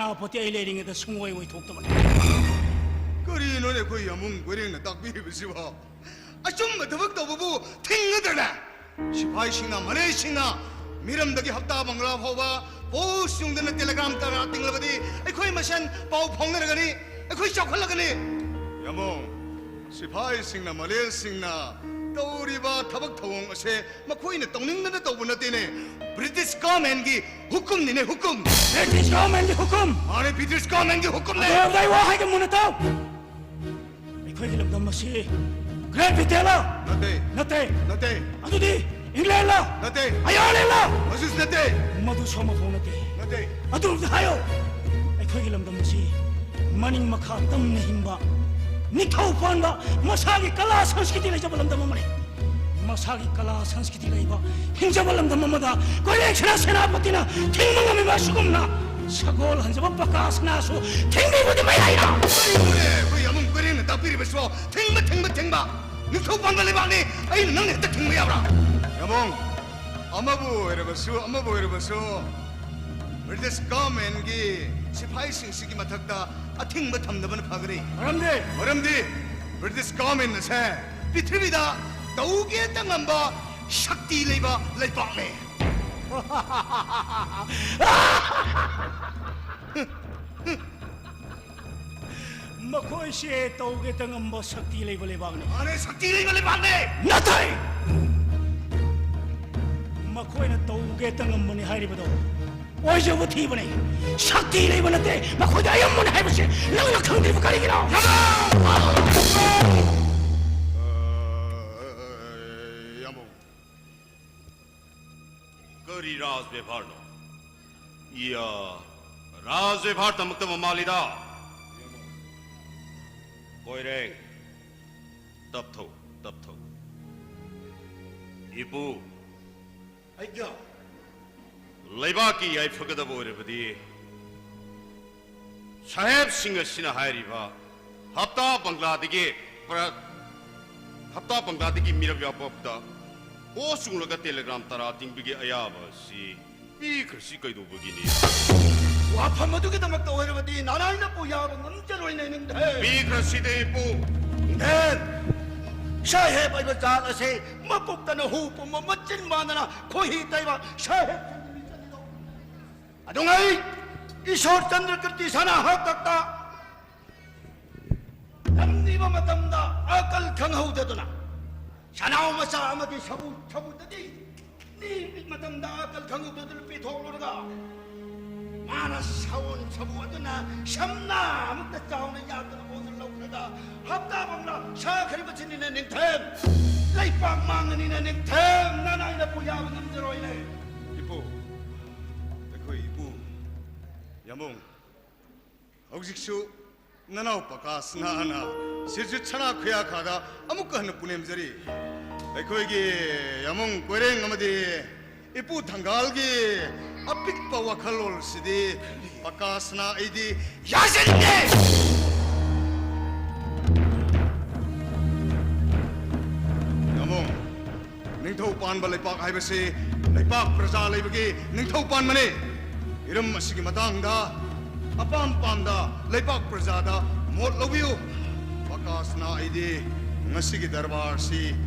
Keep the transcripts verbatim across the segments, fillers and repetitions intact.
ꯁꯦꯅꯥꯄꯇꯤ ꯑꯩ ꯂꯩꯔꯤꯉꯩꯗ ꯁꯨꯡꯑꯣꯏ ꯑꯣꯏꯊꯣꯛꯇꯕꯅꯤ꯫ ꯀꯔꯤꯅꯣꯅꯦ ꯑꯩꯈꯣꯏ ꯌꯥꯝꯕꯨꯡ ꯀꯣꯏꯔꯦꯡꯅ ꯇꯥꯛꯄꯤꯔꯤꯕꯁꯤꯕꯣ? ꯑꯆꯨꯝꯕ ꯊꯕꯛ ꯇꯧꯕꯕꯨ ꯊꯤꯡꯒꯗ꯭ꯔꯅꯦ? ꯁꯤꯐꯥꯏꯁꯤꯡꯅ, ꯃꯂꯦꯁꯤꯡꯅ ꯃꯤꯔꯝꯗꯒꯤ ꯍꯞꯇꯥ ꯕꯪꯒ꯭ꯂꯥ ꯐꯥꯎꯕ ꯄꯣꯁ ꯌꯨꯡꯗꯅ ꯇꯦꯂꯦꯒ꯭ꯔꯥꯝ ꯇꯔꯥ ꯇꯤꯡꯂꯕꯗꯤ ꯑꯩꯈꯣꯏ ꯃꯁꯦꯟ ꯄꯥꯎ ꯐꯥꯎꯅꯔꯒꯅꯤ, ꯑꯩꯈꯣꯏ ꯆꯥꯎꯈꯠꯂꯒꯅꯤ꯫ ꯌꯥꯝꯕꯨꯡ, ꯁꯤꯐꯥꯏꯁꯤꯡꯅ, ꯃꯂꯦꯁꯤꯡꯅ ꯇꯧꯔꯤꯕ ꯊꯕꯛ ꯊꯧꯑꯣꯡ ꯑꯁꯦ ꯃꯈꯣꯏꯅ ꯇꯧꯅꯤꯡꯗꯅ ꯇꯧꯕ ꯅꯠꯇꯦꯅꯦ꯫ ꯕ꯭ꯔꯤꯇꯤꯁ ꯒꯚꯔꯟꯃꯦꯟꯒꯤ ꯍꯨꯀꯨꯝꯅꯤꯅꯦ, ꯍꯨꯀꯨꯝ꯫ ꯕ꯭ꯔꯤꯇꯤꯁ ꯒꯚꯔꯟꯃꯦꯟꯒꯤ ꯍꯨꯀꯨꯝ꯫ ꯃꯥꯅꯦ, ꯕ꯭ꯔꯤꯇꯤꯁ ꯒꯚꯔꯟꯃꯦꯟꯒꯤ ꯍꯨꯀꯨꯝꯅꯦ꯫ ꯑꯗꯣ ꯑꯩ ꯋꯥ ꯍꯥꯏꯒꯦ ꯃꯨꯟꯅ ꯇꯥꯎ꯫ ꯑꯩꯈꯣꯏꯒꯤ ꯂꯝꯗꯝ ꯑꯁꯤ ꯒ꯭ꯔꯦꯠ ꯕ꯭ꯔꯤꯇꯦꯟꯂ? ꯅꯠꯇꯦ꯫ ꯅꯠꯇꯦ꯫ ꯅꯠꯇꯦ꯫ ꯑꯗꯨꯗꯤ ꯏꯪꯂꯦꯟꯂ? ꯅꯠꯇꯦ꯫ ꯑꯌꯥꯔꯂꯦꯟꯂ? ꯃꯗꯨꯁꯨ ꯅꯠꯇꯦ꯫ ꯃꯗꯨꯁꯨ ꯑꯃꯐꯥꯎ ꯅꯠꯇꯦ꯫ ꯅꯠꯇꯦ꯫ ꯑꯗꯨ ꯑꯝꯇ ꯍꯥꯏꯌꯣ꯫ ꯑꯩꯈꯣꯏꯒꯤ ꯂꯝꯗꯝ ꯑꯁꯤ ꯃꯅꯤꯡ ꯃꯈꯥ ꯇꯝꯅ ꯍꯤꯡꯕ, ꯅꯤꯡꯊꯧ ꯄꯥꯟꯕ, ꯃꯁꯥꯒꯤ ꯀꯂꯥ ꯁꯪꯁꯀ꯭ꯔꯤꯇꯤ ꯂꯩꯖꯕ ꯂꯝꯗꯝ ꯑꯃꯅꯤ꯫ ꯃꯁꯥꯒꯤ ꯀꯂꯥ ꯁꯪꯁꯀ꯭ꯔꯤꯇꯤ ꯂꯩꯕ ꯍꯤꯡꯖꯕ ꯂꯝꯗꯝ ꯑꯃꯗ ꯀꯣꯏꯔꯦꯡ ꯁꯅꯥ ꯁꯦꯅꯥꯄꯇꯤꯅ ꯊꯤꯡꯕ ꯉꯝꯃꯤꯕ ꯑꯁꯤꯒꯨꯝꯅ ꯁꯒꯣꯜ ꯍꯟꯖꯕ ꯄꯀꯥ ꯁꯅꯥꯁꯨ ꯊꯤꯡꯕꯤꯕꯗꯤ ꯃꯌꯥꯏꯅ꯫ ꯀꯔꯤꯅꯣꯅꯦ ꯑꯩꯈꯣꯏ ꯌꯥꯝꯕꯨꯡ ꯀꯣꯏꯔꯦꯡꯅ ꯇꯥꯛꯄꯤꯔꯤꯕꯁꯤꯕꯣ? ꯊꯤꯡꯕ, ꯊꯤꯡꯕ, ꯊꯤꯡꯕ! ꯅꯤꯡꯊꯧ ꯄꯥꯟꯕ ꯂꯩꯕꯥꯛꯅꯤ, ꯑꯩꯅ ꯅꯪ ꯍꯦꯛꯇ ꯊꯤꯡꯕ ꯌꯥꯕ꯭ꯔꯥ? ꯌꯥꯝꯕꯨꯡ, ꯑꯃꯕꯨ ꯑꯣꯏꯔꯕꯁꯨ, ꯑꯃꯕꯨ ꯑꯣꯏꯔꯕꯁꯨ, ꯕ꯭ꯔꯤꯇꯤꯁ ꯒꯚꯔꯟꯃꯦꯟꯒꯤ ꯁꯤꯐꯥꯏꯁꯤꯡꯁꯤꯒꯤ ꯃꯊꯛꯇ ꯑꯊꯤꯡꯕ ꯊꯝꯗꯕꯅ ꯐꯒꯅꯤ꯫ ꯃꯔꯝꯗꯤ? ꯃꯔꯝꯗꯤ ꯕ꯭ꯔꯤꯇꯤꯁ ꯒꯚꯔꯟꯃꯦꯟ ꯑꯁꯦ ꯄ꯭ꯔꯤꯊꯤꯕꯤꯗ ꯇꯧꯒꯦꯇ ꯉꯝꯕ ꯁꯛꯇꯤ ꯂꯩꯕ ꯂꯩꯕꯥꯛꯅꯦ꯫ ꯃꯈꯣꯏꯁꯦ ꯇꯧꯒꯦꯇ ꯉꯝꯕ ꯁꯛꯇꯤ ꯂꯩꯕ ꯂꯩꯕꯥꯛꯅꯤ꯫ ꯃꯥꯅꯦ, ꯁꯛꯇꯤ ꯂꯩꯕ ꯂꯩꯕꯥꯛꯅꯦ꯫ ꯅꯠꯇꯦ! ꯃꯈꯣꯏꯅ ꯇꯧꯒꯦꯇ ꯉꯝꯕꯅꯤ ꯍꯥꯏꯔꯤꯕꯗꯣ ꯑꯣꯏꯖꯕ ꯊꯤꯕꯅꯤ꯫ ꯁꯛꯇꯤ ꯂꯩꯕ ꯅꯠꯇꯦ, ꯃꯈꯣꯏꯗ ꯑꯌꯥꯝꯕꯅꯤ ꯍꯥꯏꯕꯁꯦ ꯅꯪꯅ ꯈꯪꯗ꯭ꯔꯤꯕ ꯀꯔꯤꯒꯤꯅꯣ? ꯌꯥꯝꯕꯨꯡ, ꯀꯔꯤ ꯔꯥꯖ ꯕꯦꯚꯥꯔꯅꯣ? ꯏꯌꯥ, ꯔꯥꯖ ꯕꯦꯚꯥꯔ ꯇꯝꯃꯛꯇꯕ ꯃꯥꯜꯂꯤꯗ꯫ ꯀꯣꯏꯔꯦꯡ, ꯇꯞꯊꯧ, ꯇꯞꯊꯧ꯫ ꯏꯄꯨ, ꯑꯩꯒ ꯂꯩꯕꯥꯛꯀꯤ ꯌꯥꯏꯐꯒꯗꯕ ꯑꯣꯏꯔꯕꯗꯤ ꯁꯥꯍꯦꯕꯁꯤꯡ ꯑꯁꯤꯅ ꯍꯥꯏꯔꯤꯕ ꯍꯞꯇꯥ ꯕꯪꯒ꯭ꯂꯥꯗꯒꯤ ꯄ꯭ꯔ-, ꯍꯞꯇꯥ ꯕꯪꯒ꯭ꯂꯥꯗꯒꯤ ꯃꯤꯔꯝ ꯌꯥꯎꯄꯗ ꯄꯣꯁ ꯆꯨꯡꯂꯒ ꯇꯦꯂꯦꯒ꯭ꯔꯥꯝ ꯇꯔꯥ ꯇꯤꯡꯕꯒꯤ ꯑꯌꯥꯕ ꯑꯁꯤ ꯄꯤꯈ꯭ꯔꯁꯤ ꯀꯩꯗꯧꯕꯒꯤꯅꯤ? ꯋꯥꯐꯝ ꯑꯗꯨꯒꯤꯗꯃꯛꯇ ꯑꯣꯏꯔꯕꯗꯤ ꯅꯅꯥꯏꯅꯄꯨ ꯌꯥꯕ ꯉꯝꯖꯔꯣꯏꯅꯦ, ꯅꯤꯡꯊꯦꯝ꯫ ꯄꯤꯈ꯭ꯔꯁꯤꯗꯤ, ꯏꯄꯨ꯫ ꯅꯤꯡꯊꯦꯝ, ꯁꯥꯍꯦꯕ ꯍꯥꯏꯕ ꯖꯥꯠ ꯑꯁꯦ ꯃꯄꯨꯛꯇꯅ ꯍꯨ ꯄꯨꯝꯕ, ꯃꯆꯤꯟ ꯃꯥꯟꯗꯅ ꯈꯣꯏꯍꯤ ꯇꯩꯕ ꯁꯥꯍꯦꯕꯁꯤꯡꯒꯤ ꯃꯤꯡꯆꯠꯅꯤꯗꯣ꯫ ꯑꯗꯨꯉꯩ ꯏꯁꯣꯔ ꯆꯟꯗ꯭ꯔꯀꯤꯔꯇꯤ ꯁꯅꯥ ꯍꯥꯛꯇꯛꯇ ꯂꯝꯅꯤꯕ ꯃꯇꯝꯗ ꯑꯀꯜ ꯈꯪꯍꯧꯗꯗꯨꯅ ꯁꯅꯥꯎ ꯃꯆꯥ ꯑꯃꯒꯤ ꯁꯕꯨ, ꯁꯕꯨꯗꯗꯤ ꯅꯤꯕ ꯃꯇꯝꯗ ꯑꯀꯜ ꯈꯪꯍꯧꯗꯗꯨꯅ ꯄꯤꯊꯣꯛꯂꯨꯔꯒ, ꯃꯥꯅ ꯁꯥꯑꯣꯟ ꯁꯕꯨ ꯑꯗꯨꯅ ꯁꯝꯅꯥ ꯑꯃꯨꯛꯇ ꯆꯥꯎꯅ ꯌꯥꯗꯅ ꯑꯣꯟꯗꯨꯅ ꯂꯧꯈ꯭ꯔꯒ, ꯍꯞꯇꯥ ꯕꯪꯂꯥ ꯁꯥꯈ꯭ꯔꯤꯕꯁꯤꯅꯤꯅꯦ ꯅꯤꯡꯊꯦꯝ꯫ ꯂꯩꯄꯥꯛ ꯃꯥꯡꯉꯅꯤꯅꯦ ꯅꯤꯡꯊꯦꯝ, ꯅꯅꯥꯏꯅꯄꯨ ꯌꯥꯕ ꯉꯝꯖꯔꯣꯏꯅꯦ꯫ ꯏꯄꯨ, ꯑꯩꯈꯣꯏ ꯏꯄꯨ ꯌꯥꯃꯣꯡ, ꯍꯧꯖꯤꯛꯁꯨ ꯅꯅꯥꯎ ꯄꯀꯥꯁꯅꯥꯅ ꯁꯤꯔꯖꯤꯠ ꯁꯅꯥ ꯈꯨꯌꯥꯈꯥꯗ ꯑꯃꯨꯛꯀ ꯍꯟꯅ ꯄꯨꯅꯦꯝꯖꯔꯤ꯫ ꯑꯩꯈꯣꯏꯒꯤ ꯌꯥꯃꯣꯡ ꯀꯣꯏꯔꯦꯡ ꯑꯃꯗꯤ ꯏꯄꯨ ꯊꯪꯒꯥꯜꯒꯤ ꯑꯄꯤꯛꯄ ꯋꯥꯈꯜꯂꯣꯜꯁꯤꯗꯤ ꯄꯀꯥꯁꯅꯥ ꯑꯩꯗꯤ ꯌꯥꯖꯅꯤꯡꯗꯦ꯫ ꯌꯥꯃꯣꯡ, ꯅꯤꯡꯊꯧ ꯄꯥꯟꯕ ꯂꯩꯄꯥꯛ ꯍꯥꯏꯕꯁꯤ ꯂꯩꯄꯥꯛ ꯄ꯭ꯔꯖꯥ ꯂꯩꯕꯒꯤ ꯅꯤꯡꯊꯧ ꯄꯥꯟꯕꯅꯤ꯫ ꯍꯤꯔꯝ ꯑꯁꯤꯒꯤ ꯃꯇꯥꯡꯗ ꯑꯄꯥꯝ ꯄꯥꯝꯗ ꯂꯩꯄꯥꯛ ꯄ꯭ꯔꯖꯥꯗ ꯃꯣꯠ ꯂꯧꯕꯤꯌꯨ꯫ ꯄꯀꯥꯁꯅꯥ ꯑꯩꯗꯤ ꯉꯁꯤꯒꯤ ꯗꯔꯕꯥꯔꯁꯤ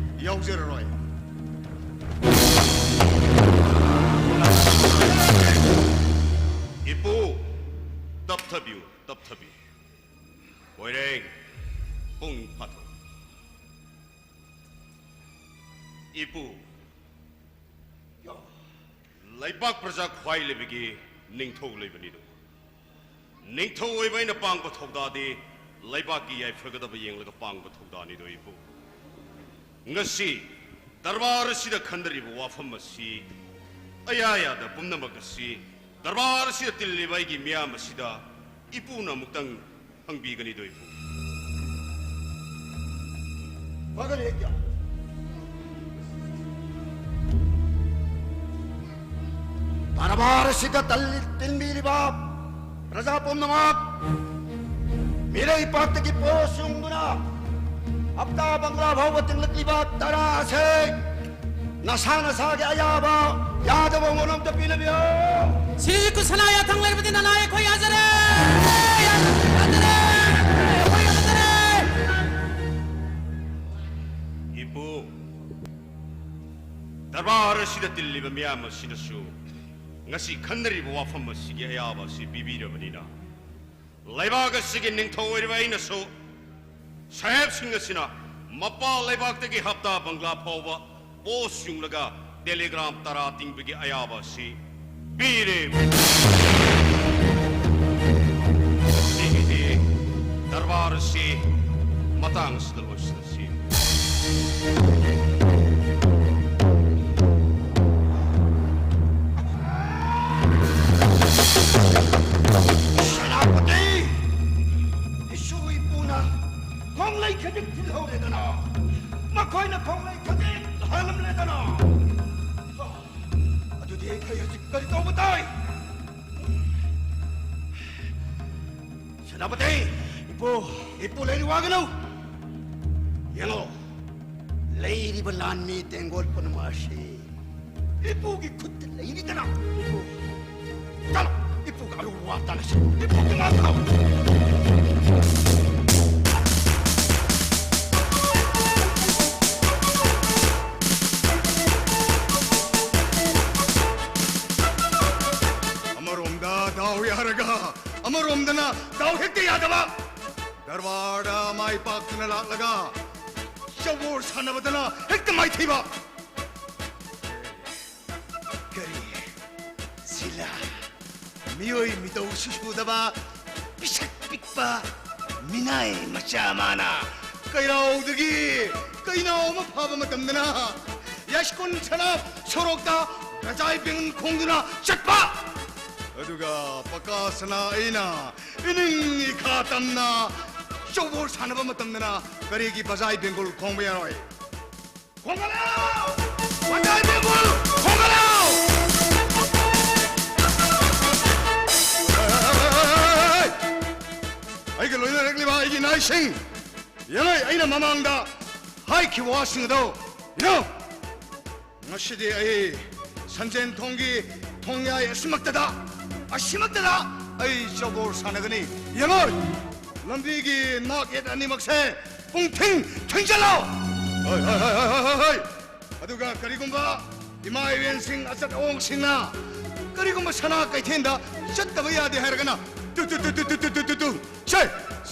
ꯌꯥꯎꯖꯔꯔꯣꯏ꯫ ꯏꯄꯨ, ꯇꯞꯊꯕꯤꯌꯨ, ꯇꯞꯊꯕꯤꯌꯨ꯫ ꯀꯣꯏꯔꯦꯡ, ꯄꯨꯡ ꯐꯥꯊꯣꯛ꯫ ꯏꯄꯨ, ꯂꯩꯄꯥꯛ ꯄ꯭ꯔꯖꯥ ꯈ꯭ꯋꯥꯏ ꯂꯩꯕꯒꯤ ꯅꯤꯡꯊꯧ ꯂꯩꯕꯅꯤꯗꯣ꯫ ꯅꯤꯡꯊꯧ ꯑꯣꯏꯕ ꯑꯩꯅ ꯄꯥꯡꯕ ꯊꯧꯗꯥꯗꯤ ꯂꯩꯕꯥꯛꯀꯤ ꯌꯥꯏꯐꯒꯗꯕ ꯌꯦꯡꯂꯒ ꯄꯥꯡꯕ ꯊꯧꯗꯥꯅꯤꯗꯣ ꯏꯄꯨ꯫ ꯉꯁꯤ ꯗꯔꯕꯥꯔ ꯑꯁꯤꯗ ꯈꯟꯅꯔꯤꯕ ꯋꯥꯐꯝ ꯑꯁꯤ, ꯑꯌꯥ ꯑꯌꯥꯗ ꯄꯨꯝꯅꯃꯛ ꯑꯁꯤ ꯗꯔꯕꯥꯔ ꯑꯁꯤꯗ ꯇꯤꯜꯂꯤꯕ ꯑꯩꯒꯤ ꯃꯤꯌꯥꯝ ꯑꯁꯤꯗ ꯏꯄꯨꯅ ꯑꯃꯨꯛꯇꯪ ꯍꯪꯕꯤꯒꯅꯤꯗꯣ ꯏꯄꯨ꯫ ꯐꯒꯅꯤ ꯍꯦꯛꯇ꯫ ꯗꯔꯕꯥꯔ ꯑꯁꯤꯗ ꯇꯜ-, ꯇꯤꯟꯕꯤꯔꯤꯕ ꯄ꯭ꯔꯖꯥ ꯄꯨꯝꯅꯃꯛ, ꯃꯤꯔꯩ ꯄꯥꯛꯇꯒꯤ ꯄꯣꯠ ꯆꯨꯡꯗꯨꯅ ꯍꯞꯇꯥ ꯕꯪꯒ꯭ꯂꯥ ꯐꯥꯎꯕ ꯇꯤꯡꯂꯛꯂꯤꯕ ꯇꯔꯥ ꯑꯁꯤ ꯅꯁꯥ ꯅꯁꯥꯒꯤ ꯑꯌꯥꯕ ꯌꯥꯗꯕ ꯃꯑꯣꯡ ꯑꯝꯇ ꯄꯤꯅꯕꯤꯌꯨ꯫ ꯁꯤꯔꯤꯖ ꯈꯨꯠꯁꯅꯥ ꯌꯥꯊꯪ ꯂꯩꯔꯕꯗꯤ ꯅꯅꯥꯏ ꯑꯩꯈꯣꯏ ꯌꯥꯖꯔꯦ! ꯌꯥꯖꯔꯦ! ꯑꯩꯈꯣꯏ ꯌꯥꯖꯔꯦ! ꯏꯄꯨ, ꯗꯔꯕꯥꯔ ꯑꯁꯤꯗ ꯇꯤꯜꯂꯤꯕ ꯃꯤꯌꯥꯝ ꯑꯁꯤꯅꯁꯨ ꯉꯁꯤ ꯈꯟꯅꯔꯤꯕ ꯋꯥꯐꯝ ꯑꯁꯤꯒꯤ ꯑꯌꯥꯕ ꯑꯁꯤ ꯄꯤꯕꯤꯔꯕꯅꯤꯅ, ꯂꯩꯕꯥꯛ ꯑꯁꯤꯒꯤ ꯅꯤꯡꯊꯧ ꯑꯣꯏꯔꯤꯕ ꯑꯩꯅꯁꯨ ꯁꯥꯍꯦꯕꯁꯤꯡ ꯑꯁꯤꯅ ꯃꯄꯥꯜ ꯂꯩꯕꯥꯛꯇꯒꯤ ꯍꯞꯇꯥ ꯕꯪꯒ꯭ꯂꯥ ꯐꯥꯎꯕ ꯄꯣꯁ ꯌꯨꯡꯂꯒ ꯇꯦꯂꯤꯒ꯭ꯔꯥꯝ ꯇꯔꯥ ꯇꯤꯡꯕꯒꯤ ꯑꯌꯥꯕ ꯑꯁꯤ ꯄꯤꯔꯦ꯫ ꯉꯁꯤꯒꯤꯗꯤ ꯗꯔꯕꯥꯔ ꯑꯁꯤ ꯃꯇꯥꯡ ꯑꯁꯤꯗ ꯂꯣꯏꯁꯤꯜꯂꯁꯤ꯫ ꯁꯦꯅꯥꯄꯇꯤ! ꯏꯁꯨ ꯏꯄꯨꯅ ꯈꯣꯡꯂꯩ ꯈꯖꯤꯛ ꯊꯤꯜꯍꯧꯔꯦꯗꯅ, ꯃꯈꯣꯏꯅ ꯈꯣꯡꯂꯩ ꯈꯖꯤꯛ ꯍꯥꯜꯂꯝꯂꯦꯗꯅ꯫ ꯑꯗꯨꯗꯤ ꯑꯩꯈꯣꯏ ꯍꯧꯖꯤꯛ ꯀꯔꯤ ꯇꯧꯕ ꯇꯥꯏ? ꯁꯦꯅꯥꯄꯇꯤ! ꯏꯄꯨ! ꯏꯄꯨ ꯂꯩꯔꯤ ꯋꯥꯒꯅꯨ! ꯌꯦꯡꯉꯣ, ꯂꯩꯔꯤꯕ ꯂꯥꯟꯃꯤ ꯇꯦꯡꯒꯣꯜ ꯄꯨꯝꯅꯃꯛ ꯑꯁꯤ ꯏꯄꯨꯒꯤ ꯈꯨꯠꯇ ꯂꯩꯔꯤꯗꯅ꯫ ꯏꯄꯨ! ꯆꯠꯂꯣ, ꯏꯄꯨꯒ ꯑꯔꯨꯕ ꯋꯥ ꯇꯥꯅꯁꯤ꯫ ꯏꯄꯨꯒꯤ ꯃꯥꯡ ꯊꯥꯎ꯫ ꯑꯃꯔꯣꯝꯗ ꯗꯥꯎ ꯌꯥꯔꯒ, ꯑꯃꯔꯣꯝꯗꯅ ꯗꯥꯎ ꯍꯦꯛꯇ ꯌꯥꯗꯕ꯫ ꯗꯔꯕꯥꯔꯗ ꯃꯥꯏ ꯄꯥꯛꯇꯨꯅ ꯂꯥꯛꯂꯒ, ꯆꯧꯕꯣꯔ ꯁꯥꯟꯅꯕꯗꯅ ꯍꯦꯛꯇ ꯃꯥꯏꯊꯤꯕ꯫ ꯀꯔꯤ? ꯁꯤꯂꯥ, ꯃꯤꯑꯣꯏ ꯃꯤꯇꯧꯁꯨ ꯁꯨꯗꯕ, ꯄꯤꯁꯛ ꯄꯤꯛꯄ ꯃꯤꯅꯥꯏ ꯃꯆꯥ ꯑꯃꯅ ꯀꯩꯔꯥꯎꯗꯒꯤ ꯀꯩꯅꯥꯎ ꯑꯃ ꯐꯥꯕ ꯃꯇꯝꯗꯅ ꯌꯥꯏꯁ꯭ꯀꯨꯜ ꯁꯅꯥ ꯁꯣꯔꯣꯛꯇ ꯕꯖꯥꯏ ꯕꯦꯡꯒꯨꯜ ꯈꯣꯡꯗꯨꯅ ꯆꯠꯄ꯫ ꯑꯗꯨꯒ ꯄꯀꯥ ꯁꯅꯥ ꯑꯩꯅ ꯏꯅꯤꯡ ꯏꯈꯥ ꯇꯝꯅ ꯆꯧꯕꯣꯔ ꯁꯥꯟꯅꯕ ꯃꯇꯝꯗꯅ ꯀꯔꯤꯒꯤ ꯕꯖꯥꯏ ꯕꯦꯡꯒꯨꯜ ꯈꯣꯡꯕ ꯌꯥꯔꯣꯏ? ꯈꯣꯡꯒꯠꯂꯣ! ꯕꯖꯥꯏ ꯕꯦꯡꯒꯨꯜ ꯈꯣꯡꯒꯠꯂꯣ! ꯑꯩꯒ ꯂꯣꯏꯅꯔꯛꯂꯤꯕ ꯑꯩꯒꯤ ꯅꯥꯏꯁꯤꯡ, ꯌꯦꯡꯉꯣ, ꯑꯩꯅ ꯃꯃꯥꯡꯗ ꯍꯥꯏꯈꯤꯕ ꯋꯥꯁꯤꯡ ꯑꯗꯣ, ꯌꯦꯡꯉꯣ꯫ ꯉꯁꯤꯗꯤ ꯑꯩ ꯁꯟꯖꯦꯟ ꯊꯣꯡꯒꯤ ꯊꯣꯡꯌꯥꯏ ꯑꯁꯤꯃꯛꯇꯗ, ꯑꯁꯤꯃꯛꯇꯗ ꯑꯩ ꯆꯧꯕꯣꯔ ꯁꯥꯟꯅꯒꯅꯤ꯫ ꯌꯦꯡꯉꯣ, ꯂꯝꯕꯤꯒꯤ ꯅꯥꯛ ꯌꯦꯠ ꯑꯅꯤꯃꯛꯁꯦ ꯄꯨꯡꯊꯤꯡ ꯊꯤꯡꯖꯤꯜꯂꯣ꯫ ꯍꯣꯏ, ꯍꯣꯏ, ꯍꯣꯏ꯫ ꯑꯗꯨꯒ ꯀꯔꯤꯒꯨꯝꯕ ꯏꯃꯥ ꯏꯕꯦꯟꯁꯤꯡ, ꯑꯆꯠ ꯑꯋꯣꯡꯁꯤꯡꯅ ꯀꯔꯤꯒꯨꯝꯕ ꯁꯅꯥ ꯀꯩꯊꯦꯜꯗ ꯆꯠꯇꯕ ꯌꯥꯗꯦ ꯍꯥꯏꯔꯒꯅ, ꯇꯨ, ꯇꯨ, ꯇꯨ꯫ ꯁꯦ,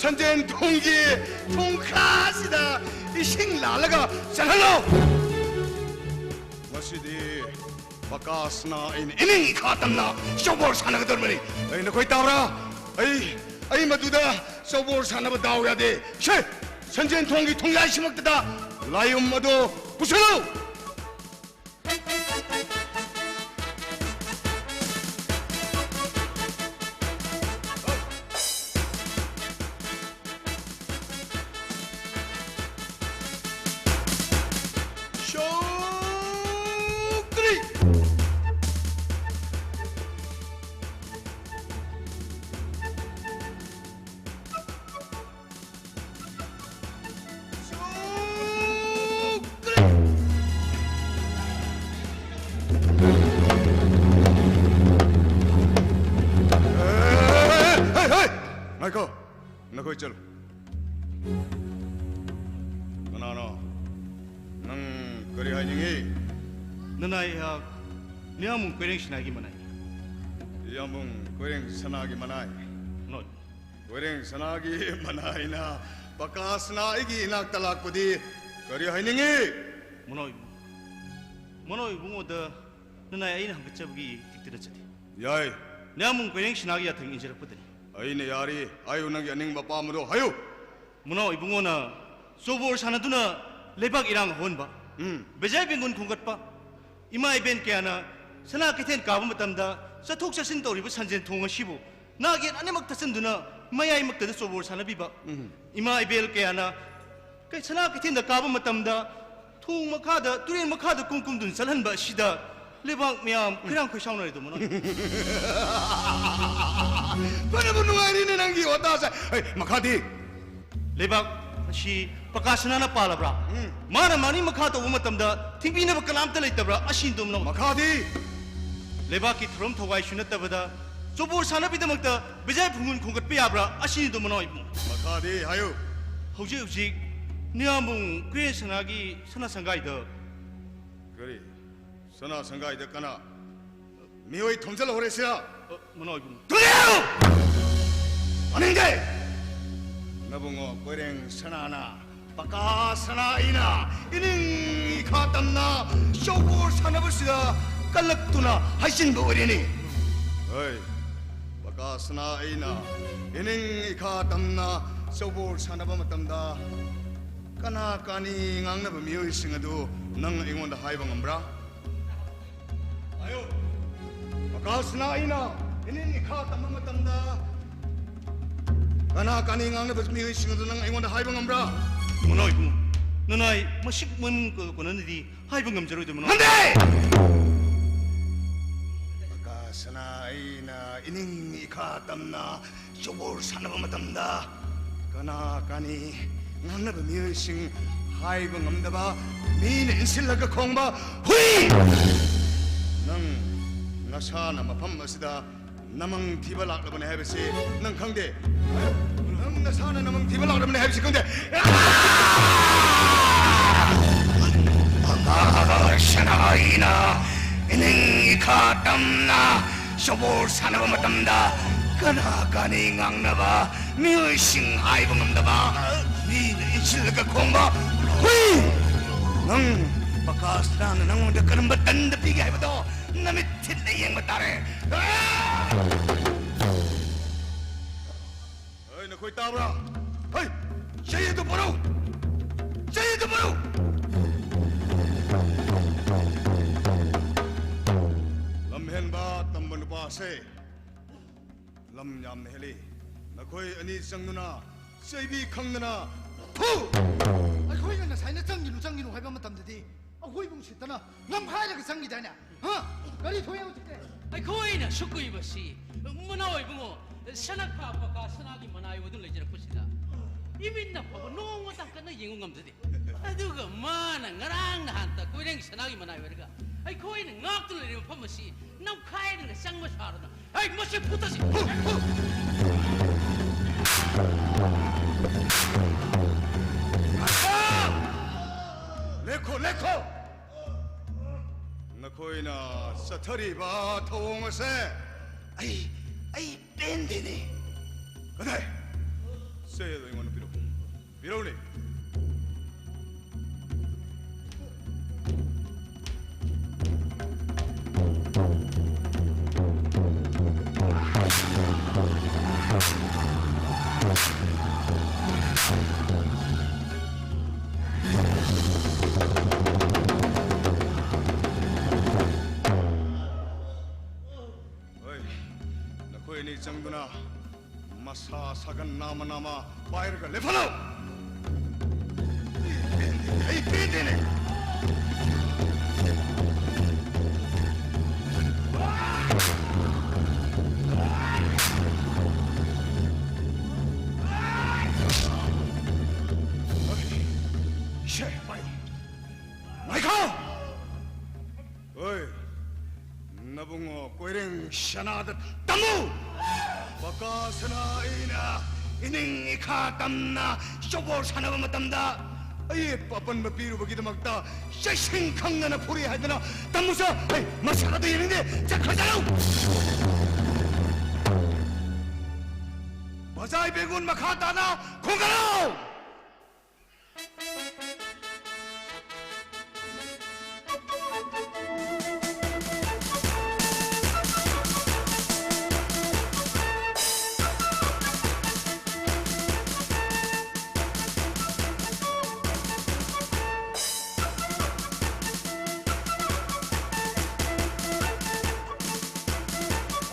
ꯁꯟꯖꯦꯟ ꯊꯣꯡꯒꯤ ꯊꯣꯡꯈꯥꯁꯤꯗ ꯏꯁꯤꯡ ꯂꯥꯜꯂꯒ ꯆꯠꯍꯜꯂꯣ꯫ ꯉꯁꯤꯗꯤ ꯄꯀꯥꯁꯅ ꯑꯩꯅ ꯏꯅꯤꯡ ꯏꯈꯥ ꯇꯝꯅ ꯆꯧꯕꯣꯔ ꯁꯥꯟꯅꯒꯗꯧꯔꯤꯕꯅꯤ꯫ ꯑꯩ ꯅꯈꯣꯏ ꯇꯥꯕ꯭ꯔꯥ? ꯑꯩ, ꯑꯩ ꯃꯗꯨꯗ ꯆꯧꯕꯣꯔ ꯁꯥꯟꯅꯕ ꯗꯥꯎ ꯌꯥꯗꯦ꯫ ꯁꯦ, ꯁꯟꯖꯦꯟ ꯊꯣꯡꯒꯤ ꯊꯣꯡꯌꯥꯏꯁꯤꯃꯛꯇꯗ ꯂꯥꯏꯌꯨꯝ ꯑꯗꯣ ꯄꯨꯁꯜꯂꯨ꯫ ꯁꯧꯒ꯭ꯔꯤ! ꯍꯦ, ꯍꯦ, ꯍꯦ! ꯉꯥꯏꯈꯣ, ꯅꯈꯣꯏ ꯆꯠꯂꯨ꯫ ꯀꯅꯥꯅꯣ? ꯅꯪ ꯀꯔꯤ ꯍꯥꯏꯅꯤꯡꯉꯤ? ꯅꯅꯥꯏ ꯑꯩꯍꯥꯛ ꯅꯤꯌꯥꯝꯕꯨꯡ ꯀꯣꯏꯔꯦꯡ ꯁꯅꯥꯒꯤ ꯃꯅꯥꯏ꯫ ꯅꯤꯌꯥꯝꯕꯨꯡ ꯀꯣꯏꯔꯦꯡ ꯁꯅꯥꯒꯤ ꯃꯅꯥꯏ? ꯅꯣꯏ꯫ ꯀꯣꯏꯔꯦꯡ ꯁꯅꯥꯒꯤ ꯃꯅꯥꯏꯅ ꯄꯀꯥꯁꯅ ꯑꯩꯒꯤ ꯏꯅꯥꯛꯇ ꯂꯥꯛꯄꯗꯤ ꯀꯔꯤ ꯍꯥꯏꯅꯤꯡꯉꯤ? ꯃꯅꯣꯏ, ꯃꯅꯣꯏ ꯏꯕꯨꯡꯉꯣꯗ ꯅꯅꯥꯏ ꯑꯩꯅ ꯍꯪꯒꯠꯆꯕꯒꯤ ꯇꯤꯛꯇꯤ ꯅꯠꯆꯗꯦ꯫ ꯌꯥꯏ꯫ ꯅꯌꯥꯝꯕꯨꯡ ꯀꯣꯏꯔꯦꯡ ꯁꯅꯥꯒꯤ ꯌꯥꯊꯪ ꯏꯟꯖꯔꯛꯄꯗꯅꯤ꯫ ꯑꯩꯅ ꯌꯥꯔꯤ꯫ ꯍꯥꯏꯌꯨ, ꯅꯪꯒꯤ ꯑꯅꯤꯡꯕ ꯑꯄꯥꯝꯕꯗꯣ ꯍꯥꯏꯌꯨ꯫ ꯃꯅꯥꯎ ꯏꯕꯨꯡꯉꯣꯅ ꯆꯧꯕꯣꯔ ꯁꯥꯟꯅꯗꯨꯅ ꯂꯩꯕꯥꯛ ꯏꯔꯥꯡ ꯍꯧꯍꯟꯕ, ꯎꯝ꯫ ꯕꯦꯖꯥꯏ ꯕꯦꯡꯒꯨꯟ ꯈꯣꯝꯒꯠꯄ, ꯏꯃꯥ ꯏꯕꯦꯟ ꯀꯌꯥꯅ ꯁꯅꯥ ꯀꯩꯊꯦꯜ ꯀꯥꯕ ꯃꯇꯝꯗ ꯆꯠꯊꯣꯛ ꯆꯠꯁꯤꯟ ꯇꯧꯔꯤꯕ ꯁꯟꯖꯦꯟ ꯊꯣꯡ ꯑꯁꯤꯕꯨ ꯅꯥꯛ ꯌꯦꯠ ꯑꯅꯤꯃꯛ ꯊꯠꯆꯤꯟꯗꯨꯅ ꯃꯌꯥꯏꯃꯛꯇꯗ ꯆꯧꯕꯣꯔ ꯁꯥꯟꯅꯕꯤꯕ, ꯎꯝ꯫ ꯏꯃꯥ ꯏꯕꯦꯜ ꯀꯌꯥꯅ ꯀꯩ-, ꯁꯅꯥ ꯀꯩꯊꯦꯜꯗ ꯀꯥꯕ ꯃꯇꯝꯗ ꯊꯣꯡ ꯃꯈꯥꯗ, ꯇꯨꯔꯦꯜ ꯃꯈꯥꯗ ꯀꯨꯝ ꯀꯨꯝꯗꯨꯅ ꯆꯠꯍꯟꯕ ꯑꯁꯤꯗ ꯂꯩꯕꯥꯛ ꯃꯌꯥꯝ ꯈꯣꯏꯔꯥꯡ ꯈꯣꯏꯁꯥꯎꯅꯔꯦꯗꯣ, ꯃꯅꯣꯏ꯫ ꯐꯅꯕꯨ ꯅꯨꯡꯉꯥꯏꯔꯤꯅꯦ ꯅꯪꯒꯤ ꯋꯥꯇꯥꯁꯦ꯫ ꯑꯩ, ꯃꯈꯥꯗꯤ? ꯂꯩꯕꯥꯛ ꯁꯤ ꯄꯀꯥ ꯁꯅꯥꯅ ꯄꯥꯜꯂꯕ꯭ꯔꯥ? ꯎꯝ꯫ ꯃꯥꯅ ꯃꯥꯅꯤ ꯃꯈꯥ ꯇꯧꯕ ꯃꯇꯝꯗ ꯊꯤꯡꯕꯤꯅꯕ ꯀꯅꯥꯝꯇ ꯂꯩꯇꯕ꯭ꯔꯥ? ꯑꯁꯤꯅꯤ ꯇꯨꯝꯅ ꯃꯈꯥꯗꯤ? ꯂꯩꯕꯥꯛꯀꯤ ꯊꯧꯔꯝ ꯊꯧꯋꯥꯏꯁꯨ ꯅꯠꯇꯕꯗ ꯆꯣꯕꯣꯔ ꯁꯥꯟꯅꯕꯒꯤꯗꯃꯛꯇ ꯕꯤꯖꯥꯏ ꯐꯨꯡꯒꯨꯟ ꯈꯣꯡꯒꯠꯄ ꯌꯥꯕ꯭ꯔꯥ? ꯑꯁꯤꯅꯤ ꯇꯨꯝꯅ ꯏꯕꯨꯡ꯫ ꯃꯈꯥꯗꯤ ꯍꯥꯏꯌꯨ꯫ ꯍꯧꯖꯤꯛ ꯍꯧꯖꯤꯛ ꯅꯤꯌꯥꯝꯕꯨꯡ ꯀꯨꯌꯦꯟ ꯁꯅꯥꯒꯤ ꯁꯅꯥ ꯁꯪꯒꯥꯏꯗ꯫ ꯀꯔꯤ? ꯁꯅꯥ ꯁꯪꯒꯥꯏꯗ ꯀꯅꯥ? ꯃꯤꯑꯣꯏ ꯊꯣꯝꯖꯤꯜꯍꯧꯔꯦ ꯁꯤꯔ? ꯑ, ꯃꯅꯥꯎ ꯏꯕꯨꯡ꯫ ꯇꯨꯂꯤꯌꯨ! ꯇꯥꯅꯤꯡꯗꯦ! ꯅꯕꯨꯡꯉꯣ ꯀꯣꯏꯔꯦꯡ ꯁꯅꯥꯅ ꯄꯀꯥ ꯁꯅꯥ ꯑꯩꯅ ꯏꯅꯤꯡ ꯏꯈꯥ ꯇꯝꯅ ꯆꯧꯕꯣꯔ ꯁꯥꯟꯅꯕꯁꯤꯗ ꯀꯜꯂꯛꯇꯨꯅ ꯍꯥꯏꯖꯤꯟꯕ ꯑꯣꯏꯔꯦꯅꯦ꯫ ꯍꯣꯏ, ꯄꯀꯥ ꯁꯅꯥ ꯑꯩꯅ ꯏꯅꯤꯡ ꯏꯈꯥ ꯇꯝꯅ ꯆꯧꯕꯣꯔ ꯁꯥꯟꯅꯕ ꯃꯇꯝꯗ ꯀꯅꯥ ꯀꯥꯅꯤ ꯉꯥꯡꯅꯕ ꯃꯤꯑꯣꯏꯁꯤꯡ ꯑꯗꯨ ꯅꯪ ꯑꯩꯉꯣꯟꯗ ꯍꯥꯏꯕ ꯉꯝꯕ꯭ꯔꯥ? ꯍꯥꯏꯌꯨ꯫ ꯄꯀꯥ ꯁꯅꯥ ꯑꯩꯅ ꯏꯅꯤꯡ ꯏꯈꯥ ꯇꯝꯕ ꯃꯇꯝꯗ ꯀꯅꯥ ꯀꯥꯅꯤ ꯉꯥꯡꯅꯕ ꯃꯤꯑꯣꯏꯁꯤꯡ ꯑꯗꯨ ꯅꯪ ꯑꯩꯉꯣꯟꯗ ꯍꯥꯏꯕ ꯉꯝꯕ꯭ꯔꯥ? ꯃꯅꯥꯎ ꯏꯕꯨꯡ, ꯅꯅꯥꯏ ꯃꯁꯤꯛ ꯃꯅꯨꯡ ꯀꯣꯟꯅꯅꯗꯤ ꯍꯥꯏꯕ ꯉꯝꯖꯔꯣꯏꯗꯕ ꯃꯅꯥꯎ꯫ ꯉꯝꯗꯦ! ꯄꯀꯥ ꯁꯅꯥ ꯑꯩꯅ ꯏꯅꯤꯡ ꯏꯈꯥ ꯇꯝꯅ ꯆꯧꯕꯣꯔ ꯁꯥꯟꯅꯕ ꯃꯇꯝꯗ ꯀꯅꯥ ꯀꯥꯅꯤ ꯉꯥꯡꯅꯕ ꯃꯤꯑꯣꯏꯁꯤꯡ ꯍꯥꯏꯕ ꯉꯝꯗꯕ, ꯃꯤꯅ ꯏꯟꯁꯤꯜꯂꯒ ꯈꯣꯡꯕ ꯍꯨꯏ! ꯅꯪ ꯅꯁꯥꯅ ꯃꯐꯝ ꯑꯁꯤꯗ ꯅꯃꯪ ꯊꯤꯕ ꯂꯥꯛꯂꯕꯅꯦ ꯍꯥꯏꯕꯁꯤ ꯅꯪ ꯈꯪꯗꯦ꯫ ꯅꯪ ꯅꯁꯥꯅ ꯅꯃꯪ ꯊꯤꯕ ꯂꯥꯛꯂꯕꯅꯦ ꯍꯥꯏꯕꯁꯤ ꯈꯪꯗꯦ꯫ ꯁꯅꯥꯏꯅ ꯏꯅꯤꯡ ꯏꯈꯥ ꯇꯝꯅ ꯁꯣꯕꯣꯔ ꯁꯥꯟꯅꯕ ꯃꯇꯝꯗ ꯀꯅꯥ ꯀꯥꯅꯤ ꯉꯥꯡꯅꯕ, ꯃꯤꯑꯣꯏꯁꯤꯡ ꯍꯥꯏꯕ ꯉꯝꯗꯕ, ꯃꯤꯅ ꯏꯟꯁꯤꯜꯂꯒ ꯈꯣꯡꯕ ꯍꯨꯏ! ꯅꯪ ꯄꯀꯥꯁꯅꯥꯅ ꯅꯪꯉꯣꯟꯗ ꯀꯔꯝꯕ ꯇꯟꯗ ꯄꯤꯒꯦ ꯍꯥꯏꯕꯗꯣ ꯅꯃꯤꯠ ꯊꯤꯠꯅ ꯌꯦꯡꯕ ꯇꯥꯔꯦ꯫ ꯍꯩ, ꯅꯈꯣꯏ ꯇꯥꯕ꯭ꯔꯥ? ꯍꯩ, ꯆꯩ ꯑꯗꯨ ꯄꯨꯔꯛꯎ! ꯆꯩ ꯑꯗꯨ ꯄꯨꯔꯛꯎ! ꯂꯝꯍꯦꯟꯕ ꯇꯝꯕ ꯅꯨꯄꯥꯁꯦ ꯂꯝ ꯌꯥꯝꯅ ꯍꯦꯜꯂꯤ꯫ ꯅꯈꯣꯏ ꯑꯅꯤ ꯆꯪꯗꯨꯅ ꯆꯩꯕꯤ ꯈꯪꯗꯅ ꯐꯨ! ꯑꯩꯈꯣꯏꯅ ꯉꯁꯥꯏꯅ ꯆꯪꯒꯤꯅꯨ, ꯆꯪꯒꯤꯅꯨ ꯍꯥꯏꯕ ꯃꯇꯝꯗꯗꯤ ꯑꯩꯈꯣꯏꯕꯨ ꯎꯁꯤꯠꯇꯅ ꯂꯝꯈꯥꯏꯔꯒ ꯆꯪꯈꯤꯗꯥꯏꯅꯦ? ꯍꯥ? ꯀꯔꯤ ꯊꯣꯛꯑꯦ ꯍꯧꯖꯤꯛꯇꯤ? ꯑꯩꯈꯣꯏꯅ ꯑꯁꯨꯛ ꯀꯨꯏꯕꯁꯤ ꯃꯅꯥꯎ ꯏꯕꯨꯡꯉꯣ ꯁꯅꯥ ꯈꯥꯞꯄ ꯀꯥ ꯁꯅꯥꯒꯤ ꯃꯅꯥꯏ ꯑꯣꯏꯗꯨꯅ ꯂꯩꯖꯔꯛꯄꯁꯤꯗ ꯏꯃꯤꯠꯅ ꯐꯥꯎꯕ ꯅꯣꯡꯃꯇ ꯍꯥꯡꯀꯠꯅ ꯌꯦꯡꯕ ꯉꯝꯖꯗꯦ꯫ ꯑꯗꯨꯒ ꯃꯥꯅ ꯉꯔꯥꯡ ꯅꯍꯥꯟꯇ ꯀꯣꯏꯔꯦꯡ ꯁꯅꯥꯒꯤ ꯃꯅꯥꯏ ꯑꯣꯏꯔꯒ ꯑꯩꯈꯣꯏꯅ ꯉꯥꯛꯇꯨꯅ ꯂꯩꯔꯤꯕ ꯃꯐꯝ ꯑꯁꯤ ꯅꯝꯈꯥꯏꯗꯅ ꯆꯪꯕ ꯁꯥꯗꯅ, ꯑꯩ ꯃꯁꯤ ꯐꯨꯊꯁꯤ꯫ ꯍꯨ, ꯍꯨ꯫ ꯂꯦꯞꯈꯣ, ꯂꯦꯞꯈꯣ꯫ ꯅꯈꯣꯏꯅ ꯆꯠꯊꯔꯤꯕ ꯊꯧꯑꯣꯡ ꯑꯁꯦ ꯑꯩ, ꯑꯩ ꯄꯦꯟꯗꯦꯅꯦ꯫ ꯀꯗꯥꯏ? ꯆꯦ ꯑꯗꯨ ꯑꯩꯉꯣꯟꯗ ꯄꯤꯔꯛꯎ꯫ ꯄꯤꯔꯛꯎꯅꯦ꯫ ꯍꯣꯏ, ꯅꯈꯣꯏ ꯑꯅꯤ ꯆꯪꯗꯨꯅ ꯃꯁꯥ ꯁꯥꯒꯟ ꯅꯥꯃ ꯅꯥꯃ ꯄꯥꯏꯔꯒ ꯂꯦꯞꯍꯜꯂꯣ! ꯑꯩ ꯄꯦꯟꯗꯦꯅꯦ! ꯁꯦ, ꯄꯥꯏꯌꯨ꯫ ꯉꯥꯏꯈꯣ! ꯍꯣꯏ, ꯅꯕꯨꯡꯉꯣ ꯀꯣꯏꯔꯦꯡ ꯁꯅꯥꯗ ꯇꯝꯃꯨ! ꯄꯀꯥ ꯁꯅꯥ ꯑꯩꯅ ꯏꯅꯤꯡ ꯏꯈꯥ ꯇꯝꯅ ꯆꯣꯕꯣꯜ ꯁꯥꯟꯅꯕ ꯃꯇꯝꯗ ꯑꯌꯦꯠꯄ ꯑꯄꯟꯕ ꯄꯤꯔꯨꯕꯒꯤꯗꯃꯛꯇ ꯆꯩꯁꯤꯡ ꯈꯪꯗꯅ ꯐꯨꯔꯤ ꯍꯥꯏꯗꯅ ꯇꯝꯃꯨꯁꯨ! ꯑꯩ ꯃꯁꯛ ꯑꯗꯨ ꯌꯦꯡꯅꯤꯡꯗꯦ! ꯆꯠꯈ꯭ꯔꯖꯅꯨ! ꯕꯖꯥꯏ ꯕꯦꯒꯨꯟ ꯃꯈꯥ ꯇꯥꯅ ꯈꯣꯡꯒꯠꯂꯨ!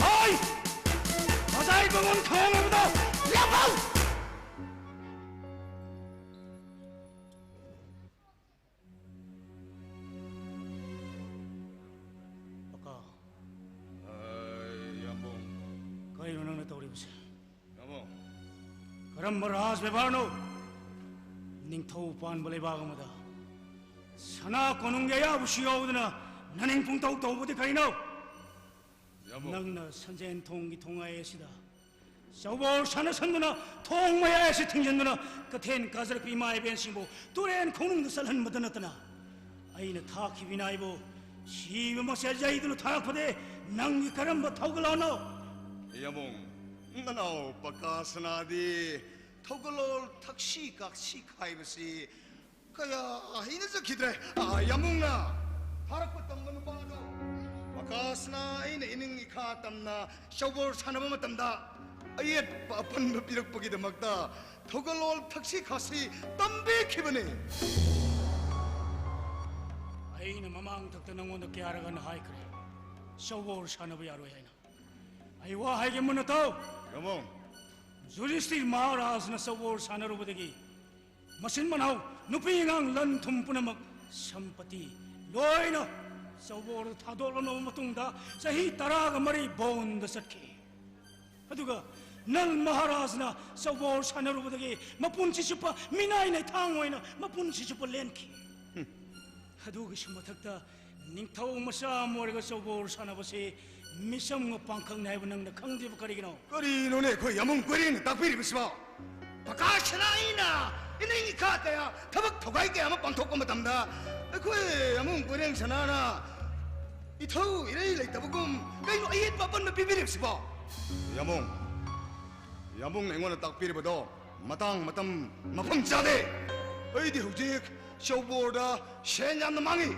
ꯍꯣꯏ! ꯉꯁꯥꯏ ꯃꯉꯣꯟ ꯊꯣꯡꯉꯕꯗꯣ ꯂꯦꯞꯄꯨ! ꯄꯀꯥ꯫ ꯑꯩ, ꯌꯥꯝꯕꯨꯡ꯫ ꯀꯔꯤꯅꯣ ꯅꯪꯅ ꯇꯧꯔꯤꯕꯁꯦ? ꯌꯥꯝꯕꯨꯡ꯫ ꯀꯔꯝꯕ ꯔꯥꯖ ꯕꯦꯕꯥꯔꯅꯣ? ꯅꯤꯡꯊꯧ ꯄꯥꯟꯕ ꯂꯩꯕꯥꯛ ꯑꯃꯗ ꯁꯅꯥ ꯀꯣꯅꯨꯡꯒꯤ ꯑꯌꯥꯕꯁꯨ ꯌꯥꯎꯗꯅ ꯅꯅꯤꯡ ꯄꯨꯡꯇꯧ ꯇꯧꯕꯗꯤ ꯀꯔꯤꯅꯣ? ꯌꯥꯝꯕꯨꯡ꯫ ꯅꯪꯅ ꯁꯟꯖꯦꯟ ꯊꯣꯡꯒꯤ ꯊꯣꯡꯉꯥꯏ ꯑꯁꯤꯗ ꯆꯧꯕꯣꯔ ꯁꯥꯟꯅꯁꯟꯗꯨꯅ, ꯊꯣꯡ ꯃꯌꯥꯏ ꯑꯁꯤ ꯊꯤꯡꯖꯤꯟꯗꯨꯅ, ꯀꯩꯊꯦꯜ ꯀꯥꯖꯔꯛꯄ ꯏꯃꯥ ꯏꯕꯦꯟꯁꯤꯡꯕꯨ ꯇꯨꯔꯦꯟ ꯈꯣꯡꯅꯨꯡꯗ ꯆꯠꯍꯟꯕꯗ ꯅꯠꯇꯅ, ꯑꯩꯅ ꯊꯥꯈꯤꯕ ꯏꯅꯥꯏꯕꯨ ꯁꯤꯕꯃꯛꯁꯦ ꯌꯩꯗꯨꯅ ꯊꯥꯔꯛꯄꯗꯤ ꯅꯪꯒꯤ ꯀꯔꯝꯕ ꯊꯧꯒꯜꯂꯣꯟꯅꯣ? ꯌꯥꯝꯕꯨꯡ, ꯅꯅꯥꯎ ꯄꯀꯥ ꯁꯅꯥꯗꯤ ꯊꯧꯒꯜꯂꯣꯟ ꯊꯛꯁꯤ ꯈꯥꯁꯤ ꯈꯥꯏꯕꯁꯤ ꯀꯌꯥ ꯍꯩꯅꯖꯈꯤꯗ꯭ꯔꯦ꯫ ꯑꯥ, ꯌꯥꯝꯕꯨꯡꯅ ꯊꯥꯔꯛꯄ ꯇꯝꯕ ꯅꯨꯄꯥꯗꯣ ꯄꯀꯥꯁꯅ ꯑꯩꯅ ꯏꯅꯤꯡ ꯏꯈꯥ ꯇꯝꯅ ꯆꯧꯕꯣꯔ ꯁꯥꯟꯅꯕ ꯃꯇꯝꯗ ꯑꯌꯦꯠꯄ ꯑꯄꯟꯕ ꯄꯤꯔꯛꯄꯒꯤꯗꯃꯛꯇ ꯊꯧꯒꯜꯂꯣꯟ ꯊꯛꯁꯤ ꯈꯥꯁꯤ ꯇꯝꯕꯤꯈꯤꯕꯅꯤ꯫ ꯑꯩꯅ ꯃꯃꯥꯡ ꯊꯛꯇ ꯅꯉꯣꯟꯗ ꯀꯌꯥꯔꯛ ꯍꯟꯅ ꯍꯥꯏꯈ꯭ꯔꯦ, ꯆꯧꯕꯣꯔ ꯁꯥꯟꯅꯕ ꯌꯥꯔꯣꯏ ꯍꯥꯏꯅ꯫ ꯑꯩ ꯋꯥ ꯍꯥꯏꯒꯦ ꯃꯨꯟꯅ ꯇꯥꯎ꯫ ꯌꯥꯝꯕꯨꯡ꯫ ꯖꯨꯗꯤꯁꯇꯤꯔ ꯃꯍꯥꯔꯥꯖꯅ ꯆꯧꯕꯣꯔ ꯁꯥꯟꯅꯔꯨꯕꯗꯒꯤ ꯃꯆꯤꯟ ꯃꯅꯥꯎ, ꯅꯨꯄꯤ ꯑꯉꯥꯡ, ꯂꯟ ꯊꯨꯝ ꯄꯨꯝꯅꯃꯛ, ꯁꯝꯄꯇꯤ ꯂꯣꯏꯅ ꯆꯧꯕꯣꯔꯗ ꯊꯥꯗꯣꯛꯂꯝꯂꯕ ꯃꯇꯨꯡꯗ ꯆꯍꯤ ꯇꯔꯥꯒ ꯃꯔꯤ ꯕꯣꯟꯗ ꯆꯠꯈꯤ꯫ ꯑꯗꯨꯒ ꯅꯜ ꯃꯍꯥꯔꯥꯖꯅ ꯆꯧꯕꯣꯔ ꯁꯥꯟꯅꯔꯨꯕꯗꯒꯤ ꯃꯄꯨꯟꯁꯤ ꯆꯨꯞꯄ ꯃꯤꯅꯥꯏ ꯅꯩꯊꯥꯡ ꯑꯣꯏꯅ ꯃꯄꯨꯟꯁꯤ ꯆꯨꯞꯄ ꯂꯦꯟꯈꯤ꯫ ꯑꯗꯨꯒꯤꯁꯨ ꯃꯊꯛꯇ ꯅꯤꯡꯊꯧ ꯃꯆꯥ ꯑꯃ ꯑꯣꯏꯔꯒ ꯆꯧꯕꯣꯔ ꯁꯥꯟꯅꯕꯁꯤ ꯃꯤꯆꯝꯒ ꯄꯥꯡꯈꯛꯅꯤ ꯍꯥꯏꯕ ꯅꯪꯅ ꯈꯪꯗ꯭ꯔꯤꯕ ꯀꯔꯤꯒꯤꯅꯣ? ꯀꯔꯤꯅꯣꯅꯦ ꯑꯩꯈꯣꯏ ꯌꯥꯝꯕꯨꯡ ꯀꯣꯏꯔꯦꯡꯅ ꯇꯥꯛꯄꯤꯔꯤꯕꯁꯤꯕꯣ? ꯄꯀꯥ ꯁꯅꯥ ꯑꯩꯅ ꯏꯅꯤꯡ ꯏꯈꯥ ꯀꯌꯥ, ꯊꯕꯛ ꯊꯧꯒꯥꯏ ꯀꯌꯥ ꯑꯃ ꯄꯥꯡꯊꯣꯛꯄ ꯃꯇꯝꯗ ꯑꯩꯈꯣꯏ ꯌꯥꯝꯕꯨꯡ ꯀꯣꯏꯔꯦꯡ ꯁꯅꯥꯅ ꯏꯊꯧ ꯏꯔꯩ ꯂꯩꯇꯕꯒꯨꯝ ꯀꯩꯅꯣ ꯑꯌꯦꯠꯄ ꯑꯄꯟꯕ ꯄꯤꯕꯤꯔꯤꯕꯁꯤꯕꯣ? ꯌꯥꯝꯕꯨꯡ, ꯌꯥꯝꯕꯨꯡꯅ ꯑꯩꯉꯣꯟꯗ ꯇꯥꯛꯄꯤꯔꯤꯕꯗꯣ ꯃꯇꯥꯡ ꯃꯇꯝ ꯃꯐꯝ ꯆꯥꯗꯦ꯫ ꯑꯩꯗꯤ ꯍꯧꯖꯤꯛ ꯆꯧꯕꯣꯔꯗ ꯁꯦꯟ ꯌꯥꯝꯅ ꯃꯥꯡꯉꯤ꯫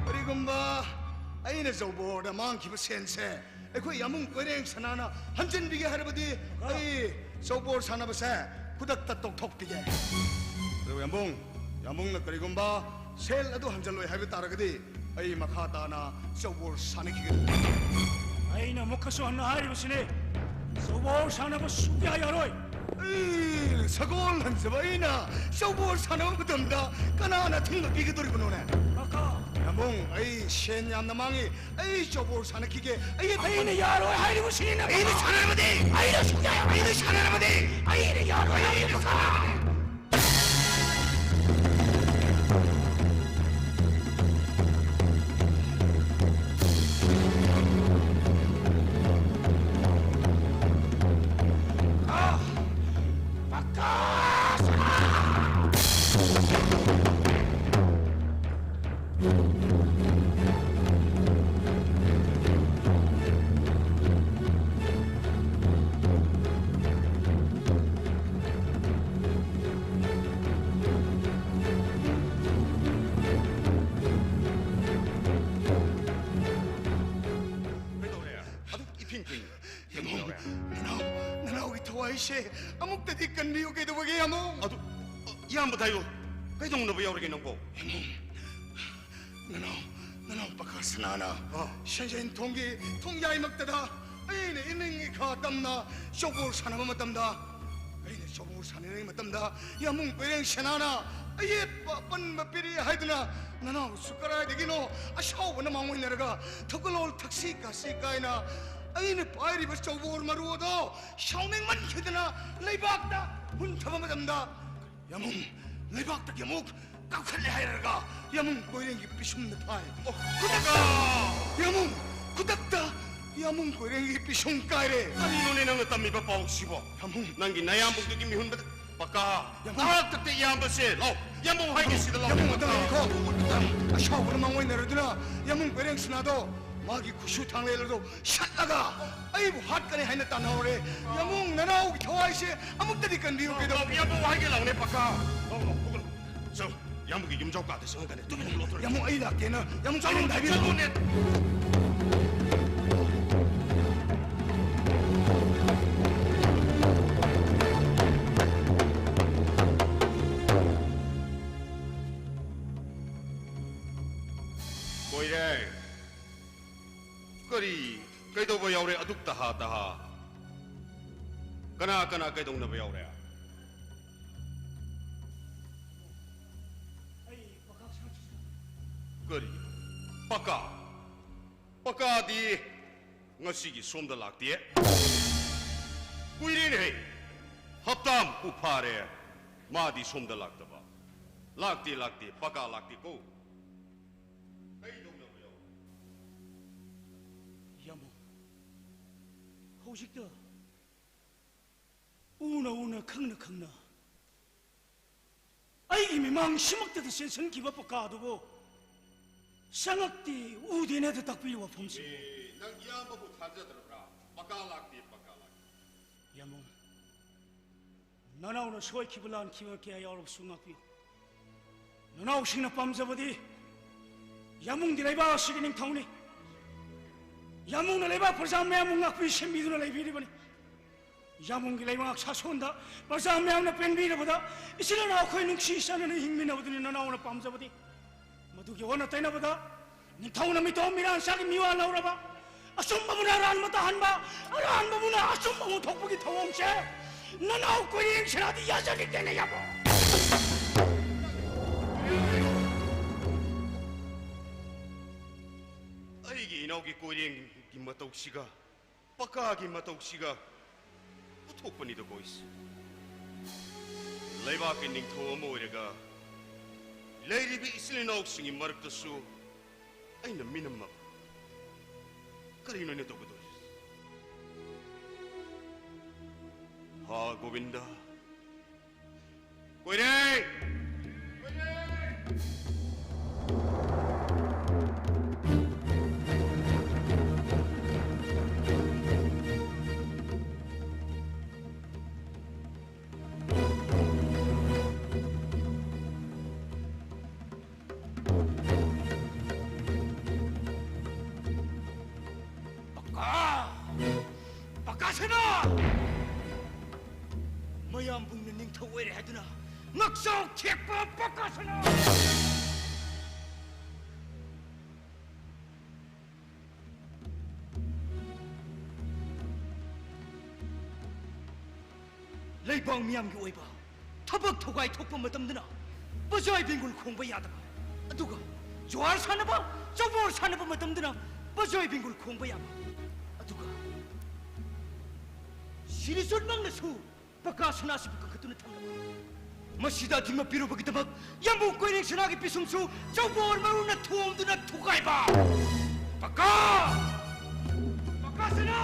ꯀꯔꯤꯒꯨꯝꯕ ꯑꯩꯅ ꯆꯧꯕꯣꯔꯗ ꯃꯥꯡꯈꯤꯕ ꯁꯦꯟꯁꯦ ꯑꯩꯈꯣꯏ ꯌꯥꯝꯕꯨꯡ ꯀꯣꯏꯔꯦꯡ ꯁꯅꯥꯅ ꯍꯟꯖꯤꯟꯕꯤꯒꯦ ꯍꯥꯏꯔꯕꯗꯤ ꯑꯩ ꯆꯧꯕꯣꯔ ꯁꯥꯟꯅꯕꯁꯦ ꯈꯨꯗꯛꯇ ꯇꯣꯛꯊꯣꯛꯄꯤꯒꯦ꯫ ꯑꯗꯨ ꯌꯥꯝꯕꯨꯡ, ꯌꯥꯝꯕꯨꯡꯅ ꯀꯔꯤꯒꯨꯝꯕ ꯁꯦꯜ ꯑꯗꯨ ꯍꯟꯖꯜꯂꯣꯏ ꯍꯥꯏꯕ ꯇꯥꯔꯒꯗꯤ ꯑꯩ ꯃꯈꯥ ꯇꯥꯅ ꯆꯧꯕꯣꯔ ꯁꯥꯟꯅꯈꯤꯒꯅꯤ꯫ ꯑꯩꯅ ꯑꯃꯨꯛꯀꯁꯨ ꯍꯟꯅ ꯍꯥꯏꯔꯤꯕꯁꯤꯅꯤ, ꯆꯧꯕꯣꯔ ꯁꯥꯟꯅꯕ ꯁꯨꯛꯌꯥ ꯌꯥꯔꯣꯏ꯫ ꯑꯩ, ꯁꯒꯣꯜ ꯍꯟꯖꯕ ꯑꯩꯅ ꯆꯧꯕꯣꯔ ꯁꯥꯟꯅꯕ ꯃꯇꯝꯗ ꯀꯅꯥꯅ ꯑꯊꯤꯡꯕ ꯄꯤꯒꯗꯧꯔꯤꯕꯅꯣꯅꯦ? ꯀꯀꯥ꯫ ꯌꯥꯝꯕꯨꯡ, ꯑꯩ ꯁꯦꯟ ꯌꯥꯝꯅ ꯃꯥꯡꯉꯤ꯫ ꯑꯩ ꯆꯧꯕꯣꯔ ꯁꯥꯟꯅꯈꯤꯒꯦ꯫ ꯑꯩ ꯑꯩꯅ ꯌꯥꯔꯣꯏ ꯍꯥꯏꯔꯤꯕꯁꯤꯅꯤ꯫ ꯑꯩꯅ ꯁꯥꯟꯅꯔꯕꯗꯤ꯫ ꯑꯩꯅ ꯁꯨꯛꯌꯥ ꯌꯥꯔꯣꯏ꯫ ꯑꯩꯅ ꯁꯥꯟꯅꯔꯕꯗꯤ꯫ ꯑꯩꯅ ꯌꯥꯔꯣꯏ꯫ ꯀꯩꯗꯧꯔꯦ? ꯑꯗꯨꯛ ꯏꯐꯤꯡ ꯐꯤꯡ ꯀꯩꯗꯧꯔꯦ? ꯅꯅꯥꯎ, ꯅꯅꯥꯎꯒꯤ ꯊꯋꯥꯏꯁꯦ ꯑꯃꯨꯛꯇꯗꯤ ꯀꯟꯕꯤꯌꯨ꯫ ꯀꯩꯗꯧꯕꯒꯦ, ꯌꯥꯝꯕꯨꯡ? ꯑꯗꯨ, ꯏꯌꯥꯝꯕꯗ ꯍꯥꯏꯌꯨ꯫ ꯀꯩꯗꯧꯅꯕ ꯌꯥꯎꯔꯒꯦ ꯅꯪꯕꯣ? ꯌꯥꯝꯕꯨꯡ, ꯅꯅꯥꯎ, ꯅꯅꯥꯎ ꯄꯀꯥ ꯁꯅꯥꯅ ꯑꯥ꯫ ꯁꯦꯟꯖꯦꯟ ꯊꯣꯡꯒꯤ ꯊꯣꯡꯌꯥꯏꯃꯛꯇꯗ ꯑꯩꯅ ꯏꯅꯤꯡ ꯏꯈꯥ ꯇꯝꯅ ꯆꯧꯕꯣꯔ ꯁꯥꯟꯅꯕ ꯃꯇꯝꯗ, ꯑꯩꯅ ꯆꯧꯕꯣꯔ ꯁꯥꯟꯅꯔꯤꯉꯩ ꯃꯇꯝꯗ ꯌꯥꯝꯕꯨꯡ ꯀꯣꯏꯔꯦꯡ ꯁꯅꯥꯅ ꯑꯌꯦꯠꯄ ꯑꯄꯟꯕ ꯄꯤꯔꯛꯏ ꯍꯥꯏꯗꯨꯅ ꯅꯅꯥꯎꯁꯨ ꯀꯗꯥꯏꯗꯒꯤꯅꯣ ꯑꯁꯥꯎꯕꯅ ꯃꯥꯡꯑꯣꯏꯅꯔꯒ ꯊꯧꯒꯜꯂꯣꯟ ꯊꯛꯁꯤ ꯈꯥꯁꯤ ꯀꯥꯏꯅ ꯑꯩꯅ ꯄꯥꯏꯔꯤꯕ ꯆꯧꯕꯣꯔ ꯃꯔꯨ ꯑꯗꯣ ꯁꯥꯎꯅꯤꯡꯃꯟꯈꯤꯗꯅ ꯂꯩꯕꯥꯛꯇ ꯍꯨꯟꯊꯕ ꯃꯇꯝꯗ ꯌꯥꯝꯕꯨꯡ ꯂꯩꯕꯥꯛꯇꯒꯤ ꯑꯃꯨꯛ ꯀꯥꯞꯈꯠꯂꯦ ꯍꯥꯏꯔꯒ ꯌꯥꯝꯕꯨꯡ ꯀꯣꯏꯔꯦꯡꯒꯤ ꯄꯤꯁꯨꯝꯗ ꯊꯥꯏ꯫ ꯑꯣ, ꯈꯨꯗꯛꯇ! ꯌꯥꯝꯕꯨꯡ! ꯈꯨꯗꯛꯇ ꯌꯥꯝꯕꯨꯡ ꯀꯣꯏꯔꯦꯡꯒꯤ ꯄꯤꯁꯨꯝ ꯀꯥꯏꯔꯦ꯫ ꯀꯔꯤꯅꯣꯅꯦ ꯅꯪꯅ ꯇꯝꯃꯤꯕ ꯄꯥꯎꯁꯤꯕꯣ? ꯌꯥꯝꯕꯨꯡ! ꯅꯪꯒꯤ ꯅꯌꯥꯝꯕꯨꯡꯗꯨꯒꯤ ꯃꯤꯍꯨꯟꯕꯗ ꯄꯀꯥ! ꯌꯥꯝꯕꯨꯡ! ꯉꯥꯏꯍꯥꯛꯇꯛꯇ ꯏꯌꯥꯝꯕꯁꯦ ꯂꯥꯎ! ꯌꯥꯝꯕꯨꯡ ꯍꯥꯏꯒꯦ ꯁꯤꯗ ꯂꯥꯎ! ꯌꯥꯝꯕꯨꯡ! ꯑꯝꯇ ꯂꯩꯈꯣ! ꯑꯁꯥꯎꯕꯅ ꯃꯥꯡꯑꯣꯏꯅꯔꯗꯨꯅ ꯌꯥꯝꯕꯨꯡ ꯀꯣꯏꯔꯦꯡ ꯁꯅꯥꯗꯣ ꯃꯥꯒꯤ ꯈꯨꯠꯁꯨ ꯊꯥꯡꯂꯦꯜ ꯑꯗꯨ ꯁꯠꯂꯒ ꯑꯩꯕꯨ ꯍꯥꯠꯀꯅꯤ ꯍꯥꯏꯅ ꯇꯥꯟꯅꯍꯧꯔꯦ꯫ ꯌꯥꯝꯕꯨꯡ, ꯅꯅꯥꯎꯒꯤ ꯊꯋꯥꯏꯁꯦ ꯑꯃꯨꯛꯇꯗꯤ ꯀꯟꯕꯤꯌꯨ꯫ ꯀꯩꯗꯧ- ꯌꯥꯝꯕꯨꯡ ꯍꯥꯏꯒꯦ ꯂꯥꯎꯅꯦ, ꯄꯀꯥ꯫ ꯂꯥꯎ, ꯂꯥꯎ, ꯍꯧꯒꯠꯂꯣ꯫ ꯆꯪ, ꯌꯥꯝꯕꯨꯡꯒꯤ ꯌꯨꯝꯖꯥꯎ ꯀꯥꯗ ꯆꯪꯉꯒꯅꯦ, ꯇꯨꯃꯤꯟꯅ ꯂꯣꯠꯊꯣꯔꯛꯑꯣ꯫ ꯌꯥꯝꯕꯨꯡ, ꯑꯩ ꯂꯥꯛꯀꯦꯅ ꯌꯥꯝꯕꯨꯡ ꯆꯠꯂꯣꯅꯦ, ꯀꯣꯏꯔꯦꯡꯗ ꯍꯥꯏꯕꯤꯔꯛꯑꯣ꯫ ꯆꯠꯂꯣꯅꯦ꯫ ꯀꯣꯏꯔꯦ꯫ ꯀꯔꯤ? ꯀꯩꯗꯧꯕ ꯌꯥꯎꯔꯦ ꯑꯗꯨꯛ ꯇꯍꯥ ꯇꯍꯥ? ꯀꯅꯥ ꯀꯅꯥ ꯀꯩꯗꯧꯅꯕ ꯌꯥꯎꯔꯦ? ꯀꯔꯤ? ꯄꯀꯥ? ꯄꯀꯥꯗꯤ ꯉꯁꯤꯒꯤ ꯁꯣꯝꯗ ꯂꯥꯛꯇꯦ꯫ ꯀꯨꯏꯔꯦꯅꯦꯍꯦ꯫ ꯍꯞꯇꯥꯃꯨꯛꯄꯨ ꯐꯥꯔꯦ, ꯃꯥꯗꯤ ꯁꯣꯝꯗ ꯂꯥꯛꯇꯕ꯫ ꯂꯥꯛꯇꯦ, ꯂꯥꯛꯇꯦ, ꯄꯀꯥ ꯂꯥꯛꯇꯦꯀꯣ꯫ ꯀꯩꯗꯧꯅꯕ ꯌꯥꯎ? ꯌꯥꯝꯕꯨꯡ, ꯍꯧꯖꯤꯛꯇ ꯎꯅ ꯎꯅ, ꯈꯪꯅ ꯈꯪꯅ, ꯑꯩꯒꯤ ꯃꯤꯃꯥꯡ ꯁꯤꯃꯛꯇꯗ ꯆꯦꯟꯁꯤꯟꯈꯤꯕ ꯄꯀꯥꯗꯨꯕꯨ ꯁꯉꯛꯇꯤ ꯎꯗꯦꯅꯦꯗ ꯇꯥꯛꯄꯤꯌꯨ ꯋꯥꯐꯝꯁꯤꯕꯨ꯫ ꯑꯦ, ꯅꯪ ꯏꯌꯥꯝꯕꯕꯨ ꯊꯥꯖꯗ꯭ꯔꯕ꯭ꯔꯥ? ꯄꯀꯥ ꯂꯥꯛꯇꯦ, ꯄꯀꯥ ꯂꯥꯛꯇꯦ꯫ ꯌꯥꯝꯕꯨꯡ, ꯅꯅꯥꯎꯅ ꯁꯣꯏꯈꯤꯕ ꯂꯥꯟꯈꯤꯕ ꯀꯌꯥ ꯌꯥꯎꯔꯕꯁꯨ ꯉꯥꯛꯄꯤꯌꯨ꯫ ꯅꯅꯥꯎꯁꯤꯡꯅ ꯄꯥꯝꯖꯕꯗꯤ ꯌꯥꯝꯕꯨꯡꯗꯤ ꯂꯩꯕꯥꯛ ꯑꯁꯤꯒꯤ ꯅꯤꯡꯊꯧꯅꯤ꯫ ꯌꯥꯝꯕꯨꯡꯅ ꯂꯩꯕꯥꯛ ꯄ꯭ꯔꯖꯥ ꯃꯌꯥꯝꯕꯨ ꯉꯥꯛꯄꯤ ꯁꯦꯝꯕꯤꯗꯨꯅ ꯂꯩꯕꯤꯔꯤꯕꯅꯤ꯫ ꯌꯥꯝꯕꯨꯡꯒꯤ ꯂꯩꯕꯥꯛ ꯁꯥꯁꯣꯟꯗ ꯄ꯭ꯔꯖꯥ ꯃꯌꯥꯝꯅ ꯄꯦꯟꯕꯤꯔꯕꯗ ꯏꯆꯤꯜ ꯏꯅꯥꯎ ꯑꯩꯈꯣꯏ ꯅꯨꯡꯁꯤ ꯆꯥꯟꯅꯅ ꯍꯤꯡꯃꯤꯟꯅꯕꯗꯨꯅꯤ ꯅꯅꯥꯎꯅ ꯄꯥꯝꯖꯕꯗꯤ꯫ ꯃꯗꯨꯒꯤ ꯑꯣꯟꯅ ꯇꯩꯅꯕꯗ ꯅꯤꯡꯊꯧꯅ ꯃꯤꯇꯣꯞ ꯃꯤꯔꯥꯟꯆꯥꯒꯤ ꯃꯤꯋꯥ ꯂꯧꯔꯕ, ꯑꯆꯨꯝꯕꯕꯨꯅ ꯑꯔꯥꯟꯕ ꯇꯥꯍꯟꯕ, ꯑꯔꯥꯟꯕꯕꯨꯅ ꯑꯆꯨꯝꯕ ꯑꯣꯟꯊꯣꯛꯄꯒꯤ ꯊꯧꯑꯣꯡꯁꯦ ꯅꯅꯥꯎ ꯀꯣꯏꯔꯦꯡ ꯁꯦꯅꯥꯗꯤ ꯌꯥꯖꯅꯤꯡꯗꯦꯅꯦ ꯌꯥꯝꯕꯨꯡ꯫ ꯑꯩꯒꯤ ꯏꯅꯥꯎꯒꯤ ꯀꯣꯏꯔꯦꯡꯒꯤ ꯃꯇꯧꯁꯤꯒ ꯄꯀꯥꯒꯤ ꯃꯇꯧꯁꯤꯒ ꯎꯊꯣꯛꯄꯅꯤꯗ ꯀꯣꯏꯁꯦ꯫ ꯂꯩꯕꯥꯛꯀꯤ ꯅꯤꯡꯊꯧ ꯑꯃ ꯑꯣꯏꯔꯒ ꯂꯩꯔꯤꯕ ꯏꯆꯤꯜ ꯏꯅꯥꯎꯁꯤꯡꯒꯤ ꯃꯔꯛꯇꯁꯨ ꯑꯩꯅ ꯃꯤꯅꯝꯃꯕ꯫ ꯀꯔꯤꯅꯣ ꯑꯩꯅ ꯇꯧꯒꯗꯧꯔꯤꯁꯦ? ꯍꯥ ꯒꯣꯕꯤꯟꯗ, ꯀꯣꯏꯔꯦ! ꯄꯀꯥ! ꯄꯀꯥ ꯁꯅꯥ! ꯃꯌꯥꯝꯕꯨꯡꯅ ꯅꯤꯡꯊꯧ ꯑꯣꯏꯔꯦ ꯍꯥꯏꯗꯨꯅ ꯉꯛꯆꯥꯎ ꯊꯦꯛꯄ ꯄꯀꯥ ꯁꯅꯥ! ꯂꯩꯕꯥꯛ ꯃꯤꯌꯥꯝꯒꯤ ꯑꯣꯏꯕ ꯊꯕꯛ ꯊꯧꯒꯥꯏ ꯊꯣꯛꯄ ꯃꯇꯝꯗꯅ ꯄꯖꯥꯏ ꯕꯦꯡꯒꯨꯜ ꯈꯣꯡꯕ ꯌꯥꯗꯕ, ꯑꯗꯨꯒ ꯖꯨꯋꯥꯔ ꯁꯥꯟꯅꯕ, ꯆꯧꯕꯣꯔ ꯁꯥꯟꯅꯕ ꯃꯇꯝꯗꯅ ꯄꯖꯥꯏ ꯕꯦꯡꯒꯨꯜ ꯈꯣꯡꯕ ꯌꯥꯕ, ꯑꯗꯨꯒ ꯁꯤꯔꯤꯆꯨꯠꯃꯛꯅꯁꯨ ꯄꯀꯥ ꯁꯅꯥꯁꯤꯕꯨ ꯀꯟꯈꯠꯇꯨꯅ ꯊꯝꯂꯕ꯫ ꯃꯁꯤꯗ ꯑꯊꯤꯡꯕ ꯄꯤꯔꯨꯕꯒꯤꯗꯃꯛ ꯌꯥꯝꯕꯨꯡ ꯀꯣꯏꯔꯦꯡ ꯁꯅꯥꯒꯤ ꯄꯤꯁꯨꯝꯁꯨ ꯆꯧꯕꯣꯔ ꯃꯔꯨꯅ ꯊꯣꯝꯗꯨꯅ ꯊꯨꯒꯥꯏꯕ꯫ ꯄꯀꯥ! ꯄꯀꯥ ꯁꯅꯥ!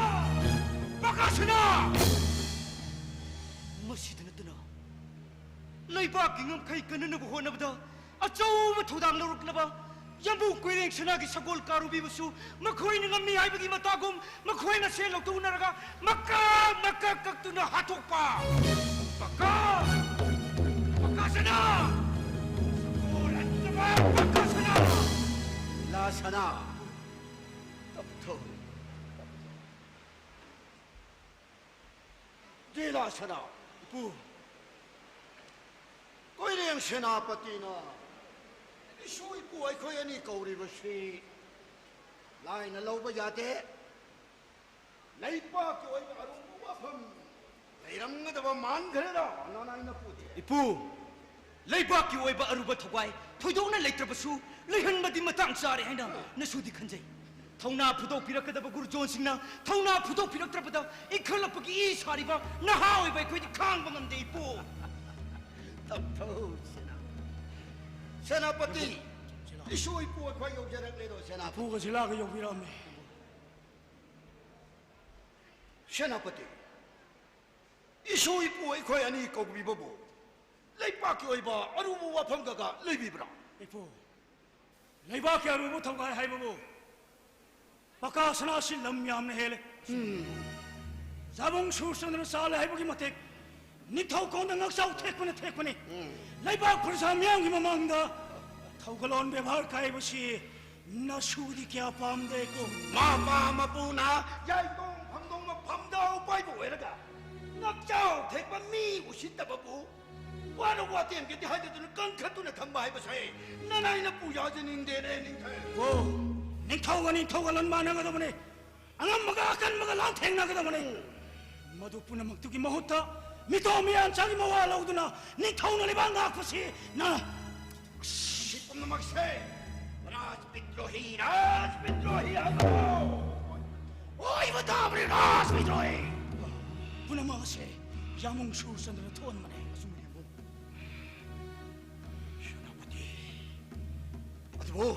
ꯄꯀꯥ ꯁꯅꯥ! ꯃꯁꯤꯗ ꯅꯠꯇꯅ ꯂꯩꯕꯥꯛꯀꯤ ꯉꯝꯈꯩ ꯀꯟꯅꯅꯕ ꯍꯣꯠꯅꯕꯗ ꯑꯆꯧꯕ ꯊꯧꯗꯥꯡ ꯂꯧꯔꯛꯂꯕ ꯌꯥꯝꯕꯨꯡ ꯀꯣꯏꯔꯦꯡ ꯁꯅꯥꯒꯤ ꯁꯒꯣꯜ ꯀꯥꯔꯨꯕꯤꯕꯨꯁꯨ ꯃꯈꯣꯏꯅ ꯉꯝꯃꯤ ꯍꯥꯏꯕꯒꯤ ꯃꯇꯥꯒꯨꯝ ꯃꯈꯣꯏ ꯃꯁꯦꯟ ꯂꯧꯊꯣꯛꯅꯔꯒ ꯃꯀꯛ ꯃꯀꯛ ꯀꯛꯇꯨꯅ ꯍꯥꯠꯇꯣꯛꯄ꯫ ꯄꯀꯥ! ꯄꯀꯥ ꯁꯅꯥ! ꯁꯒꯣꯜ ꯍꯟꯗꯕ ꯄꯀꯥ ꯁꯅꯥ! ꯂꯥ ꯁꯅꯥ! ꯇꯞꯊꯧ꯫ ꯂꯤꯂꯥ ꯁꯅꯥ꯫ ꯏꯄꯨ꯫ ꯀꯣꯏꯔꯦꯡ ꯁꯦꯅꯥꯄꯇꯤꯅ ꯏꯁꯨ ꯏꯄꯨ ꯑꯩꯈꯣꯏ ꯑꯅꯤ ꯀꯧꯔꯤꯕꯁꯤ ꯂꯥꯏꯅ ꯂꯧꯕ ꯌꯥꯗꯦ꯫ ꯂꯩꯄꯥꯛꯀꯤ ꯑꯣꯏꯕ ꯑꯔꯨꯕ ꯋꯥꯐꯝ ꯂꯩꯔꯝꯒꯗꯕ ꯃꯥꯟꯈ꯭ꯔꯦꯗ, ꯅꯅꯥꯏ ꯅꯄꯨꯗꯤ꯫ ꯏꯄꯨ, ꯂꯩꯕꯥꯛꯀꯤ ꯑꯣꯏꯕ ꯑꯔꯨꯕ ꯊꯧꯒꯥꯏ ꯊꯣꯏꯗꯣꯛꯅ ꯂꯩꯇ꯭ꯔꯕꯁꯨ ꯂꯩꯍꯟꯕꯗꯤ ꯃꯇꯥꯡ ꯆꯥꯔꯦ ꯍꯥꯏꯅ ꯅꯁꯨꯗꯤ ꯈꯟꯖꯩ꯫ ꯊꯧꯅꯥ ꯐꯨꯗꯣꯛꯄꯤꯔꯛꯀꯗꯕ ꯒꯨꯔꯨꯖꯣꯟꯁꯤꯡꯅ ꯊꯧꯅꯥ ꯐꯨꯗꯣꯛꯄꯤꯔꯛꯇ꯭ꯔꯕꯗ ꯏꯟꯈꯠꯂꯛꯄꯒꯤ ꯏ ꯁꯥꯔꯤꯕ ꯅꯍꯥ ꯑꯣꯏꯕ ꯑꯩꯈꯣꯏꯗꯤ ꯈꯥꯡꯕ ꯉꯝꯗꯦ, ꯏꯄꯨ꯫ ꯇꯞꯊꯧ, ꯁꯦꯅꯥ-, ꯁꯦꯅꯥꯄꯇꯤ, ꯏꯁꯨ ꯏꯄꯨ ꯑꯩꯈꯣꯏ ꯌꯧꯖꯔꯛꯂꯦꯗꯣ, ꯁꯦꯅꯥꯄꯇꯤ꯫ ꯏꯄꯨꯒ ꯖꯤꯂꯥꯒ ꯌꯧꯕꯤꯔꯛꯑꯝꯃꯦ꯫ ꯁꯦꯅꯥꯄꯇꯤ, ꯏꯁꯨ ꯏꯄꯨ ꯑꯩꯈꯣꯏ ꯑꯅꯤ ꯀꯧꯕꯤꯕꯕꯨ ꯂꯩꯄꯥꯛꯀꯤ ꯑꯣꯏꯕ ꯑꯔꯨꯕ ꯋꯥꯐꯝꯒꯒ ꯂꯩꯕꯤꯕ꯭ꯔꯥ? ꯏꯄꯨ, ꯂꯩꯕꯥꯛꯀꯤ ꯑꯔꯨꯕ ꯊꯧꯒꯥꯏ ꯍꯥꯏꯕꯕꯨ ꯄꯀꯥ ꯁꯅꯥꯁꯤ ꯂꯝ ꯌꯥꯝꯅ ꯍꯦꯜꯂꯦ꯫ ꯎꯝ꯫ ꯖꯥꯕꯨꯡ ꯁꯨꯔꯆꯟꯗ꯭ꯔ ꯆꯥꯂꯦ ꯍꯥꯏꯕꯒꯤ ꯃꯇꯤꯛ ꯅꯤꯡꯊꯧ ꯀꯣꯟꯗ ꯉꯛꯆꯥꯎ ꯊꯦꯛꯄꯅ ꯊꯦꯛꯄꯅꯤ꯫ ꯎꯝ꯫ ꯂꯩꯕꯥꯛ ꯄ꯭ꯔꯖꯥ ꯃꯤꯌꯥꯝꯒꯤ ꯃꯃꯥꯡꯗ ꯊꯧꯒꯜꯂꯣꯟ ꯕꯦꯕꯥꯔ ꯀꯥꯏꯕꯁꯤ ꯅꯁꯨꯗꯤ ꯀꯌꯥ ꯄꯥꯝꯗꯦꯀꯣ꯫ ꯃꯄꯥ ꯃꯄꯨꯅ ꯌꯥꯏꯇꯣꯡ ꯐꯪꯗꯣꯡ ꯃꯐꯝꯗ ꯎꯄꯥꯏꯕ ꯑꯣꯏꯔꯒ ꯉꯛꯆꯥꯎ ꯊꯦꯛꯄ ꯃꯤ ꯎꯁꯤꯠꯇꯕꯕꯨ ꯋꯥꯔ ꯋꯥꯇꯦꯝꯒꯗꯤ ꯍꯥꯏꯗꯗꯨꯅ ꯀꯟꯈꯠꯇꯨꯅ ꯊꯝꯕ ꯍꯥꯏꯕꯁꯦ ꯅꯅꯥꯏꯅ ꯄꯨ ꯌꯥꯖꯅꯤꯡꯗꯦꯅꯦ, ꯅꯤꯡꯊꯧ꯫ ꯑꯣ, ꯅꯤꯡꯊꯧꯒ ꯅꯤꯡꯊꯧꯒ ꯂꯟ ꯃꯥꯟꯅꯒꯗꯕꯅꯦ꯫ ꯑꯉꯝꯕꯒ ꯑꯀꯟꯕꯒ ꯂꯥꯟꯊꯦꯡꯅꯒꯗꯕꯅꯦ꯫ ꯃꯗꯨ ꯄꯨꯝꯅꯃꯛꯇꯨꯒꯤ ꯃꯍꯨꯠꯇ ꯃꯤꯇꯣꯞ ꯃꯤꯌꯥꯟꯆꯥꯒꯤ ꯃꯋꯥ ꯂꯧꯗꯨꯅ ꯅꯤꯡꯊꯧꯅ ꯂꯩꯕꯥꯛ ꯉꯥꯛꯄꯁꯤ ꯅ-, ꯁꯤ ꯄꯨꯝꯅꯃꯛꯁꯦ ꯔꯥꯖꯕꯤꯗ꯭ꯔꯣꯍꯤ, ꯔꯥꯖꯕꯤꯗ꯭ꯔꯣꯍꯤ ꯍꯥꯏꯕ ꯑꯣꯏꯕ ꯇꯥꯕꯅꯤ, ꯔꯥꯖꯕꯤꯗ꯭ꯔꯣꯍꯤ꯫ ꯄꯨꯝꯅꯃꯛ ꯑꯁꯦ ꯌꯥꯃꯨꯡ ꯁꯨꯔꯆꯟꯗ꯭ꯔꯅ ꯊꯣꯛꯍꯟꯕꯅꯦ꯫ ꯑꯆꯨꯝꯕꯅꯤ ꯌꯥꯃꯨꯡ꯫ ꯁꯦꯅꯥꯄꯇꯤ, ꯑꯗꯨꯕꯨ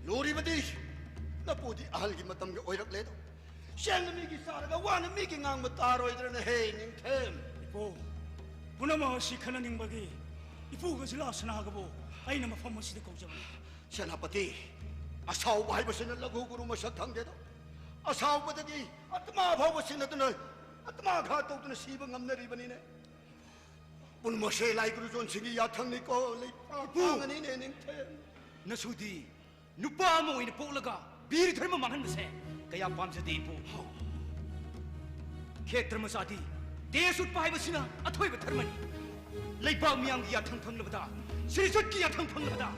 ꯂꯨꯔꯤꯕꯗꯤ ꯂꯐꯨꯗꯤ ꯑꯍꯜꯒꯤ ꯃꯇꯝꯒꯤ ꯑꯣꯏꯔꯛꯂꯦꯗꯣ꯫ ꯆꯦꯡꯅ ꯃꯤꯒꯤ ꯆꯥꯔꯒ ꯋꯥꯅ ꯃꯤꯒꯤ ꯉꯥꯡꯕ ꯇꯥꯔꯣꯏꯗ꯭ꯔꯅ ꯍꯦ ꯅꯤꯡꯊꯦꯝ? ꯏꯄꯨ, ꯄꯨꯝꯅꯃꯛ ꯑꯁꯤ ꯈꯟꯅꯅꯤꯡꯕꯒꯤ ꯏꯄꯨꯒ ꯖꯤꯂꯥ ꯁꯅꯥꯒꯕꯨ ꯑꯩꯅ ꯃꯐꯝ ꯑꯁꯤꯗ ꯀꯧꯖꯕꯅꯤ꯫ ꯁꯦꯅꯥꯄꯇꯤ, ꯑꯁꯥꯎꯕ ꯍꯥꯏꯕꯁꯤꯅ ꯂꯘꯨ ꯒꯨꯔꯨ ꯃꯁꯛ ꯈꯪꯗꯦꯗꯣ꯫ ꯑꯁꯥꯎꯕꯗꯒꯤ ꯑꯇꯃꯥ ꯐꯥꯎꯕ ꯁꯤꯟꯅꯗꯨꯅ ꯑꯇꯃꯥ ꯘꯥꯠ ꯇꯧꯗꯨꯅ ꯁꯤꯕ ꯉꯝꯅꯔꯤꯕꯅꯤꯅꯦ꯫ ꯄꯨꯝꯅꯃꯛꯁꯦ ꯂꯥꯏ ꯒꯨꯔꯨꯖꯣꯟꯁꯤꯡꯒꯤ ꯌꯥꯊꯪꯅꯤꯀꯣ, ꯂꯩꯄꯥꯛ ꯏꯄꯨ! ꯇꯥꯡꯉꯅꯤꯅꯦ ꯅꯤꯡꯊꯦꯝ꯫ ꯅꯁꯨꯗꯤ ꯅꯨꯄꯥ ꯑꯃ ꯑꯣꯏꯅ ꯄꯣꯛꯂꯒ ꯕꯤꯔ ꯙꯔꯃ ꯃꯥꯡꯍꯟꯕꯁꯦ ꯀꯌꯥ ꯄꯥꯝꯖꯗꯦ ꯏꯄꯨ꯫ ꯈꯦꯇ꯭ꯔ ꯃꯆꯥꯗꯤ ꯇꯦꯖ ꯎꯠꯄ ꯍꯥꯏꯕꯁꯤꯅ ꯑꯊꯣꯏꯕ ꯙꯔꯃꯅꯤ꯫ ꯂꯩꯕꯥꯛ ꯃꯤꯌꯥꯝꯒꯤ ꯌꯥꯊꯪ ꯐꯪꯂꯕꯗ, ꯁ꯭ꯔꯤꯖꯨꯠꯀꯤ ꯌꯥꯊꯪ ꯐꯪꯂꯕꯗ,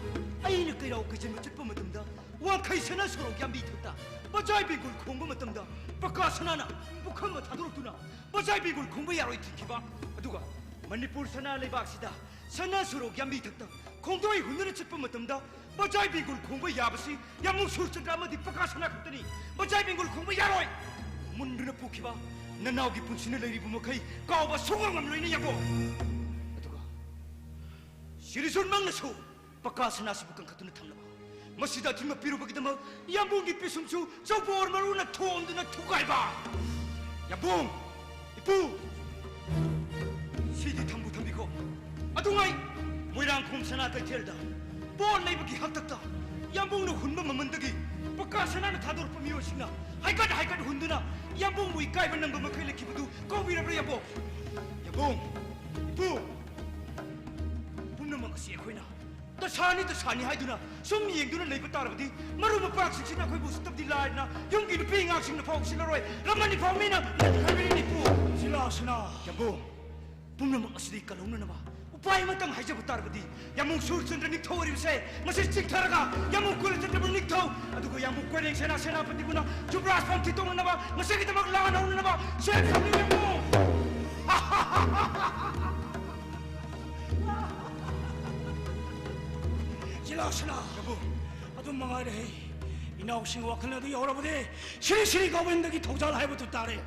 ꯑꯩꯅ ꯀꯩꯔꯥꯎ ꯀꯩꯆꯦꯟꯕ ꯆꯠꯄ ꯃꯇꯝꯗ, ꯋꯥꯡꯈꯩ ꯁꯅꯥ ꯁꯣꯔꯣꯛ ꯌꯥꯝꯕꯤ ꯊꯛꯇ ꯕꯖꯥꯏ ꯕꯦꯡꯒꯨꯜ ꯈꯣꯡꯕ ꯃꯇꯝꯗ, ꯄꯀꯥ ꯁꯅꯥꯅ ꯄꯨꯈꯝ ꯑꯃ ꯊꯥꯗꯣꯔꯛꯇꯨꯅ ꯕꯖꯥꯏ ꯕꯦꯡꯒꯨꯜ ꯈꯣꯡꯕ ꯌꯥꯔꯣꯏ ꯊꯤꯡꯈꯤꯕ꯫ ꯑꯗꯨꯒ ꯃꯅꯤꯄꯨꯔ ꯁꯅꯥ ꯂꯩꯕꯥꯛꯁꯤꯗ ꯁꯅꯥ ꯁꯣꯔꯣꯛ ꯌꯥꯝꯕꯤ ꯊꯛꯇ ꯈꯣꯡꯗꯣꯏ ꯍꯨꯟꯗꯨꯅ ꯆꯠꯄ ꯃꯇꯝꯗ, ꯕꯖꯥꯏ ꯕꯦꯡꯒꯨꯜ ꯈꯣꯡꯕ ꯌꯥꯕꯁꯤ ꯌꯥꯃꯨꯡ ꯁꯨꯔꯆꯟꯗ꯭ꯔ ꯑꯃꯗꯤ ꯄꯀꯥ ꯁꯅꯥ ꯈꯛꯇꯅꯤ꯫ ꯕꯖꯥꯏ ꯕꯦꯡꯒꯨꯜ ꯈꯣꯡꯕ ꯌꯥꯔꯣꯏ꯫ ꯃꯨꯟꯗꯨꯅ ꯄꯨꯈꯤꯕ ꯅꯅꯥꯎꯒꯤ ꯄꯨꯟꯁꯤꯅ ꯂꯩꯔꯤꯕ ꯃꯈꯩ ꯀꯥꯎꯕ ꯁꯨꯡꯉꯝ ꯉꯝꯂꯣꯏꯅꯦ ꯌꯥꯕꯣ꯫ ꯑꯗꯨꯒ ꯁꯤꯔꯤꯖꯨꯟꯃꯛꯅꯁꯨ ꯄꯀꯥ ꯁꯅꯥꯁꯤꯕꯨ ꯀꯟꯈꯠꯇꯨꯅ ꯊꯝꯂꯕ, ꯃꯁꯤꯗ ꯑꯊꯤꯡꯕ ꯄꯤꯔꯨꯕꯒꯤꯗꯃꯛ ꯌꯥꯝꯕꯨꯡꯒꯤ ꯄꯤꯁꯨꯝꯁꯨ ꯆꯧꯕꯣꯔ ꯃꯔꯨꯅ ꯊꯣꯝꯗꯨꯅ ꯊꯨꯒꯥꯏꯕ꯫ ꯌꯥꯝꯕꯨꯡ! ꯏꯄꯨ! ꯁꯤꯗꯤ ꯊꯝꯕꯨ ꯊꯝꯕꯤꯈꯣ꯫ ꯑꯗꯨꯉꯩ ꯃꯣꯏꯔꯥꯡꯈꯣꯝ ꯁꯅꯥ ꯀꯩꯊꯦꯜꯗ ꯄꯣꯠ ꯂꯩꯕꯒꯤ ꯍꯥꯛꯇꯛꯇ ꯌꯥꯝꯕꯨꯡꯅ ꯍꯨꯟꯕ ꯃꯃꯜꯗꯒꯤ ꯄꯀꯥ ꯁꯅꯥꯅ ꯊꯥꯗꯣꯔꯛꯄ ꯃꯤꯑꯣꯏꯁꯤꯡꯅ ꯍꯥꯏꯀꯠ ꯍꯥꯏꯀꯠ ꯍꯨꯟꯗꯨꯅ ꯌꯥꯝꯕꯨꯡꯕꯨ ꯏꯀꯥꯏꯕ ꯅꯪꯕ ꯃꯈꯩ ꯂꯩꯈꯤꯕꯗꯨ ꯀꯧꯕꯤꯔꯕ꯭ꯔꯥ ꯌꯥꯝꯕꯨꯡ? ꯌꯥꯝꯕꯨꯡ! ꯏꯄꯨ! ꯄꯨꯝꯅꯃꯛ ꯑꯁꯤ ꯑꯩꯈꯣꯏꯅ ꯇꯁꯥꯅꯤ ꯇꯁꯥꯅꯤ ꯍꯥꯏꯗꯨꯅ ꯁꯨꯝ ꯌꯦꯡꯗꯨꯅ ꯂꯩꯕ ꯇꯥꯔꯕꯗꯤ, ꯃꯔꯨꯞ ꯃꯄꯥꯡꯁꯤꯡꯁꯤꯅ ꯑꯩꯈꯣꯏꯕꯨ ꯎꯁꯤꯠꯇꯕꯗꯤ ꯂꯥꯏꯔꯅ ꯌꯨꯝꯒꯤ ꯅꯨꯄꯤ ꯑꯉꯥꯡꯁꯤꯡꯅ ꯐꯥꯎ ꯎꯁꯤꯠꯂꯔꯣꯏ꯫ ꯂꯃꯟ ꯅꯤꯡꯊꯧ ꯃꯤꯅ ꯍꯥꯏꯕꯤꯔꯤꯅꯤ ꯏꯄꯨ꯫ ꯖꯤꯂꯥ ꯁꯅꯥ꯫ ꯌꯥꯝꯕꯨꯡ! ꯄꯨꯝꯅꯃꯛ ꯑꯁꯤꯗꯒꯤ ꯀꯜꯍꯧꯅꯅꯕ ꯎꯄꯥꯏ ꯑꯃꯇꯪ ꯍꯥꯏꯖꯕ ꯇꯥꯔꯕꯗꯤ, ꯌꯥꯝꯕꯨꯡ ꯁꯨꯔꯆꯟꯗ꯭ꯔ ꯅꯤꯡꯊꯧ ꯑꯣꯏꯔꯤꯕꯁꯦ ꯃꯁꯤ ꯆꯤꯡꯊꯔꯒ ꯌꯥꯝꯕꯨꯡ ꯀꯨꯂꯆꯟꯗ꯭ꯔ ꯅꯤꯡꯊꯧ, ꯑꯗꯨꯒ ꯌꯥꯝꯕꯨꯡ ꯀꯣꯏꯔꯦꯡ ꯁꯦꯅꯥ ꯁꯦꯅꯥꯄꯇꯤꯕꯨꯅ ꯖꯨꯕꯔꯥꯖ ꯐꯝ ꯊꯤꯇꯣꯛꯅꯅꯕ, ꯃꯁꯤꯒꯤꯗꯃꯛ ꯂꯥꯟ ꯍꯧꯅꯅꯕ ꯁꯦꯝ ꯁꯥꯕꯤꯌꯨ ꯌꯥꯝꯕꯨꯡ꯫ ꯖꯤꯂꯥ ꯁꯅꯥ꯫ ꯌꯥꯝꯕꯨꯡ! ꯑꯗꯨꯝ ꯃꯉꯥꯏꯔꯦ꯫ ꯏꯅꯥꯎꯁꯤꯡ ꯋꯥꯈꯜ ꯑꯗꯨ ꯌꯧꯔꯕꯗꯤ ꯁꯤꯔꯤ ꯁꯤꯔꯤ ꯒꯣꯕꯤꯟꯗꯒꯤ ꯊꯧꯖꯥꯜ ꯍꯥꯏꯕꯗꯨ ꯇꯥꯔꯦ꯫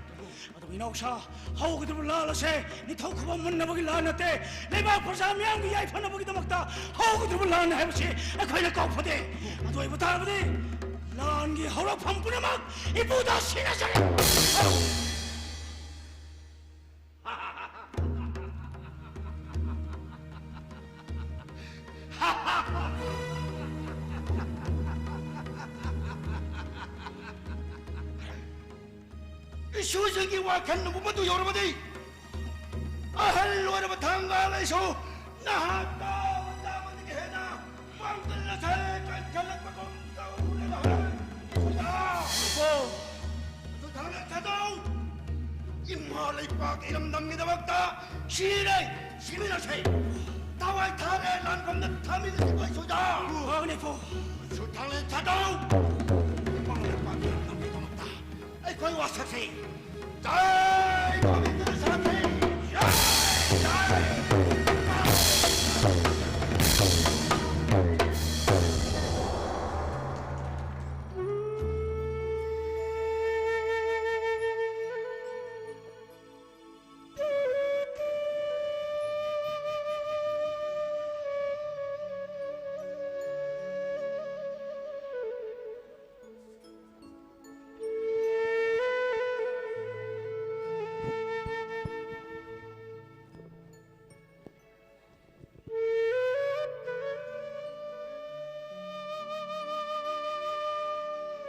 ꯑꯗꯨꯕꯨ ꯏꯅꯥꯎꯁꯥ, ꯍꯧꯒꯗꯧꯔꯤꯕ ꯂꯥꯟ ꯑꯁꯦ ꯅꯤꯡꯊꯧ ꯈꯨꯕꯝ ꯃꯨꯟꯅꯕꯒꯤ ꯂꯥꯟ ꯅꯠꯇꯦ, ꯂꯩꯕꯥꯛ ꯄ꯭ꯔꯖꯥ ꯃꯤꯌꯥꯝꯒꯤ ꯌꯥꯏꯐꯅꯕꯒꯤꯗꯃꯛꯇ ꯍꯧꯒꯗꯧꯔꯤꯕ ꯂꯥꯟ ꯍꯥꯏꯕꯁꯤ ꯑꯩꯈꯣꯏꯅ ꯀꯥꯎꯐꯗꯦ꯫ ꯑꯗꯨ ꯑꯣꯏꯕ ꯇꯥꯔꯕꯗꯤ ꯂꯥꯟꯒꯤ ꯍꯧꯔꯛꯐꯝ ꯄꯨꯝꯅꯃꯛ ꯏꯄꯨꯗ ꯁꯤꯟꯅꯖꯔꯦ꯫ ꯏꯁꯨꯁꯤꯡꯒꯤ ꯋꯥꯈꯜꯗꯨꯕꯨ ꯃꯗꯨ ꯌꯧꯔꯕꯗꯤ, ꯑꯍꯜ ꯑꯣꯏꯔꯕ ꯊꯥꯡꯒꯥꯜ ꯑꯩꯁꯨ ꯅꯍꯥ ꯇꯥꯕ ꯇꯥꯕꯗꯒꯤ ꯍꯦꯟꯅ ꯄꯥꯡꯒꯜ ꯑꯁꯦ ꯀꯟꯈꯠꯂꯛꯄꯒꯨꯝ ꯇꯧꯔꯦꯗ꯫ ꯑꯣ꯫ ꯑꯗꯨ ꯊꯥꯡꯒꯥꯜ ꯊꯥꯗꯧ꯫ ꯏꯃꯥ ꯂꯩꯄꯥꯛ ꯏꯔꯝꯗꯝꯒꯤꯗꯃꯛꯇ ꯁꯤꯔꯦ, ꯁꯤꯃꯤꯟꯅꯁꯦ꯫ ꯊꯋꯥꯏ ꯊꯥꯔꯦ, ꯂꯥꯟꯐꯝꯗ ꯊꯥꯃꯤꯟꯅꯁꯦ ꯑꯩꯈꯣꯏ ꯁꯨꯖꯥ꯫ ꯃꯥꯅꯦ ꯄꯨ꯫ ꯁꯨ ꯊꯥꯡꯒꯥꯜ ꯊꯥꯗꯧ꯫ ꯏꯃꯥ ꯂꯩꯄꯥꯛ ꯏꯔꯝꯗꯝꯒꯤꯗꯃꯛꯇ ꯑꯩꯈꯣꯏ ꯋꯥꯁꯛꯁꯤ꯫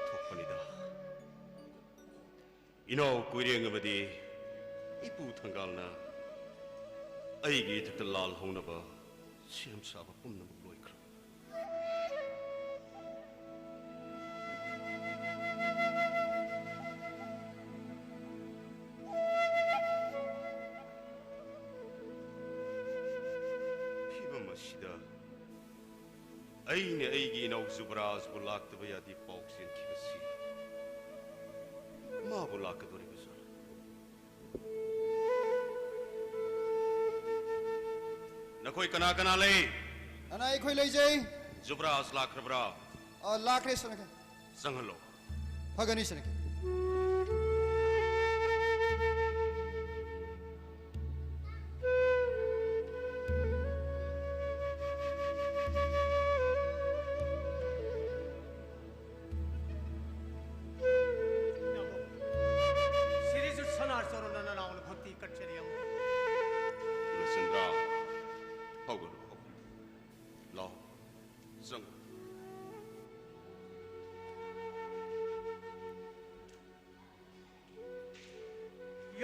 ꯊꯣꯛꯄꯅꯤꯗ꯫ ꯏꯅꯥꯎ ꯀꯣꯏꯔꯦꯡ ꯑꯃꯗꯤ ꯏꯄꯨ ꯊꯪꯒꯥꯜꯅ ꯑꯩꯒꯤ ꯏꯊꯛꯇ ꯂꯥꯜ ꯍꯧꯅꯕ ꯁꯦꯝ ꯁꯥꯕ ꯄꯨꯝꯅꯃꯛ ꯂꯣꯏꯈ꯭ꯔꯕ꯫ ꯐꯤꯕꯝ ꯑꯁꯤꯗ ꯑꯩꯅ ꯑꯩꯒꯤ ꯏꯅꯥꯎ ꯖꯨꯕꯔꯥꯖꯕꯨ ꯂꯥꯛꯇꯕ ꯌꯥꯗꯦ ꯄꯥꯎ ꯆꯦꯟꯈꯤꯕꯁꯤ ꯃꯥꯕꯨ ꯂꯥꯛꯀꯗꯧꯔꯤꯕ ꯖꯥꯠꯂ? ꯅꯈꯣꯏ ꯀꯅꯥ ꯀꯅꯥ ꯂꯩ? ꯑꯅꯥ ꯑꯩꯈꯣꯏ ꯂꯩꯖꯩ꯫ ꯖꯨꯕꯔꯥꯖ ꯂꯥꯛꯈ꯭ꯔꯕ꯭ꯔꯥ? ꯑ, ꯂꯥꯛꯈ꯭ꯔꯦ ꯁꯅꯥꯀꯦ꯫ ꯆꯪꯍꯜꯂꯣ꯫ ꯐꯒꯅꯤ ꯁꯅꯥꯀꯦ꯫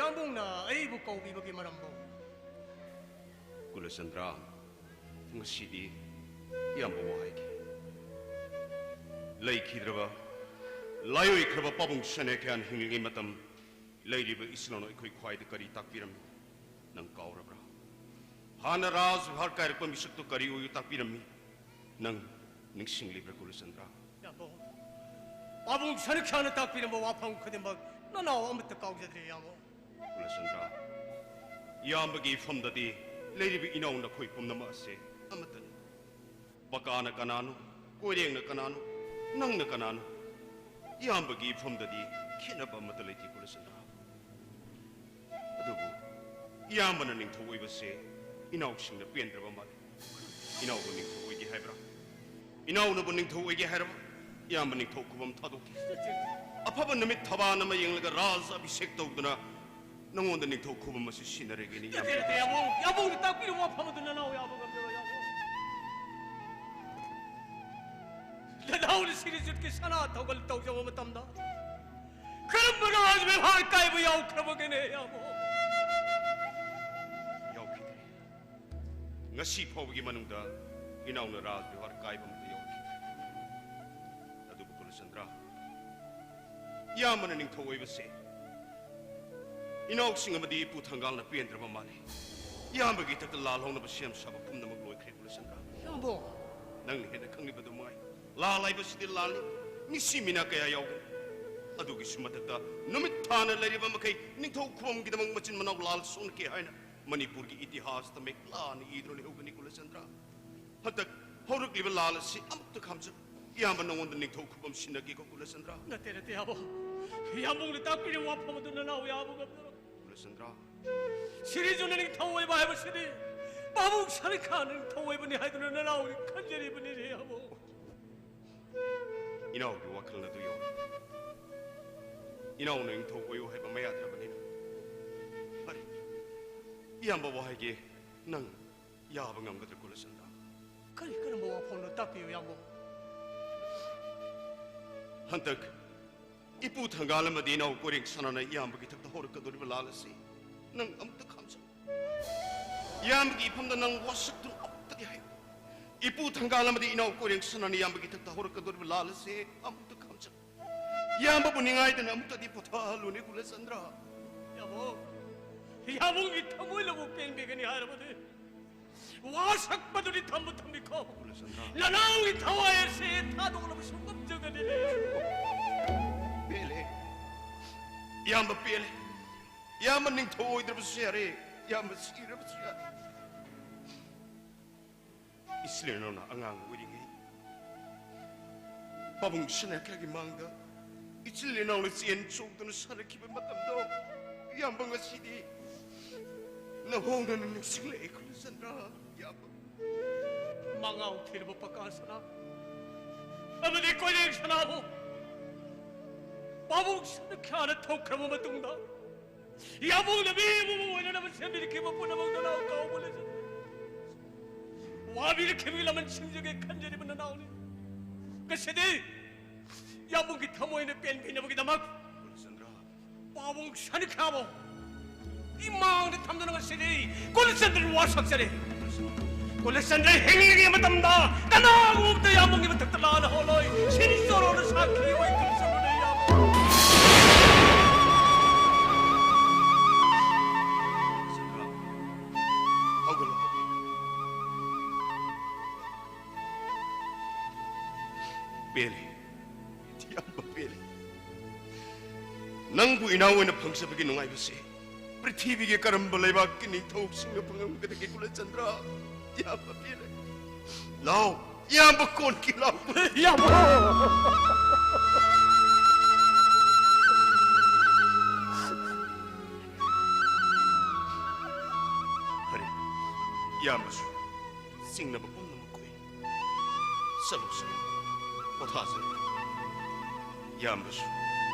ꯏꯌꯥꯝꯕꯨꯡꯅ ꯑꯩꯕꯨ ꯀꯧꯕꯤꯕꯒꯤ ꯃꯔꯝꯕꯨ? ꯀꯨꯂꯆꯟꯗ꯭ꯔ, ꯉꯁꯤꯗꯤ ꯏꯌꯥꯝꯕ ꯋꯥ ꯍꯥꯏꯒꯦ꯫ ꯂꯩꯈꯤꯗ꯭ꯔꯕ, ꯂꯥꯏꯑꯣꯏꯈ꯭ꯔꯕ ꯄꯥꯕꯨꯡ ꯁꯅꯦꯈꯥꯅ ꯍꯤꯡꯂꯤꯉꯩ ꯃꯇꯝ ꯂꯩꯔꯤꯕ ꯏꯆꯤꯜ ꯏꯅꯥꯎ ꯑꯩꯈꯣꯏ ꯈ꯭ꯋꯥꯏꯗ ꯀꯔꯤ ꯇꯥꯛꯄꯤꯔꯝꯃꯤ? ꯅꯪ ꯀꯥꯎꯔꯕ꯭ꯔꯥ? ꯍꯥꯟꯅ ꯔꯥꯖ ꯚꯥꯔ ꯀꯥꯏꯔꯛꯄ ꯃꯤꯁꯛꯇꯨ ꯀꯔꯤ ꯑꯣꯏꯌꯨ ꯇꯥꯛꯄꯤꯔꯝꯃꯤ? ꯅꯪ ꯅꯤꯡꯁꯤꯡꯂꯤꯕ꯭ꯔꯥ, ꯀꯨꯂꯆꯟꯗ꯭ꯔ? ꯏꯌꯥꯝꯕ, ꯄꯥꯕꯨꯡ ꯁꯅꯦꯈꯥꯅ ꯇꯥꯛꯄꯤꯔꯝꯕ ꯋꯥꯐꯝ ꯈꯨꯗꯤꯡꯃꯛ ꯅꯅꯥꯎ ꯑꯃꯠꯇ ꯀꯥꯎꯖꯗ꯭ꯔꯦ, ꯏꯌꯥꯝꯕ꯫ ꯀꯨꯂꯆꯟꯗ꯭ꯔ, ꯏꯌꯥꯝꯕꯒꯤ ꯏꯐꯝꯗꯗꯤ ꯂꯩꯔꯤꯕ ꯏꯅꯥꯎ ꯅꯈꯣꯏ ꯄꯨꯝꯅꯃꯛ ꯑꯁꯦ ꯑꯃꯠꯇꯅꯤ꯫ ꯕꯀꯥꯅ ꯀꯅꯥꯅꯣ, ꯀꯣꯏꯔꯦꯡꯅ ꯀꯅꯥꯅꯣ, ꯅꯪꯅ ꯀꯅꯥꯅꯣ? ꯏꯌꯥꯝꯕꯒꯤ ꯏꯐꯝꯗꯗꯤ ꯈꯦꯠꯅꯕ ꯑꯃꯠꯇ ꯂꯩꯇꯦ, ꯀꯨꯂꯆꯟꯗ꯭ꯔ꯫ ꯑꯗꯨꯕꯨ ꯏꯌꯥꯝꯕꯅ ꯅꯤꯡꯊꯧ ꯑꯣꯏꯕꯁꯦ ꯏꯅꯥꯎꯁꯤꯡꯅ ꯄꯦꯟꯗ꯭ꯔꯕ ꯃꯥꯜꯂꯤ꯫ ꯏꯅꯥꯎꯕꯨ ꯅꯤꯡꯊꯧ ꯑꯣꯏꯒꯦ ꯍꯥꯏꯕ꯭ꯔꯥ? ꯏꯅꯥꯎꯅꯕꯨ ꯅꯤꯡꯊꯧ ꯑꯣꯏꯒꯦ ꯍꯥꯏꯔꯕ? ꯏꯌꯥꯝꯕ ꯅꯤꯡꯊꯧ ꯈꯨꯕꯝ ꯊꯥꯗꯣꯛꯈꯤ꯫ ꯑꯐꯕ ꯅꯨꯃꯤꯠ ꯊꯕꯥꯟ ꯑꯃ ꯌꯦꯡꯂꯒ ꯔꯥꯖ ꯑꯚꯤꯁꯦꯛ ꯇꯧꯗꯨꯅ ꯅꯉꯣꯟꯗ ꯅꯤꯡꯊꯧ ꯈꯨꯕꯝ ꯑꯁꯤ ꯁꯤꯟꯅꯔꯒꯦꯅ ꯅꯠꯇꯦ, ꯏꯌꯥꯝꯕ꯫ ꯅꯠꯇꯦ, ꯏꯌꯥꯝꯕ, ꯏꯌꯥꯝꯕꯅ ꯇꯥꯛꯄꯤꯔꯤꯕ ꯋꯥꯐꯝ ꯑꯗꯨ ꯅꯅꯥꯎ ꯌꯥꯕ ꯉꯝꯖꯔꯣꯏ, ꯏꯌꯥꯝꯕ꯫ ꯅꯅꯥꯎꯅ ꯁꯤꯔꯤꯖꯤꯠꯀꯤ ꯁꯅꯥ ꯊꯧꯒꯜ ꯇꯧꯖꯕ ꯃꯇꯝꯗ ꯀꯔꯝꯕ ꯔꯥꯖ ꯕꯦꯕꯥꯔ ꯀꯥꯏꯕ ꯌꯥꯎꯈ꯭ꯔꯕꯒꯦꯅꯦ, ꯏꯌꯥꯝꯕ? ꯌꯥꯎꯈꯤꯗ꯭ꯔꯦ꯫ ꯉꯁꯤ ꯐꯥꯎꯕꯒꯤ ꯃꯅꯨꯡꯗ ꯏꯅꯥꯎꯅ ꯔꯥꯖ ꯕꯦꯕꯥꯔ ꯀꯥꯏꯕ ꯑꯃꯠꯇ ꯌꯥꯎꯈꯤꯗ꯭ꯔꯦ꯫ ꯑꯗꯨꯕꯨ ꯀꯨꯂꯆꯟꯗ꯭ꯔ, ꯏꯌꯥꯝꯕꯅ ꯅꯤꯡꯊꯧ ꯑꯣꯏꯕꯁꯦ ꯏꯅꯥꯎꯁꯤꯡ ꯑꯃꯗꯤ ꯏꯄꯨ ꯊꯪꯒꯥꯜꯅ ꯄꯦꯟꯗ꯭ꯔꯕ ꯃꯥꯜꯂꯤ꯫ ꯏꯌꯥꯝꯕꯒꯤ ꯏꯊꯛꯇ ꯂꯥꯜꯍꯧꯅꯕ ꯁꯦꯝ ꯁꯥꯕ ꯄꯨꯝꯅꯃꯛ ꯂꯣꯏꯈ꯭ꯔꯦ, ꯀꯨꯂꯆꯟꯗ꯭ꯔ꯫ ꯏꯌꯥꯝꯕ! ꯅꯪꯅ ꯍꯦꯟꯅ ꯈꯪꯂꯤꯕꯗꯨ ꯃꯉꯥꯏ꯫ ꯂꯥꯜ ꯍꯥꯏꯕꯁꯤꯗꯤ ꯂꯥꯜꯅꯤ꯫ ꯃꯤꯁꯤ ꯃꯤꯅꯥ ꯀꯌꯥ ꯌꯥꯎꯒꯅꯤ꯫ ꯑꯗꯨꯒꯤꯁꯨ ꯃꯊꯛꯇ ꯅꯨꯃꯤꯠ ꯊꯥꯅ ꯂꯩꯔꯤꯕ ꯃꯈꯩ ꯅꯤꯡꯊꯧ ꯈꯨꯕꯝꯒꯤꯗꯃꯛ ꯃꯆꯤꯟ ꯃꯅꯥꯎ ꯂꯥꯜ ꯁꯣꯛꯅꯈꯤ ꯍꯥꯏꯅ ꯃꯅꯤꯄꯨꯔꯒꯤ ꯏꯇꯤꯍꯥꯁꯇ ꯃꯌꯦꯛ ꯂꯥꯅ ꯏꯗꯨꯅ ꯂꯩꯍꯧꯒꯅꯤ, ꯀꯨꯂꯆꯟꯗ꯭ꯔ꯫ ꯍꯟꯗꯛ ꯍꯧꯔꯛꯂꯤꯕ ꯂꯥꯜ ꯑꯁꯤ ꯑꯃꯨꯛꯇ ꯈꯥꯝꯖ-, ꯏꯌꯥꯝꯕ ꯅꯉꯣꯟꯗ ꯅꯤꯡꯊꯧ ꯈꯨꯕꯝ ꯁꯤꯟꯅꯒꯦꯀꯣ, ꯀꯨꯂꯆꯟꯗ꯭ꯔ꯫ ꯅꯠꯇꯦ, ꯅꯠꯇꯦ, ꯏꯌꯥꯝꯕ꯫ ꯏꯌꯥꯝꯕꯅ ꯇꯥꯛꯄꯤꯔꯤꯕ ꯋꯥꯐꯝ ꯑꯗꯨ ꯅꯅꯥꯎ ꯌꯥꯕ ꯉꯝꯖꯔꯣꯏ꯫ ꯀꯨꯂꯆꯟꯗ꯭ꯔ꯫ ꯁꯤꯔꯤꯖꯨꯅ ꯅꯤꯡꯊꯧ ꯑꯣꯏꯕ ꯍꯥꯏꯕꯁꯤꯗꯤ ꯄꯥꯕꯨꯡ ꯁꯅꯤꯈꯥꯅ ꯅꯤꯡꯊꯧ ꯑꯣꯏꯕꯅꯤ ꯍꯥꯏꯗꯨꯅ ꯅꯅꯥꯎꯅ ꯈꯟꯖꯔꯤꯕꯅꯤꯅꯦ, ꯏꯌꯥꯝꯕ꯫ ꯏꯅꯥꯎꯒꯤ ꯋꯥꯈꯜ ꯑꯗꯨ ꯌꯧꯔꯦ꯫ ꯏꯅꯥꯎꯅ ꯅꯤꯡꯊꯧ ꯑꯣꯏꯌꯨ ꯍꯥꯏꯕ ꯃꯌꯥꯗ꯭ꯔꯕꯅꯤꯅ꯫ ꯐꯔꯦ, ꯏꯌꯥꯝꯕ ꯋꯥꯍꯩꯒꯤ ꯅꯪ ꯌꯥꯕ ꯉꯝꯒꯗ꯭ꯔꯥ, ꯀꯨꯂꯆꯟꯗ꯭ꯔ? ꯀꯔꯤ, ꯀꯔꯝꯕ ꯋꯥꯐꯝꯅꯣ? ꯇꯥꯛꯄꯤꯌꯨ, ꯏꯌꯥꯝꯕ꯫ ꯍꯟꯗꯛ ꯏꯄꯨ ꯊꯪꯒꯥꯜ ꯑꯃꯗꯤ ꯏꯅꯥꯎ ꯀꯣꯏꯔꯦꯡ ꯁꯅꯥꯅ ꯏꯌꯥꯝꯕꯒꯤ ꯏꯊꯛꯇ ꯍꯧꯔꯛꯀꯗꯧꯔꯤꯕ ꯂꯥꯜ ꯑꯁꯤ ꯅꯪ ꯑꯃꯨꯛꯇ ꯈꯥꯝꯖꯧ꯫ ꯏꯌꯥꯝꯕꯒꯤ ꯏꯐꯝꯗ ꯅꯪ ꯋꯥꯁꯛꯇꯨꯅ ꯑꯃꯨꯛꯇꯗꯤ ꯍꯥꯏꯌꯨ꯫ ꯏꯄꯨ ꯊꯪꯒꯥꯜ ꯑꯃꯗꯤ ꯏꯅꯥꯎ ꯀꯣꯏꯔꯦꯡ ꯁꯅꯥꯅ ꯏꯌꯥꯝꯕꯒꯤ ꯏꯊꯛꯇ ꯍꯧꯔꯛꯀꯗꯧꯔꯤꯕ ꯂꯥꯜ ꯑꯁꯤ ꯑꯃꯨꯛꯇ ꯈꯥꯝꯖꯧ꯫ ꯏꯌꯥꯝꯕꯕꯨ ꯅꯤꯡꯉꯥꯏꯗꯅ ꯑꯃꯨꯛꯇꯗꯤ ꯄꯣꯊꯥꯍꯜꯂꯨꯅꯦ, ꯀꯨꯂꯆꯟꯗ꯭ꯔ꯫ ꯌꯥꯝꯕꯨꯡ, ꯌꯥꯝꯕꯨꯡꯒꯤ ꯊꯃꯣꯏꯅꯕꯨ ꯄꯦꯟꯕꯤꯒꯅꯤ ꯍꯥꯏꯔꯕꯗꯤ ꯋꯥꯁꯛꯄꯗꯨꯗꯤ ꯊꯝꯕ ꯊꯝꯕꯤꯈꯣ꯫ ꯀꯨꯂꯆꯟꯗ꯭ꯔ꯫ ꯅꯅꯥꯎꯒꯤ ꯊꯋꯥꯏ ꯑꯁꯤ ꯊꯥꯗꯣꯛꯂꯕꯁꯨ ꯉꯝꯖꯒꯅꯤ꯫ ꯄꯦꯜꯂꯦ꯫ ꯏꯌꯥꯝꯕ ꯄꯦꯜꯂꯦ꯫ ꯏꯌꯥꯝꯕ ꯅꯤꯡꯊꯧ ꯑꯣꯏꯗ꯭ꯔꯕꯁꯨ ꯌꯥꯔꯦ꯫ ꯏꯌꯥꯝꯕ ꯁꯤꯔꯕꯁꯨ ꯌꯥꯔꯦ꯫ ꯏꯆꯤꯜ ꯏꯅꯥꯎꯅ ꯑꯉꯥꯡ ꯑꯣꯏꯔꯤꯉꯩ ꯄꯥꯕꯨꯡ ꯁꯅꯥꯈ꯭ꯌꯥꯒꯤ ꯃꯥꯡꯗ ꯏꯆꯤꯜ ꯏꯅꯥꯎꯅ ꯆꯦꯟ ꯆꯣꯡꯗꯨꯅ ꯁꯥꯟꯅꯈꯤꯕ ꯃꯇꯝꯗꯣ ꯏꯌꯥꯝꯕ ꯉꯁꯤꯗꯤ ꯅꯧꯍꯧꯅꯅ ꯅꯤꯡꯁꯤꯡꯂꯛꯑꯦ, ꯀꯨꯂꯆꯟꯗ꯭ꯔ꯫ ꯏꯌꯥꯝꯕ꯫ ꯃꯉꯥꯎ ꯊꯤꯔꯕ ꯄꯀꯥ ꯁꯅꯥ ꯑꯃꯗꯤ ꯀꯣꯏꯔꯦꯡ ꯁꯅꯥꯕꯨ ꯄꯥꯕꯨꯡ ꯁꯅꯥꯈ꯭ꯌꯥꯅ ꯊꯣꯛꯈ꯭ꯔꯕ ꯃꯇꯨꯡꯗ ꯌꯥꯝꯕꯨꯡꯅ ꯃꯤ ꯑꯃꯕꯨ ꯑꯣꯏꯅꯅꯕ ꯁꯦꯝꯕꯤꯔꯛꯈꯤꯕ ꯄꯨꯝꯅꯃꯛꯇ ꯅꯅꯥꯎ ꯀꯥꯎꯕ ꯂꯩꯖꯗꯦ꯫ ꯋꯥꯕꯤꯔꯛꯈꯤꯕꯒꯤ ꯂꯃꯟ ꯁꯤꯡꯖꯒꯦ ꯈꯟꯖꯔꯤꯕ ꯅꯅꯥꯎꯅꯤ꯫ ꯉꯁꯤꯗꯤ ꯌꯥꯝꯕꯨꯡꯒꯤ ꯊꯃꯣꯏꯅ ꯄꯦꯟꯕꯤꯅꯕꯒꯤꯗꯃꯛ ꯀꯨꯂꯆꯟꯗ꯭ꯔ꯫ ꯄꯥꯕꯨꯡ ꯁꯅꯥꯈ꯭ꯌꯥꯕꯨ ꯏꯃꯥꯡꯗ ꯊꯝꯗꯨꯅ ꯉꯁꯤꯗꯤ ꯀꯨꯂꯆꯟꯗ꯭ꯔꯅ ꯋꯥ ꯁꯛꯆꯔꯦ꯫ ꯀꯨꯂꯆꯟꯗ꯭ꯔ ꯍꯤꯡꯂꯤꯉꯩ ꯃꯇꯝꯗ ꯀꯅꯥꯒꯨꯝꯕꯗ ꯌꯥꯝꯕꯨꯡꯒꯤ ꯃꯊꯛꯇ ꯂꯥꯟꯅ ꯍꯧꯔꯣꯏ꯫ ꯁꯤꯅꯤ ꯆꯣꯔꯣꯅ ꯁꯥꯈꯤ ꯑꯣꯏ ꯀꯨꯂꯆꯟꯗ꯭ꯔꯅ ꯌꯥꯝꯕꯨꯡ꯫ ꯍꯧꯒꯠꯂꯣ꯫ ꯄꯦꯜꯂꯦ꯫ ꯏꯌꯥꯝꯕ ꯄꯦꯜꯂꯦ꯫ ꯅꯪꯕꯨ ꯏꯅꯥꯎ ꯑꯣꯏꯅ ꯐꯪꯖꯕꯒꯤ ꯅꯨꯡꯉꯥꯏꯕꯁꯦ ꯄ꯭ꯔꯤꯊꯤꯕꯤꯒꯤ ꯀꯔꯝꯕ ꯂꯩꯕꯥꯛꯀꯤ ꯅꯤꯡꯊꯧꯁꯤꯡꯅ ꯐꯪꯉꯝꯒꯗꯒꯦ, ꯀꯨꯂꯆꯟꯗ꯭ꯔ? ꯏꯌꯥꯝꯕ ꯄꯦꯜꯂꯦ꯫ ꯂꯥꯎ, ꯏꯌꯥꯝꯕ ꯀꯣꯟꯈꯤ ꯂꯥꯎ꯫ ꯏꯌꯥꯝꯕ! ꯐꯔꯦ, ꯏꯌꯥꯝꯕꯁꯨ ꯆꯤꯡꯅꯕ ꯄꯨꯝꯅꯃꯛ ꯀꯣꯛꯏ꯫ ꯆꯠꯂꯨ, ꯆꯠꯂꯨ, ꯄꯣꯊꯥꯖꯔꯨ꯫ ꯏꯌꯥꯝꯕꯁꯨ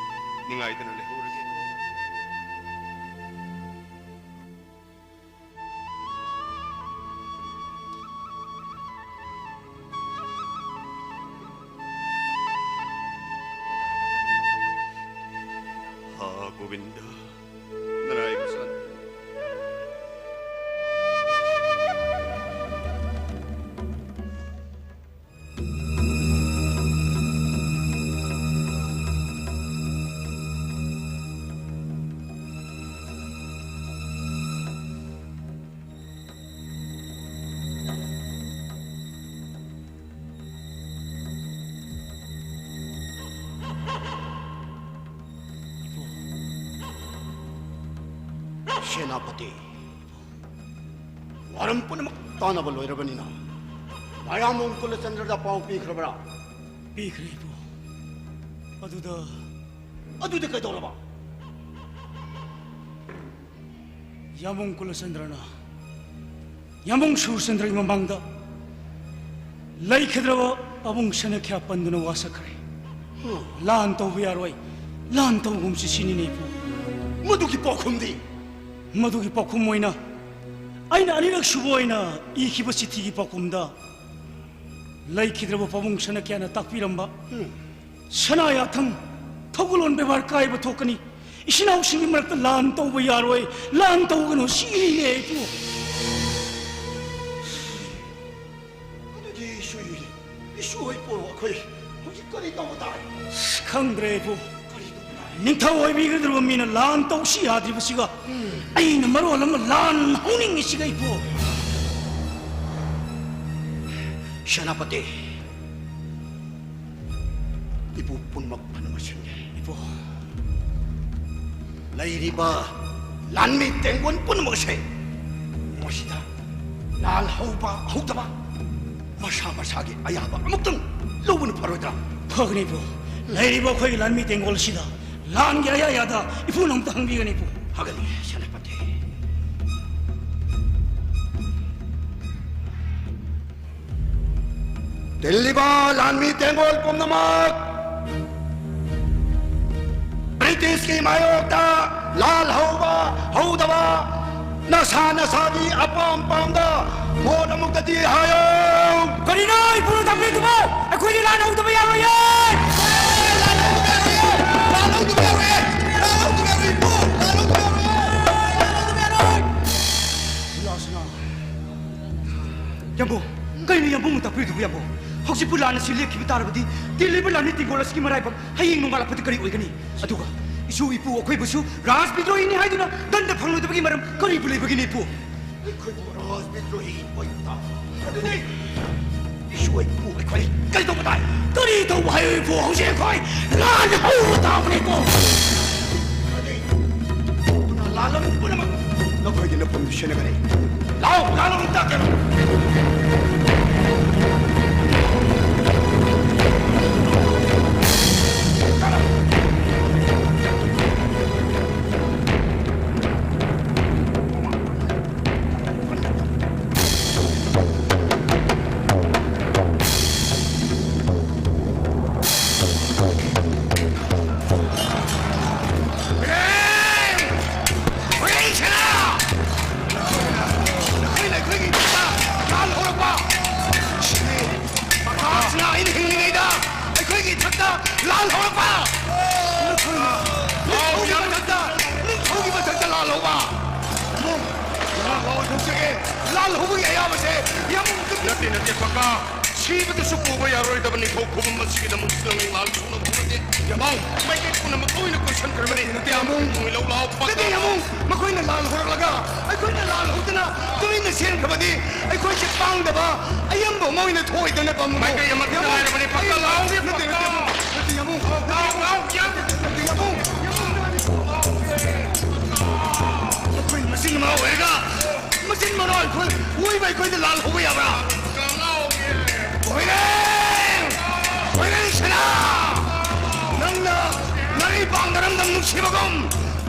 ꯅꯤꯡꯉꯥꯏꯗꯅ ꯂꯩꯍꯧꯔꯒꯦꯀꯣ꯫ ꯁꯦꯅꯥꯄꯇꯤ, ꯋꯥꯔꯝ ꯄꯨꯝꯅꯃꯛ ꯇꯥꯅꯕ ꯂꯣꯏꯔꯕꯅꯤꯅ, ꯃꯌꯥꯝꯕ ꯀꯨꯂꯆꯟꯗ꯭ꯔꯗ ꯄꯥꯎ ꯄꯤꯈ꯭ꯔꯕ꯭ꯔꯥ? ꯄꯤꯈ꯭ꯔꯦ, ꯏꯄꯨ꯫ ꯑꯗꯨꯗ ꯑꯗꯨꯗꯤ ꯀꯩꯗꯧꯔꯕ? ꯌꯥꯝꯕꯨꯡ ꯀꯨꯂꯆꯟꯗ꯭ꯔꯅ ꯌꯥꯝꯕꯨꯡ ꯁꯨꯔꯆꯟꯗ꯭ꯔꯒꯤ ꯃꯃꯥꯡꯗ ꯂꯩꯈꯤꯗ꯭ꯔꯕ ꯄꯥꯕꯨꯡ ꯁꯅꯥꯈ꯭ꯌꯥ ꯄꯟꯗꯨꯅ ꯋꯥꯁꯛꯈ꯭ꯔꯦ꯫ ꯂꯥꯟ ꯇꯧꯕ ꯌꯥꯔꯣꯏ, ꯂꯥꯟ ꯇꯧꯒꯨꯝꯁꯤ ꯁꯤꯅꯤꯅꯦ, ꯏꯄꯨ꯫ ꯃꯗꯨꯒꯤ ꯄꯥꯎꯈꯨꯝꯗꯤ? ꯃꯗꯨꯒꯤ ꯄꯥꯎꯈꯨꯝ ꯑꯣꯏꯅ ꯑꯩꯅ ꯑꯅꯤꯔꯛ ꯁꯨꯕ ꯑꯣꯏꯅ ꯏꯈꯤꯕ ꯆꯤꯊꯤꯒꯤ ꯄꯥꯎꯈꯨꯝꯗ ꯂꯩꯈꯤꯗ꯭ꯔꯕ ꯄꯥꯕꯨꯡ ꯁꯅꯥꯈ꯭ꯌꯥꯅ ꯇꯥꯛꯄꯤꯔꯝꯕ, ꯎꯝ꯫ ꯁꯅꯥ ꯌꯥꯊꯪ, ꯊꯧꯒꯜꯂꯣꯟ ꯕꯦꯕꯥꯔ ꯀꯥꯏꯕ ꯊꯣꯛꯀꯅꯤ, ꯏꯆꯤꯟ ꯏꯅꯥꯎꯁꯤꯡꯒꯤ ꯃꯔꯛꯇ ꯂꯥꯟ ꯇꯧꯕ ꯌꯥꯔꯣꯏ, ꯂꯥꯟ ꯇꯧꯒꯅꯨ ꯁꯤꯅꯤꯅꯦ, ꯏꯄꯨ꯫ ꯑꯗꯨꯗꯤ ꯏꯁꯨ, ꯏꯁꯨ ꯍꯣꯏ ꯄꯨꯔꯣ, ꯑꯩꯈꯣꯏ ꯍꯧꯖꯤꯛ ꯀꯔꯤ ꯇꯧꯕ ꯇꯥꯏ? ꯑꯁ, ꯈꯪꯗ꯭ꯔꯦ, ꯏꯄꯨ꯫ ꯀꯔꯤ ꯇꯧꯕ ꯇꯥꯏ? ꯅꯤꯡꯊꯧ ꯑꯣꯏꯕꯤꯒꯗꯧꯔꯤꯕ ꯃꯤꯅ ꯂꯥꯟ ꯇꯧꯁꯤ ꯌꯥꯗ꯭ꯔꯤꯕꯁꯤꯒ, ꯎꯝ꯫ ꯑꯩꯅ ꯃꯔꯣꯜ ꯑꯃ ꯂꯥꯟ ꯍꯧꯅꯤꯡꯉꯤꯁꯤꯒ, ꯏꯄꯨ꯫ ꯁꯦꯅꯥꯄꯇꯤ, ꯏꯄꯨ ꯄꯨꯝꯅꯃꯛ ꯐꯅꯕ ꯁꯤꯟꯒꯦ꯫ ꯏꯄꯨ꯫ ꯂꯩꯔꯤꯕ ꯂꯥꯟꯃꯤ ꯇꯦꯡꯒꯣꯜ ꯄꯨꯝꯅꯃꯛ ꯑꯁꯦ ꯃꯁꯤꯗ ꯂꯥꯜ ꯍꯧꯕ ꯍꯧꯗꯕ ꯃꯁꯥ ꯃꯁꯥꯒꯤ ꯑꯌꯥꯕ ꯑꯃꯨꯛꯇꯪ ꯂꯧꯕꯅ ꯐꯔꯣꯏꯗ꯭ꯔꯥ? ꯐꯒꯅꯤ, ꯏꯄꯨ꯫ ꯂꯩꯔꯤꯕ ꯑꯩꯈꯣꯏꯒꯤ ꯂꯥꯟꯃꯤ ꯇꯦꯡꯒꯣꯜ ꯑꯁꯤꯗ ꯂꯥꯟꯒꯤ ꯑꯌꯥ ꯑꯌꯥꯗ ꯏꯄꯨꯅ ꯑꯃꯨꯛꯇ ꯍꯪꯕꯤꯒꯅꯤ, ꯏꯄꯨ꯫ ꯐꯒꯅꯤ, ꯁꯦꯅꯥꯄꯇꯤ꯫ ꯇꯤꯜꯂꯤꯕ ꯂꯥꯟꯃꯤ ꯇꯦꯡꯒꯣꯜ ꯄꯨꯝꯅꯃꯛ ꯕ꯭ꯔꯤꯇꯤꯁꯀꯤ ꯃꯥꯌꯣꯛꯇ ꯂꯥꯜ ꯍꯧꯕ ꯍꯧꯗꯕ ꯅꯁꯥ ꯅꯁꯥꯒꯤ ꯑꯄꯥꯝ ꯄꯥꯝꯗ ꯚꯣꯠ ꯑꯃꯨꯛꯇꯗꯤ ꯍꯥꯏꯌꯣ꯫ ꯀꯔꯤꯅꯣ ꯏꯄꯨꯅ ꯇꯥꯛꯄꯤꯗꯨꯕꯣ? ꯑꯩꯈꯣꯏꯗꯤ ꯂꯥꯟ ꯍꯧꯗꯕ ꯌꯥꯔꯣꯏꯌꯦ! ꯂꯥꯟ ꯍꯧꯗꯕ ꯌꯥꯔꯣꯏꯌꯦ! ꯂꯥꯟ ꯍꯧꯗꯕ ꯌꯥꯔꯣꯏꯌꯦ! ꯂꯥꯟ ꯍꯧꯗꯕ ꯌꯥꯔꯣꯏꯌꯦ! ꯏꯄꯨ! ꯂꯥꯟ ꯍꯧꯗꯕ ꯌꯥꯔꯣꯏꯌꯦ! ꯂꯥꯟ ꯍꯧꯗꯕ ꯌꯥꯔꯣꯏ! ꯌꯥꯝꯕꯨꯡ, ꯀꯩꯅꯣ ꯌꯥꯝꯕꯨꯡꯅ ꯇꯥꯛꯄꯤꯔꯤꯗꯨꯕꯨ, ꯌꯥꯝꯕꯨꯡ? ꯍꯧꯖꯤꯛꯄꯨ ꯂꯥꯟ ꯑꯁꯤ ꯂꯦꯞꯈꯤꯕ ꯇꯥꯔꯕꯗꯤ, ꯇꯤꯜꯂꯤꯕ ꯂꯥꯟꯃꯤ ꯇꯦꯡꯒꯣꯜ ꯑꯁꯤꯒꯤ ꯃꯔꯥꯏꯕꯛ ꯍꯌꯦꯡ ꯅꯣꯡꯉꯥꯜꯂꯛꯄꯗ ꯀꯔꯤ ꯑꯣꯏꯒꯅꯤ? ꯑꯗꯨꯒ ꯏꯁꯨ ꯏꯄꯨ ꯑꯩꯈꯣꯏꯕꯨꯁꯨ ꯔꯥꯖꯕꯤꯗ꯭ꯔꯣꯍꯤꯅꯤ ꯍꯥꯏꯗꯨꯅ ꯗꯟꯗ ꯐꯪꯂꯣꯏꯗꯕꯒꯤ ꯃꯔꯝ ꯀꯔꯤꯕꯨ ꯂꯩꯕꯒꯤꯅꯤ, ꯏꯄꯨ? ꯑꯩꯈꯣꯏꯕꯨ ꯔꯥꯖꯕꯤꯗ꯭ꯔꯣꯍꯤ ꯑꯣꯏꯕ ꯇꯥꯕ ꯑꯗꯨꯗꯤ ꯏꯁꯨ ꯏꯄꯨ ꯑꯩꯈꯣꯏ ꯀꯔꯤ ꯇꯧꯕ ꯇꯥꯏ? ꯀꯔꯤ ꯇꯧꯕ ꯍꯥꯏꯌꯨ, ꯏꯄꯨ? ꯍꯧꯖꯤꯛ ꯑꯩꯈꯣꯏ ꯂꯥꯟ ꯍꯧꯕ ꯇꯥꯕꯅꯤ, ꯏꯄꯨ꯫ ꯑꯗꯨꯗꯤ ꯏꯄꯨꯅ ꯂꯥꯜꯂꯝ ꯄꯨꯝꯅꯃꯛ ꯁꯦꯟꯅꯒꯅꯤ꯫ ꯂꯥꯎ, ꯂꯥꯎ, ꯂꯥꯎ, ꯇꯥꯛꯀꯦ꯫ ꯅꯈꯣꯏꯅ ꯑꯩꯈꯣꯏꯒꯤ ꯏꯊꯛꯇ ꯂꯥꯜ ꯍꯧꯔꯛꯄ꯫ ꯁꯤꯗꯤ ꯄ꯭ꯔꯀꯥꯁꯅ ꯑꯩꯅ ꯍꯤꯡꯂꯤꯉꯩꯗ ꯑꯩꯈꯣꯏꯒꯤ ꯏꯊꯛꯇ ꯂꯥꯜ ꯍꯧꯔꯛꯄ꯫ ꯅꯈꯣꯏꯅ ꯅꯤꯡꯊꯧꯒꯤ ꯃꯊꯛꯇ, ꯅꯤꯡꯊꯧꯒꯤ ꯃꯊꯛꯇ ꯂꯥꯜ ꯍꯧꯕ꯫ ꯌꯥꯝꯕꯨꯡ, ꯌꯥꯝꯕꯨꯡ, ꯂꯥꯜ ꯍꯧꯕꯒꯤ ꯑꯌꯥꯕꯁꯦ ꯌꯥꯝꯕꯨꯡ ꯅꯠꯇꯦ, ꯅꯠꯇꯦ, ꯄ꯭ꯔꯀꯥ꯫ ꯁꯤꯕꯗꯁꯨ ꯄꯨꯕ ꯌꯥꯔꯣꯏꯗꯕ ꯅꯤꯡꯊꯧ ꯈꯨꯕꯝ ꯑꯁꯤꯒꯤꯗꯃꯛ ꯅꯪ ꯂꯥꯜ ꯁꯣꯛꯅꯕ ꯍꯣꯠꯅꯗꯦ꯫ ꯌꯥꯝꯕꯨꯡ, ꯃꯥꯏꯀꯩ ꯄꯨꯝꯅꯃꯛ ꯂꯣꯏꯅ ꯀꯣꯏꯁꯟꯈ꯭ꯔꯕꯅꯤ꯫ ꯅꯠꯇꯦ, ꯌꯥꯝꯕꯨꯡ꯫ ꯂꯧ ꯂꯥꯎ, ꯄ꯭ꯔꯀꯥ꯫ ꯅꯠꯇꯦ, ꯌꯥꯝꯕꯨꯡ꯫ ꯃꯈꯣꯏꯅ ꯂꯥꯜ ꯍꯧꯔꯛꯂꯒ ꯑꯩꯈꯣꯏꯅ ꯂꯥꯜ ꯍꯧꯗꯅ ꯇꯨꯃꯤꯟꯅ ꯆꯦꯟꯈ꯭ꯔꯕꯗꯤ ꯑꯩꯈꯣꯏꯁꯦ ꯄꯥꯡꯗꯕ ꯑꯌꯥꯝꯕ ꯑꯃ ꯑꯣꯏꯅ ꯊꯣꯛꯑꯣꯏꯗꯅ ꯄꯥꯝꯃꯨ꯫ ꯃꯥꯏꯀꯩ ꯑꯃꯠꯇ ꯌꯥꯝꯕꯨꯡ, ꯉꯥꯏꯔꯕꯅꯤ꯫ ꯄ꯭ꯔꯀꯥ, ꯂꯥꯎ, ꯅꯠꯇꯦ, ꯅꯠꯇꯦ, ꯄ꯭ꯔꯀꯥ꯫ ꯌꯥꯝꯕꯨꯡ꯫ ꯂꯥꯎ, ꯂꯥꯎ, ꯌꯥꯝ꯫ ꯅꯠꯇꯦ, ꯌꯥꯝꯕꯨꯡ꯫ ꯌꯥꯝꯕꯨꯡ꯫ ꯑꯩꯈꯣꯏ ꯃꯆꯤꯟ ꯃꯅꯥꯎ ꯑꯣꯏꯔꯒ ꯃꯆꯤꯟ ꯃꯅꯥꯎ ꯑꯩꯈꯣꯏ ꯑꯣꯏꯕ ꯑꯩꯈꯣꯏꯗ ꯂꯥꯜ ꯍꯧꯕ ꯌꯥꯕ꯭ꯔꯥ? ꯍꯣꯏꯔꯦ! ꯍꯣꯏꯔꯦ ꯁꯅꯥ! ꯅꯪꯅ ꯅꯔꯩꯄꯥꯛ ꯅꯔꯝꯗꯝ ꯅꯨꯡꯁꯤꯕꯒꯨꯝ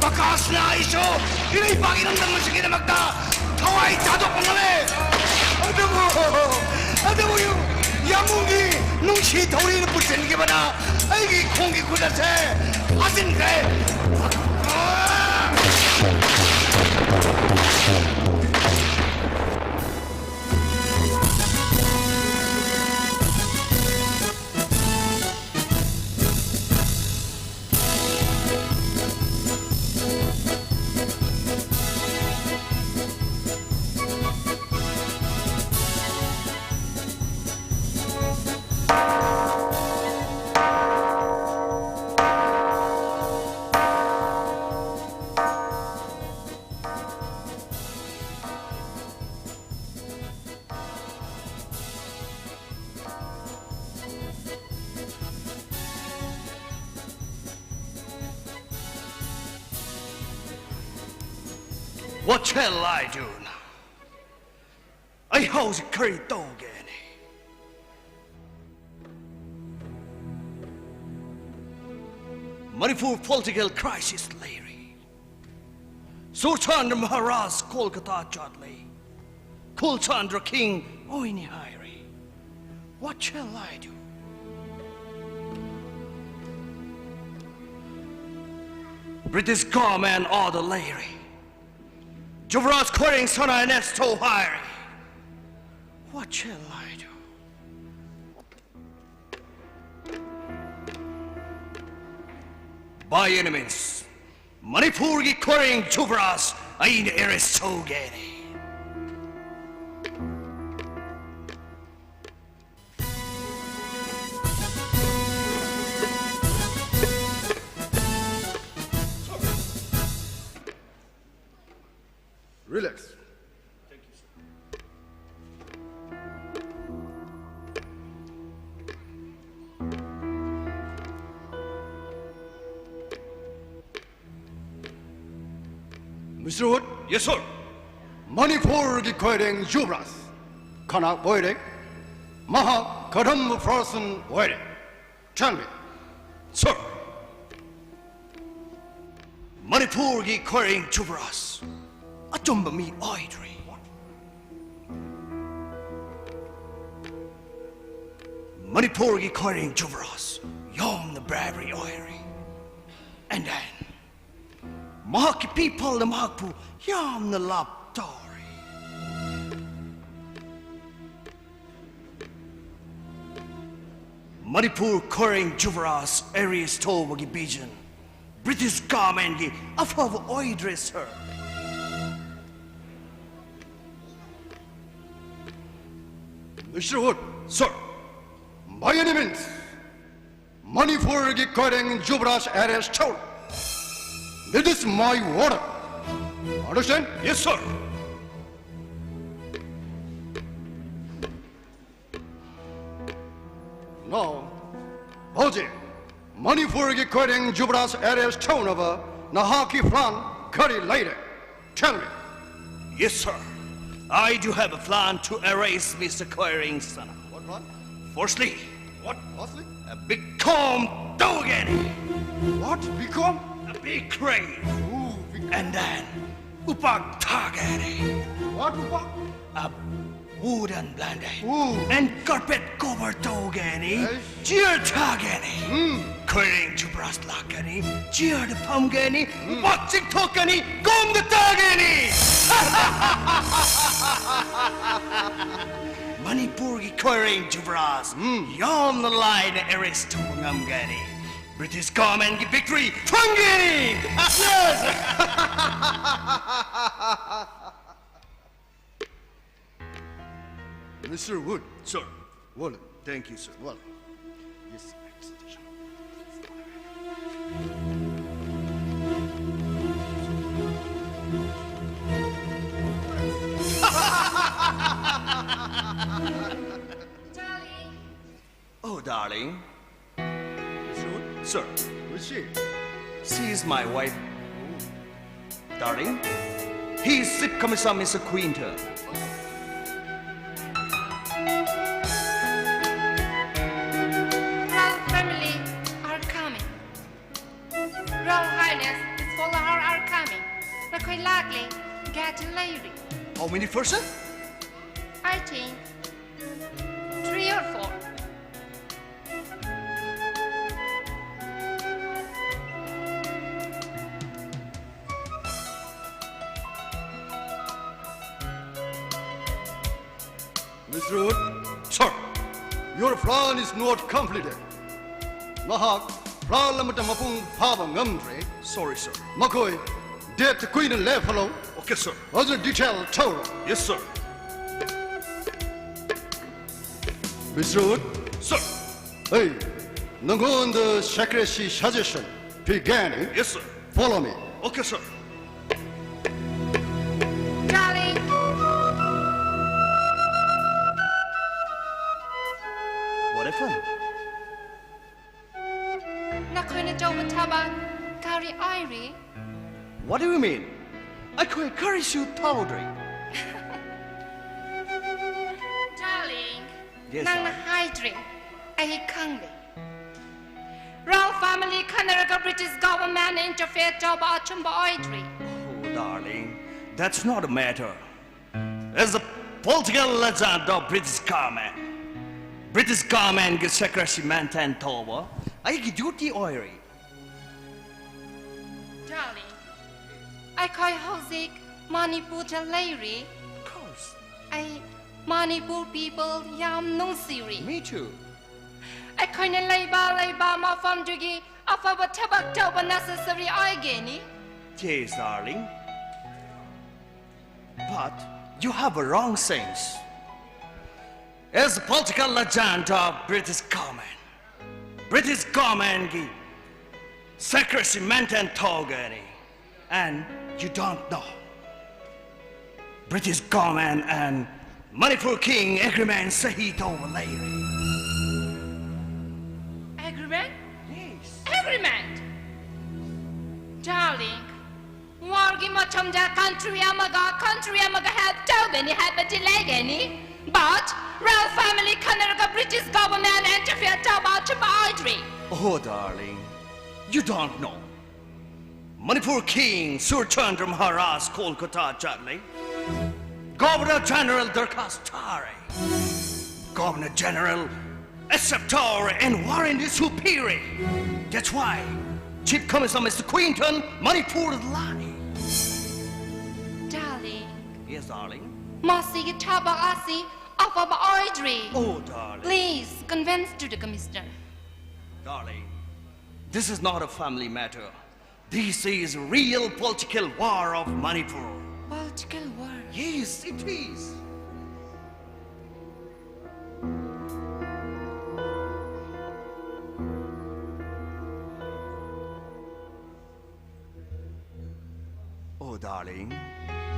ꯄ꯭ꯔꯀꯥꯁꯅ ꯑꯩꯁꯨ ꯏꯔꯩꯄꯥꯛ ꯏꯔꯝꯗꯝ ꯑꯁꯤꯒꯤꯗꯃꯛꯇ ꯊꯋꯥꯏ ꯊꯥꯗꯣꯛꯄ ꯉꯝꯃꯦ꯫ ꯑꯗꯨꯕꯨ, ꯑꯗꯨꯕꯨ ꯌꯥꯝꯕꯨꯡꯒꯤ ꯅꯨꯡꯁꯤ ꯊꯧꯔꯤꯅ ꯄꯨꯁꯤꯟꯈꯤꯕꯅ ꯑꯩꯒꯤ ꯈꯣꯡꯒꯤ ꯈꯨꯠ ꯑꯁꯦ ꯐꯥꯖꯤꯟꯈ꯭ꯔꯦ꯫ What shall I do now? ꯑꯩ ꯍꯧꯖꯤꯛ ꯀꯔꯤ ꯇꯧꯒꯅꯤ? ꯃꯅꯤꯄꯨꯔ political crisis ꯂꯩꯔꯤ꯫ ꯁꯨꯔꯆꯥꯟꯗ꯭ꯔ ꯃꯍꯥꯔꯥꯖ ꯀꯣꯜꯀꯇꯥ ꯆꯠꯂꯤ꯫ ꯀꯨꯜꯆꯥꯟꯗ꯭ꯔ king ꯑꯣꯏꯅꯤ ꯍꯥꯏꯔꯤ꯫ What shall I do? British government order ꯂꯩꯔꯤ꯫ ꯖꯨꯕꯔꯥꯖ ꯈꯣꯏꯔꯦꯡ ꯁꯅꯥ arrest ꯇꯧ ꯍꯥꯏꯔꯤ꯫ What shall I do? By any means, ꯃꯅꯤꯄꯨꯔꯒꯤ ꯈꯣꯏꯔꯦꯡ ꯖꯨꯕꯔꯥꯖ ꯑꯩꯅ arrest ꯇꯧꯒꯅꯤ꯫ Relax. Mister Wood? Yes, sir. ꯃꯅꯤꯄꯨꯔꯒꯤ ꯈꯣꯏꯔꯦꯡ ꯖꯨꯕꯔꯥꯖ ꯀꯅꯥ ꯑꯣꯏꯔꯦ? ꯃꯍꯥꯛ ꯀꯔꯝꯕ person ꯑꯣꯏꯔꯦ? Tell me. Sir, ꯃꯅꯤꯄꯨꯔꯒꯤ ꯈꯣꯏꯔꯦꯡ ꯖꯨꯕꯔꯥꯖ ꯑꯆꯨꯝꯕ ꯃꯤ ꯑꯣꯏꯗ꯭ꯔꯤ꯫ ꯃꯅꯤꯄꯨꯔꯒꯤ ꯈꯣꯏꯔꯦꯡ ꯖꯨꯕꯔꯥꯖ ꯌꯥꯝꯅ bravery ꯑꯣꯏꯔꯤ꯫ And then, ꯃꯍꯥꯛꯀꯤ people ꯅ ꯃꯍꯥꯛꯄꯨ ꯌꯥꯝꯅ love ꯇꯧꯔꯤ꯫ ꯃꯅꯤꯄꯨꯔ ꯈꯣꯏꯔꯦꯡ ꯖꯨꯕꯔꯥꯖ arrest ꯇꯧꯕꯒꯤ vision British government ꯀꯤ ꯑꯐꯕ ꯑꯣꯏꯗ꯭ꯔꯦ, sir꯫ Mister Wood, sir, by any means, ꯃꯅꯤꯄꯨꯔꯒꯤ ꯈꯣꯏꯔꯦꯡ ꯖꯨꯕꯔꯥꯖ arrest ꯇꯧꯔꯣ꯫ This is my order. Understand? Yes, sir. Now, ꯍꯧꯖꯤꯛ ꯃꯅꯤꯄꯨꯔꯒꯤ ꯈꯣꯏꯔꯦꯡ ꯖꯨꯕꯔꯥꯖ arrest ꯇꯧꯅꯕ ꯅꯍꯥꯛꯀꯤ plan ꯀꯔꯤ ꯂꯩꯔꯦ? Tell me. Yes, sir. I do have a plan to arrest Mister Koiring Sana. What plan? Firstly, what? Firstly? A big comb togeni. What? Big comb? A big crane. Ooh, big... And then, upak togeni. What upak? A wooden blanket. Ooh. And carpet cover togeni. Yes. Chair togeni. Mm. Koiring jubras lakani. Chair the pamgeni. Mm. Boxing tokani. Gom the togeni. Manipur ki Koiring jubras. Mm. Yom the line arrest ngamgeni. British government ki victory fangeni. Yes. Mister Wood. Sir. Well. Thank you, sir. Well. Yes. Charlie. Oh, darling. Mister Wood? Sir. Who is she? She is my wife. Darling, he is Chief Commissioner Mister Quinton. Royal family are coming. Royal Highness, his follower are coming. ꯅꯈꯣꯏ ꯂꯥꯛꯂꯦ꯫ Get ꯂꯩꯔꯤ꯫ How many person? I think three or four. Mister Wood. Sir. Your plan is not completed. ꯃꯍꯥꯛ plan ꯑꯃꯠꯇ ꯃꯄꯨꯡ ꯐꯥꯕ ꯉꯝꯗ꯭ꯔꯦ꯫ Sorry, sir. ꯃꯈꯣꯏ date ꯀꯨꯏꯅ ꯂꯦꯞꯍꯜꯂꯣ꯫ Okay, sir. ꯐꯖꯅ detail ꯇꯧꯔꯣ꯫ Yes, sir. Mister Wood. Sir. ꯑꯩ ꯅꯪꯉꯣꯟꯗ secrecy suggestion ꯄꯤꯒꯅꯤ꯫ Yes, sir. Follow me. Okay, sir. Darling. What happened? ꯅꯈꯣꯏꯅ ꯇꯧꯕ ꯊꯕꯛ ꯀꯔꯤ ꯑꯣꯏꯔꯤ? What do you mean? ꯑꯩꯈꯣꯏ ꯀꯔꯤꯁꯨ ꯇꯧꯗ꯭ꯔꯤ꯫ Darling, Yes, ꯅꯪꯅ darling. ꯍꯥꯏꯗ꯭ꯔꯦ, ꯑꯩ ꯈꯪꯗꯦ꯫ Royal family ꯈꯟꯅꯔꯒ British government interfere ꯇꯧꯕ ꯑꯆꯨꯝꯕ ꯑꯣꯏꯗ꯭ꯔꯤ꯫ Oh, darling, that's not a matter. As a political legend of British government, British government ꯒꯤ secrecy maintain ꯇꯧꯕ ꯑꯩꯒꯤ duty ꯑꯣꯏꯔꯤ꯫ Darling, ꯑꯩꯈꯣꯏ ꯍꯧꯖꯤꯛ ꯃꯅꯤꯄꯨꯔꯗ ꯂꯩꯔꯤ꯫ Of course, ꯑꯩ ꯃꯅꯤꯄꯨꯔ people ꯌꯥꯝ ꯅꯨꯡꯁꯤꯔꯤ꯫ Me too. ꯑꯩꯈꯣꯏꯅ ꯂꯩꯕ ꯂꯩꯕ ꯃꯐꯝꯗꯨꯒꯤ ꯑꯐꯕ ꯊꯕꯛ ꯇꯧꯕ necessary ꯑꯣꯏꯒꯅꯤ꯫ Yes, darling. But you have a wrong sense. As a political legend of British government, British government ꯒꯤ secrecy maintain ꯇꯧꯒꯅꯤ, and you don't know. British government and Manipur King agreement ꯁꯍꯤ ꯇꯧꯕ ꯂꯩꯔꯦ꯫ Agreement? Yes. Agreement? Darling, war ꯒꯤ ꯃꯇꯝꯗ country ꯑꯃꯒ country ꯑꯃꯒ help ꯇꯧꯒꯅꯤ ꯍꯥꯏꯕꯗꯤ ꯂꯩꯒꯅꯤ, but royal family ꯈꯟꯅꯔꯒ British government interfere ꯇꯧꯕ ꯑꯆꯨꯝꯕ ꯑꯣꯏꯗ꯭ꯔꯤ꯫ Oh, darling, you don't know. Manipur King Surchandra Maharaj Kolkata ꯆꯠꯂꯦ꯫ Governor General ꯗꯔꯈꯥꯁ ꯊꯥꯔꯦ꯫ Governor General accept ꯇꯧꯔꯦ and warrant is superior. That's why Chief Commissioner Mister Quinton Manipur ꯂꯥꯛꯑꯦ꯫ Darling, Yes, darling. ꯃꯁꯤꯒꯤ ꯊꯕꯛ ꯑꯁꯤ ꯑꯐꯕ ꯑꯣꯏꯗ꯭ꯔꯤ꯫ Oh, darling. Please convince to the commissioner. Darling, this is not a family matter. This is real political war of Manipur. Political war. Yes, it is. Oh, darling,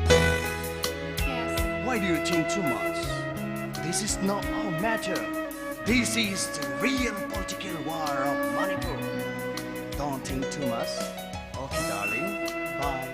Yes. why do you think too much? This is not our matter. This is the real political war of Manipur. Don't think too much. Okay, darling. Bye.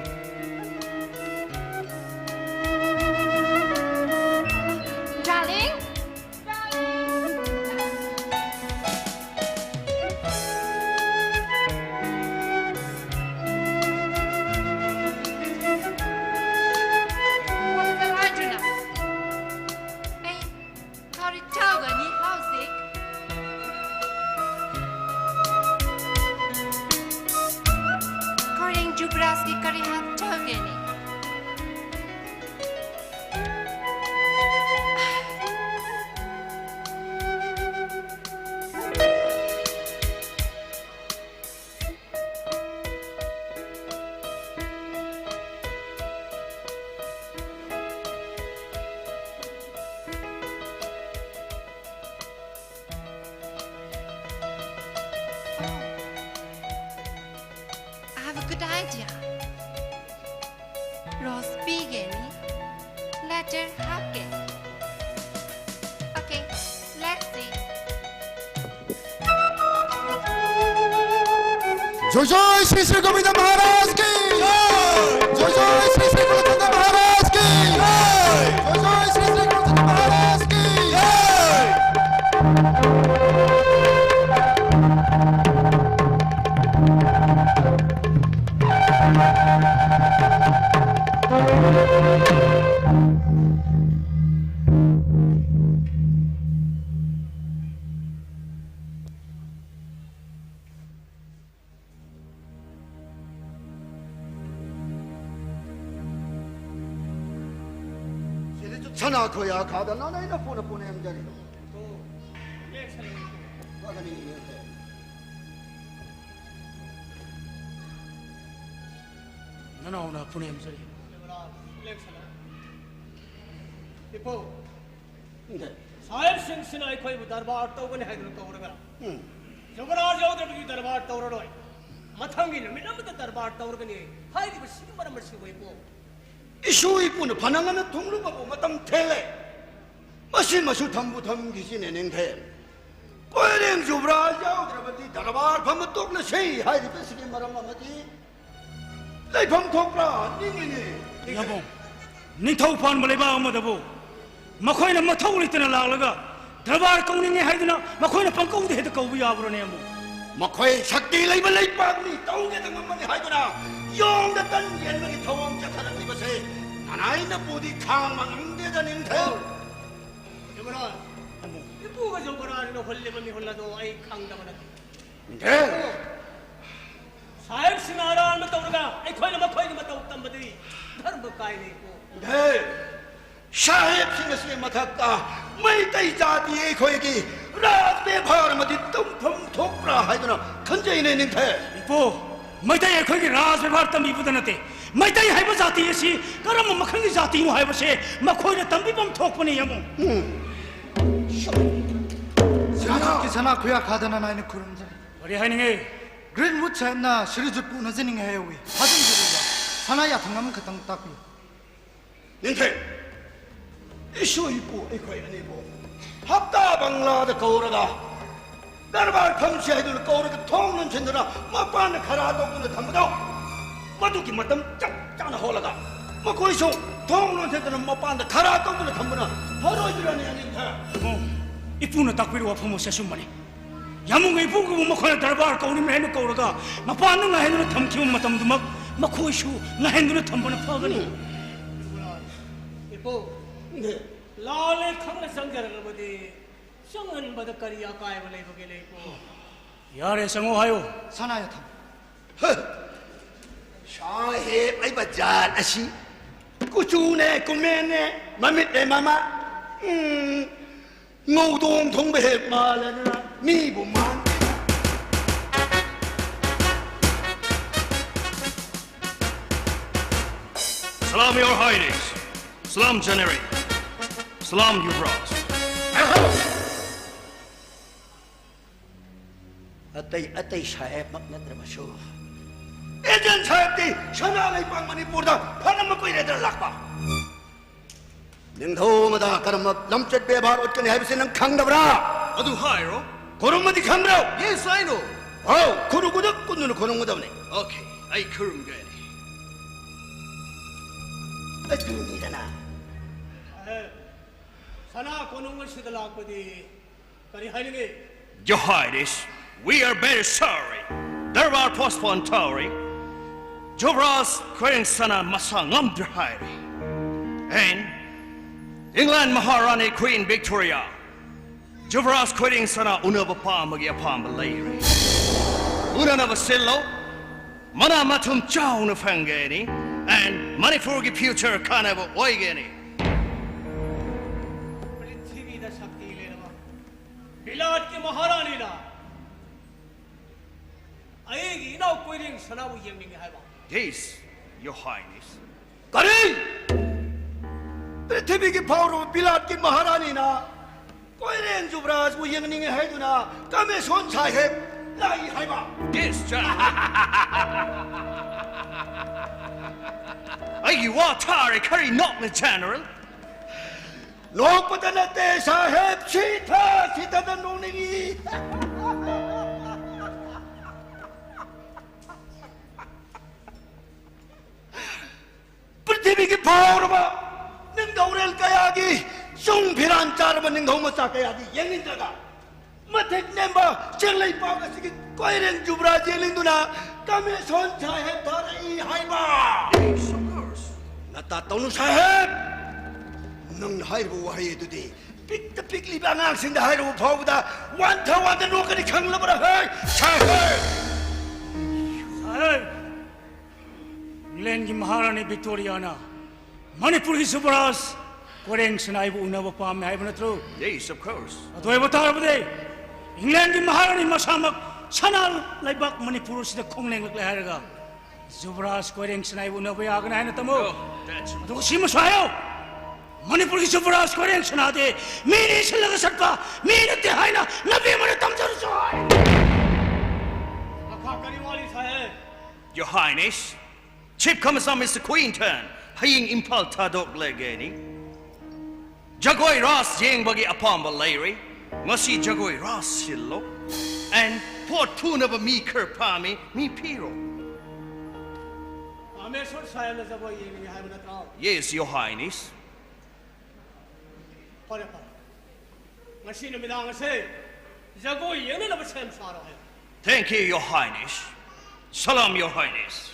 Didia. Rose ꯄꯤꯒꯦꯅꯤ꯫ Letter ꯍꯥꯞꯀꯦ꯫ Okay, let's see. जय जय श्री श्री गोविंद महाराज की। जय जय श्री श्री गोविंद महाराज की। जय जय श्री श्री गोविंद महाराज की। जय। ꯁꯤꯗꯁꯨ ꯁꯅꯥ ꯈꯣꯏꯌꯥ ꯈꯥꯗ ꯅꯥꯅꯩꯅ ꯄꯨꯅ ꯄꯨꯅꯦꯝꯖꯔꯤꯗꯣ꯫ ꯐꯒꯅꯤ ꯏꯅꯦꯁꯦ꯫ ꯅꯅꯥꯎꯅ ꯄꯨꯅꯦꯝꯖꯔꯤ꯫ ꯏꯄꯧ, ꯁꯥꯍꯦꯕꯁꯤꯡꯁꯤꯅ ꯑꯩꯈꯣꯏꯕꯨ ꯗꯔꯕꯥꯔ ꯇꯧꯒꯅꯤ ꯍꯥꯏꯗꯨꯅ ꯀꯧꯔꯒ, ꯎꯝ꯫ ꯌꯨꯕꯔꯥꯖ ꯌꯥꯎꯗ꯭ꯔꯕꯗꯤ ꯗꯔꯕꯥꯔ ꯇꯧꯔꯔꯣꯏ꯫ ꯃꯊꯪꯒꯤ ꯅꯨꯃꯤꯠ ꯑꯃꯗ ꯗꯔꯕꯥꯔ ꯇꯧꯔꯒꯅꯤ ꯍꯥꯏꯔꯤꯕꯁꯤꯒꯤ ꯃꯔꯝ ꯑꯁꯤꯕꯨ ꯏꯄꯨ꯫ ꯏꯁꯨ ꯏꯄꯨꯅ ꯐꯅ ꯉꯟꯅ ꯊꯨꯡꯂꯨꯕꯕꯨ ꯃꯇꯝ ꯊꯦꯡꯂꯦ꯫ ꯃꯁꯤ ꯃꯁꯨ ꯊꯝꯕꯨ ꯊꯝꯈꯤꯁꯤꯅꯦ ꯅꯤꯡꯊꯦꯝ꯫ ꯀꯣꯏꯔꯦꯡ ꯌꯨꯕꯔꯥꯖ ꯌꯥꯎꯗ꯭ꯔꯕꯗꯤ ꯗꯔꯕꯥꯔ ꯐꯝꯕ ꯇꯣꯛꯂꯁꯤ ꯍꯥꯏꯔꯤꯕꯁꯤꯒꯤ ꯃꯔꯝ ꯑꯃꯗꯤ ꯂꯩꯐꯝ ꯊꯣꯛꯄ꯭ꯔꯥ ꯅꯤꯡꯉꯤꯅꯦ꯫ ꯌꯥꯝꯕꯨꯡ, ꯅꯤꯡꯊꯧ ꯄꯥꯟꯕ ꯂꯩꯕꯥꯛ ꯑꯃꯗꯕꯨ ꯃꯈꯣꯏꯅ ꯃꯊꯧ ꯂꯩꯇꯅ ꯂꯥꯛꯂꯒ ꯗꯔꯕꯥꯔ ꯀꯧꯅꯤꯡꯉꯦ ꯍꯥꯏꯗꯨꯅ ꯃꯈꯣꯏꯅ ꯄꯪꯀꯧꯗ ꯍꯦꯛꯇ ꯀꯧꯕ ꯌꯥꯕ꯭ꯔꯣꯅꯦ ꯑꯃꯨꯛ? ꯃꯈꯣꯏ ꯁꯛꯇꯤ ꯂꯩꯕ ꯂꯩꯄꯥꯛꯅꯤ, ꯇꯧꯒꯦꯗ ꯉꯝꯃꯅꯤ ꯍꯥꯏꯗꯨꯅ ꯌꯣꯡꯗ ꯇꯟ ꯌꯦꯟꯕꯒꯤ ꯊꯧꯑꯣꯡ ꯆꯠꯊꯔꯛꯂꯤꯕꯁꯦ ꯅꯅꯥꯏꯅꯕꯨꯗꯤ ꯈꯥꯡꯕ ꯉꯝꯗꯦꯗ ꯅꯤꯡꯊꯧ꯫ ꯌꯨꯕꯔꯥꯖ, ꯏꯄꯨꯒ ꯌꯨꯕꯔꯥꯖꯅ ꯍꯨꯜꯂꯤꯕ ꯃꯤꯍꯨꯜ ꯑꯗꯣ ꯑꯩ ꯈꯪꯗꯕ ꯅꯠꯇꯦ꯫ ꯅꯤꯡꯊꯧ꯫ ꯁꯥꯍꯦꯕꯁꯤꯡꯅ ꯑꯔꯥꯟꯕ ꯇꯧꯔꯒ ꯑꯩꯈꯣꯏꯅ ꯃꯈꯣꯏꯒꯤ ꯃꯇꯧ ꯇꯝꯕꯗꯤ ꯙꯔꯃ ꯀꯥꯏꯔꯦꯀꯣ꯫ ꯅꯤꯡꯊꯧ꯫ ꯁꯥꯍꯦꯕꯁꯤꯡ ꯑꯁꯤꯒꯤ ꯃꯊꯛꯇ ꯃꯩꯇꯩ ꯖꯥꯇꯤ ꯑꯩꯈꯣꯏꯒꯤ ꯔꯥꯖ ꯕꯦꯚꯥꯔ ꯑꯃꯗꯤ ꯇꯝꯐꯝ ꯊꯣꯛꯄ꯭ꯔꯥ ꯍꯥꯏꯗꯨꯅ ꯈꯟꯖꯩꯅꯦ ꯅꯤꯡꯊꯧ꯫ ꯏꯄꯨ, ꯃꯩꯇꯩ ꯑꯩꯈꯣꯏꯒꯤ ꯔꯥꯖ ꯕꯦꯚꯥꯔ ꯇꯝꯕꯤꯕꯗ ꯅꯠꯇꯦ, ꯃꯩꯇꯩ ꯍꯥꯏꯕ ꯖꯥꯇꯤ ꯑꯁꯤ ꯀꯔꯝꯕ ꯃꯈꯜꯒꯤ ꯖꯥꯇꯤꯅꯣ ꯍꯥꯏꯕꯁꯦ ꯃꯈꯣꯏꯅ ꯇꯝꯕꯤꯐꯝ ꯊꯣꯛꯄꯅꯤ ꯌꯦꯡꯉꯨ꯫ ꯎꯝ꯫ ꯁꯅꯥꯒꯤ ꯁꯅꯥ ꯈꯨꯌꯥ ꯈꯥꯗꯅ ꯅꯥꯏꯅ ꯈꯨꯔꯨꯝꯖꯔꯤ꯫ ꯀꯔꯤ ꯍꯥꯏꯅꯤꯡꯉꯤ? ꯒ꯭ꯔꯤꯟꯋꯨꯗ ꯁꯥꯍꯦꯕꯅ ꯁꯤꯔꯤꯖꯨꯠꯄꯨ ꯎꯅꯖꯅꯤꯡꯉꯦ ꯍꯥꯏꯍꯧꯋꯤ꯫ ꯊꯥꯖꯤꯟꯖꯔꯨꯕ ꯁꯅꯥ ꯌꯥꯊꯪ ꯑꯃꯈꯛꯇꯪ ꯇꯥꯛꯄꯤꯌꯨ꯫ ꯅꯤꯡꯊꯦꯡ, ꯏꯁꯣꯏ ꯏꯄꯨ ꯑꯩꯈꯣꯏ ꯑꯅꯤꯕꯨ ꯍꯞꯇꯥ ꯕꯪꯂꯥꯗ ꯀꯧꯔꯒ, ꯗꯔꯕꯥꯔ ꯐꯝꯁꯤ ꯍꯥꯏꯗꯨꯅ ꯀꯧꯔꯒ ꯊꯣꯡ ꯂꯣꯟꯁꯤꯟꯗꯨꯅ ꯃꯄꯥꯟꯗ ꯈꯔ ꯇꯧꯗꯨꯅ ꯊꯝꯕꯗꯣ, ꯃꯗꯨꯒꯤ ꯃꯇꯝ ꯆꯞ ꯆꯥꯅ ꯍꯣꯜꯂꯒ ꯃꯈꯣꯏꯁꯨ ꯊꯣꯡ ꯂꯣꯟꯁꯤꯟꯗꯨꯅ ꯃꯄꯥꯟꯗ ꯈꯔ ꯇꯧꯗꯨꯅ ꯊꯝꯕꯅ ꯐꯔꯣꯏꯗ꯭ꯔꯅꯦ, ꯅꯤꯡꯊꯦꯡ? ꯑꯣ, ꯏꯄꯨꯅ ꯇꯥꯛꯄꯤꯔꯤꯕ ꯋꯥꯐꯝ ꯑꯁꯤ ꯑꯆꯨꯝꯕꯅꯤ꯫ ꯌꯥꯝꯕꯨꯡ ꯏꯄꯨꯒꯕꯨ ꯃꯈꯣꯏꯅ ꯗꯔꯕꯥꯔ ꯀꯧꯔꯤꯕꯅꯤ ꯍꯥꯏꯅ ꯀꯧꯔꯒ ꯃꯄꯥꯟꯗ ꯉꯥꯏꯍꯟꯗꯨꯅ ꯊꯝꯈꯤꯕ ꯃꯇꯝꯗꯨꯃꯛ ꯃꯈꯣꯏꯁꯨ ꯉꯥꯏꯍꯟꯗꯨꯅ ꯊꯝꯕꯅ ꯐꯒꯅꯤ꯫ ꯏꯄꯨ, ꯂꯥꯜꯂꯦ ꯈꯪꯅ ꯆꯪꯖꯔꯒꯕꯗꯤ ꯆꯪꯍꯟꯕꯗ ꯀꯔꯤ ꯑꯀꯥꯏꯕ ꯂꯩꯕꯒꯦ, ꯂꯩꯄꯨ? ꯌꯥꯔꯦ, ꯆꯪꯉꯣ ꯍꯥꯏꯌꯣ꯫ ꯁꯅꯥ ꯌꯥꯊꯪ꯫ ꯍ! ꯁꯥꯍꯦꯕ ꯍꯥꯏꯕ ꯖꯥꯠ ꯑꯁꯤ ꯀꯨꯆꯨꯅꯦ ꯀꯨꯃꯦꯟꯅꯦ, ꯃꯃꯤꯠꯅꯦ ꯃꯃꯥ, ꯎꯝ, ꯉꯧꯗꯣꯡ ꯊꯣꯡꯕ ꯍꯦꯛ ꯃꯥꯜꯂꯗꯅ ꯃꯤꯕꯨ ꯃꯥꯟꯗꯦ꯫ Salam, Your Highness. Salam, General. Salam, Yuvraj. ꯑꯇꯩ ꯑꯇꯩ ꯁꯥꯍꯦꯕꯃꯛ ꯅꯠꯇ꯭ꯔꯕꯁꯨ, ꯑꯦꯖꯦꯟ ꯁꯥꯍꯦꯕꯇꯤ ꯁꯅꯥ ꯂꯩꯄꯥꯛ ꯃꯅꯤꯄꯨꯔꯗ ꯐꯅ ꯀꯨꯏꯔꯦꯗꯅ ꯂꯥꯛꯄ꯫ ꯅꯤꯡꯊꯧ ꯑꯃꯗ ꯀꯔꯝꯕ ꯂꯝꯆꯠ ꯕꯦꯕꯥꯔ ꯎꯠꯀꯅꯤ ꯍꯥꯏꯕꯁꯤ ꯅꯪ ꯈꯪꯗꯕ꯭ꯔꯥ? ꯑꯗꯨ ꯍꯥꯏꯔꯣ꯫ ꯈꯨꯔꯨꯝꯕꯗꯤ ꯈꯪꯕ꯭ꯔꯣ? Yes, I know. ꯍꯥꯎ, ꯈꯨꯔꯨ ꯈꯨꯗꯛ ꯀꯨꯟꯗꯨꯅ ꯈꯨꯔꯨꯝꯒꯗꯕꯅꯤ꯫ Okay, ꯑꯩ ꯈꯨꯔꯨꯝꯒꯅꯤ꯫ ꯑꯗꯨꯅꯤꯗꯅ꯫ ꯑꯦ, ꯁꯅꯥ ꯀꯣꯅꯨꯡ ꯑꯁꯤꯗ ꯂꯥꯛꯄꯗꯤ ꯀꯔꯤ ꯍꯥꯏꯅꯤꯡꯉꯤ? Your Highness, we are very sorry. Darbar postpone ꯇꯧꯔꯤ꯫ ꯖꯨꯕꯔꯥꯖ ꯈꯣꯏꯔꯦꯡ ꯁꯅꯥ ꯃꯁꯥ ꯉꯝꯗ꯭ꯔꯦ ꯍꯥꯏꯔꯤ꯫ And England ꯃꯍꯥꯔꯥꯅꯤ Queen Victoria, ꯖꯨꯕꯔꯥꯖ ꯈꯣꯏꯔꯦꯡ ꯁꯅꯥ ꯎꯅꯕ ꯄꯥꯝꯕꯒꯤ ꯑꯄꯥꯝꯕ ꯂꯩꯔꯦ꯫ ꯎꯅꯅꯕ ꯁꯤꯜꯂꯣ꯫ ꯃꯅꯥ ꯃꯊꯨꯝ ꯆꯥꯎꯅ ꯐꯪꯒꯅꯤ꯫ And ꯃꯅꯤꯄꯨꯔꯒꯤ future ꯀꯥꯟꯅꯕ ꯑꯣꯏꯒꯅꯤ꯫ ꯄ꯭ꯔꯤꯊꯤꯕꯤꯗ ꯁꯛꯇꯤ ꯂꯩꯔꯕ ꯕꯤꯂꯥꯠꯀꯤ ꯃꯍꯥꯔꯥꯅꯤꯅ ꯑꯩꯒꯤ ꯏꯅꯥꯎ ꯀꯣꯏꯔꯦꯡ ꯁꯅꯥꯕꯨ ꯌꯦꯡꯅꯤꯡꯉꯦ ꯍꯥꯏꯕ꯫ Yes, Your Highness. ꯀꯔꯤ? ꯄ꯭ꯔꯤꯊꯤꯕꯤꯒꯤ ꯐꯥꯎꯔꯕ ꯕꯤꯂꯥꯠꯀꯤ ꯃꯍꯥꯔꯥꯅꯤꯅ ꯀꯣꯏꯔꯦꯡ ꯖꯨꯕꯔꯥꯖꯕꯨ ꯌꯦꯡꯅꯤꯡꯉꯦ ꯍꯥꯏꯗꯨꯅ ꯀꯃꯦꯁꯣꯟ ꯁꯥꯍꯦꯕ ꯂꯥꯛꯏ ꯍꯥꯏꯕ꯫ Yes, General. ꯑꯩꯒꯤ ꯋꯥ ꯊꯥꯔꯦ ꯈꯔꯤ ꯅꯣꯛꯅ, General꯫ ꯅꯣꯛꯄꯗ ꯅꯠꯇꯦ ꯁꯥꯍꯦꯕ, ꯁꯤꯊ ꯁꯤꯊꯗ ꯅꯣꯛꯅꯤꯡꯏ꯫ ꯄ꯭ꯔꯤꯊꯤꯕꯤꯒꯤ ꯐꯥꯎꯔꯕ ꯅꯤꯡꯊꯧꯔꯦꯜ ꯀꯌꯥꯒꯤ ꯆꯨꯡ ꯐꯤꯔꯥꯟ ꯆꯥꯔꯕ ꯅꯤꯡꯊꯧ ꯃꯆꯥ ꯀꯌꯥꯗꯤ ꯌꯦꯡꯅꯤꯡꯗ꯭ꯔꯒ, ꯃꯊꯦꯛ ꯅꯦꯝꯕ ꯆꯦꯡꯂꯩꯄꯥꯛ ꯑꯁꯤꯒꯤ ꯀꯣꯏꯔꯦꯡ ꯖꯨꯕ꯭ꯔꯥꯖ ꯌꯦꯡꯅꯤꯡꯗꯨꯅ ꯀꯃꯦꯁꯣꯟ ꯁꯥꯍꯦꯕ ꯊꯥꯔꯛꯏ ꯍꯥꯏꯕ꯫ Yes, of course. ꯅꯇꯥ ꯇꯧꯅꯨ ꯁꯥꯍꯦꯕ, ꯅꯪꯅ ꯍꯥꯏꯔꯤꯕ ꯋꯥꯍꯩ ꯑꯗꯨꯗꯤ ꯄꯤꯛꯇ ꯄꯤꯛꯂꯤꯕ ꯑꯉꯥꯡꯁꯤꯡꯗ ꯍꯥꯏꯔꯨꯕ ꯐꯥꯎꯕꯗ ꯋꯥꯟꯊ ꯋꯥꯟꯊ ꯅꯣꯛꯀꯅꯤ, ꯈꯪꯂꯕ꯭ꯔꯥ ꯍꯦ ꯁꯥꯍꯦꯕ? ꯁꯥꯍꯦꯕ! ꯏꯪꯂꯦꯟꯒꯤ ꯃꯍꯥꯔꯥꯅꯤ ꯚꯤꯛꯇꯣꯔꯤꯌꯥꯅ ꯃꯅꯤꯄꯨꯔꯒꯤ ꯖꯨꯕꯔꯥꯖ ꯀꯣꯏꯔꯦꯡ ꯁꯅꯥꯏꯕꯨ ꯎꯅꯕ ꯄꯥꯝꯃꯦ ꯍꯥꯏꯕ ꯅꯠꯇ꯭ꯔꯣ? Yes, of course. ꯑꯗꯨ ꯑꯣꯏꯕ ꯇꯥꯔꯕꯗꯤ ꯏꯪꯂꯦꯟꯒꯤ ꯃꯍꯥꯔꯥꯅꯤ ꯃꯁꯥꯃꯛ ꯁꯅꯥ ꯂꯩꯕꯥꯛ ꯃꯅꯤꯄꯨꯔ ꯑꯁꯤꯗ ꯈꯣꯡꯂꯦꯡꯂꯛꯂꯦ ꯍꯥꯏꯔꯒ ꯖꯨꯕꯔꯥꯖ ꯀꯣꯏꯔꯦꯡ ꯁꯅꯥꯏꯕꯨ ꯎꯅꯕ ꯌꯥꯒꯅꯤ ꯍꯥꯏꯅ ꯇꯝꯃꯨ꯫ Oh, that's ꯑꯗꯨꯒ ꯁꯤꯃꯁꯨ ꯍꯥꯏꯌꯨ, ꯃꯅꯤꯄꯨꯔꯒꯤ ꯖꯨꯕꯔꯥꯖ ꯀꯣꯏꯔꯦꯡ ꯁꯅꯥꯗꯤ ꯃꯤꯅ ꯏꯟꯁꯤꯜꯂꯒ ꯆꯠꯄ ꯃꯤ ꯅꯠꯇꯦ ꯍꯥꯏꯅ ꯅꯕꯦꯝꯃꯅ ꯇꯝꯖꯔꯁꯨ ꯍꯥꯏ꯫ ꯃꯈꯥ ꯀꯔꯤ ꯋꯥꯔꯤ ꯁꯥꯏ? Your Highness, Chief Commissioner Mister Quinton, ꯍꯌꯦꯡ ꯏꯝꯐꯥꯜ ꯊꯥꯗꯣꯛꯂꯒꯅꯤ꯫ ꯖꯒꯣꯏ ꯔꯥꯁ ꯌꯦꯡꯕꯒꯤ ꯑꯄꯥꯝꯕ ꯂꯩꯔꯦ꯫ ꯉꯁꯤ ꯖꯒꯣꯏ ꯔꯥꯁ ꯁꯤꯜꯂꯣ꯫ And ꯄꯣꯠ ꯊꯨꯅꯕ ꯃꯤ ꯈꯔ ꯄꯥꯝꯃꯤ, ꯃꯤ ꯄꯤꯔꯣ꯫ ꯄꯥꯃꯦꯁꯣꯔ ꯁꯥꯍꯦꯕꯅ ꯖꯒꯣꯏ ꯌꯦꯡꯒꯅꯤ ꯍꯥꯏꯕ ꯅꯠꯇ꯭ꯔꯣ? Yes, Your Highness. ꯐꯔꯦ, ꯐꯔꯦ꯫ ꯉꯁꯤ ꯅꯨꯃꯤꯗꯥꯡ ꯑꯁꯦ ꯖꯒꯣꯏ ꯌꯦꯡꯅꯅꯕ ꯁꯦꯝ ꯁꯥꯔꯣ ꯍꯥꯏ꯫ Thank you, Your Highness. Salam, Your Highness.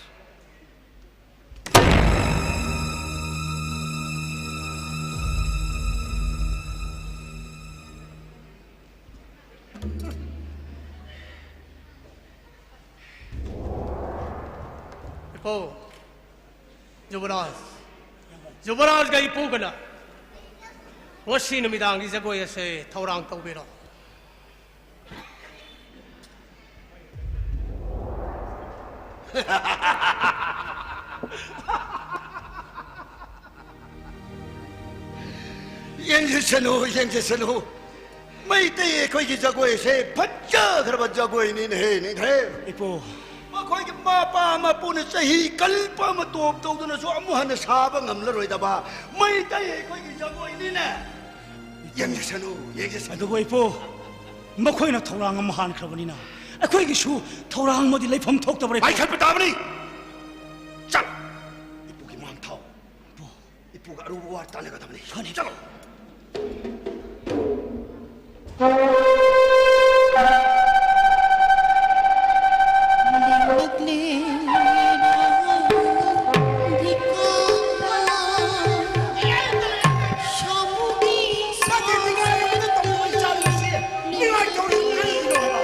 ꯏꯄꯨ, ꯖꯨꯕꯔꯥꯖ, ꯖꯨꯕꯔꯥꯖꯒ ꯏꯄꯨꯒꯅ ꯉꯁꯤ ꯅꯨꯃꯤꯗꯥꯡꯒꯤ ꯖꯒꯣꯏ ꯑꯁꯦ ꯊꯧꯔꯥꯡ ꯇꯧꯕꯤꯔꯣ꯫ ꯌꯦꯡꯖꯁꯅꯨ, ꯌꯦꯡꯖꯁꯅꯨ꯫ ꯃꯩꯇꯩ ꯑꯩꯈꯣꯏꯒꯤ ꯖꯒꯣꯏꯁꯦ ꯐꯖꯈ꯭ꯔꯕ ꯖꯒꯣꯏꯅꯤꯅꯦꯍꯦ, ꯅꯤꯡꯊꯦꯝ꯫ ꯏꯄꯨ꯫ ꯃꯈꯣꯏꯒꯤ ꯃꯄꯥ ꯃꯄꯨꯅ ꯆꯍꯤ ꯀꯜꯄ ꯑꯃ ꯇꯣꯞ ꯇꯧꯗꯅꯁꯨ ꯑꯃꯨꯛ ꯍꯟꯅ ꯁꯥꯕ ꯉꯝꯂꯔꯣꯏꯗꯕ ꯃꯩꯇꯩ ꯑꯩꯈꯣꯏꯒꯤ ꯖꯒꯣꯏꯅꯤꯅꯦ꯫ ꯌꯦꯡꯖꯁꯅꯨ, ꯌꯦꯡꯖꯁꯅꯨ꯫ ꯑꯗꯨꯕꯨ ꯏꯄꯨ, ꯃꯈꯣꯏꯅ ꯊꯧꯔꯥꯡ ꯑꯃ ꯍꯥꯟꯈ꯭ꯔꯕꯅꯤꯅ ꯑꯩꯈꯣꯏꯒꯤꯁꯨ ꯊꯧꯔꯥꯡ ꯑꯃꯗꯤ ꯂꯩꯐꯝ ꯊꯣꯛꯇꯕ꯭ꯔꯥ ꯏꯄꯨ? ꯄꯥꯏꯈꯠꯄ ꯇꯥꯕꯅꯤ꯫ ꯆꯠ! ꯏꯄꯨꯒꯤ ꯃꯥꯡ ꯊꯥꯎ꯫ ꯏꯄꯨꯒ ꯑꯔꯨꯕ ꯋꯥ ꯇꯥꯟꯅꯒꯗꯕꯅꯤ꯫ ꯐꯅꯤ꯫ ꯆꯠꯂꯣ꯫ ꯅꯠꯇꯦ, ꯅꯤꯡꯉꯥꯏ ꯑꯃꯇ ꯇꯧꯔꯣꯏ, ꯏꯆꯥ ꯅꯨꯄꯤꯁꯦ꯫ ꯅꯤꯡꯉꯥꯏ ꯇꯧꯔꯤ ꯀꯔꯤꯒꯤꯅꯣ ꯍꯥꯏꯕ?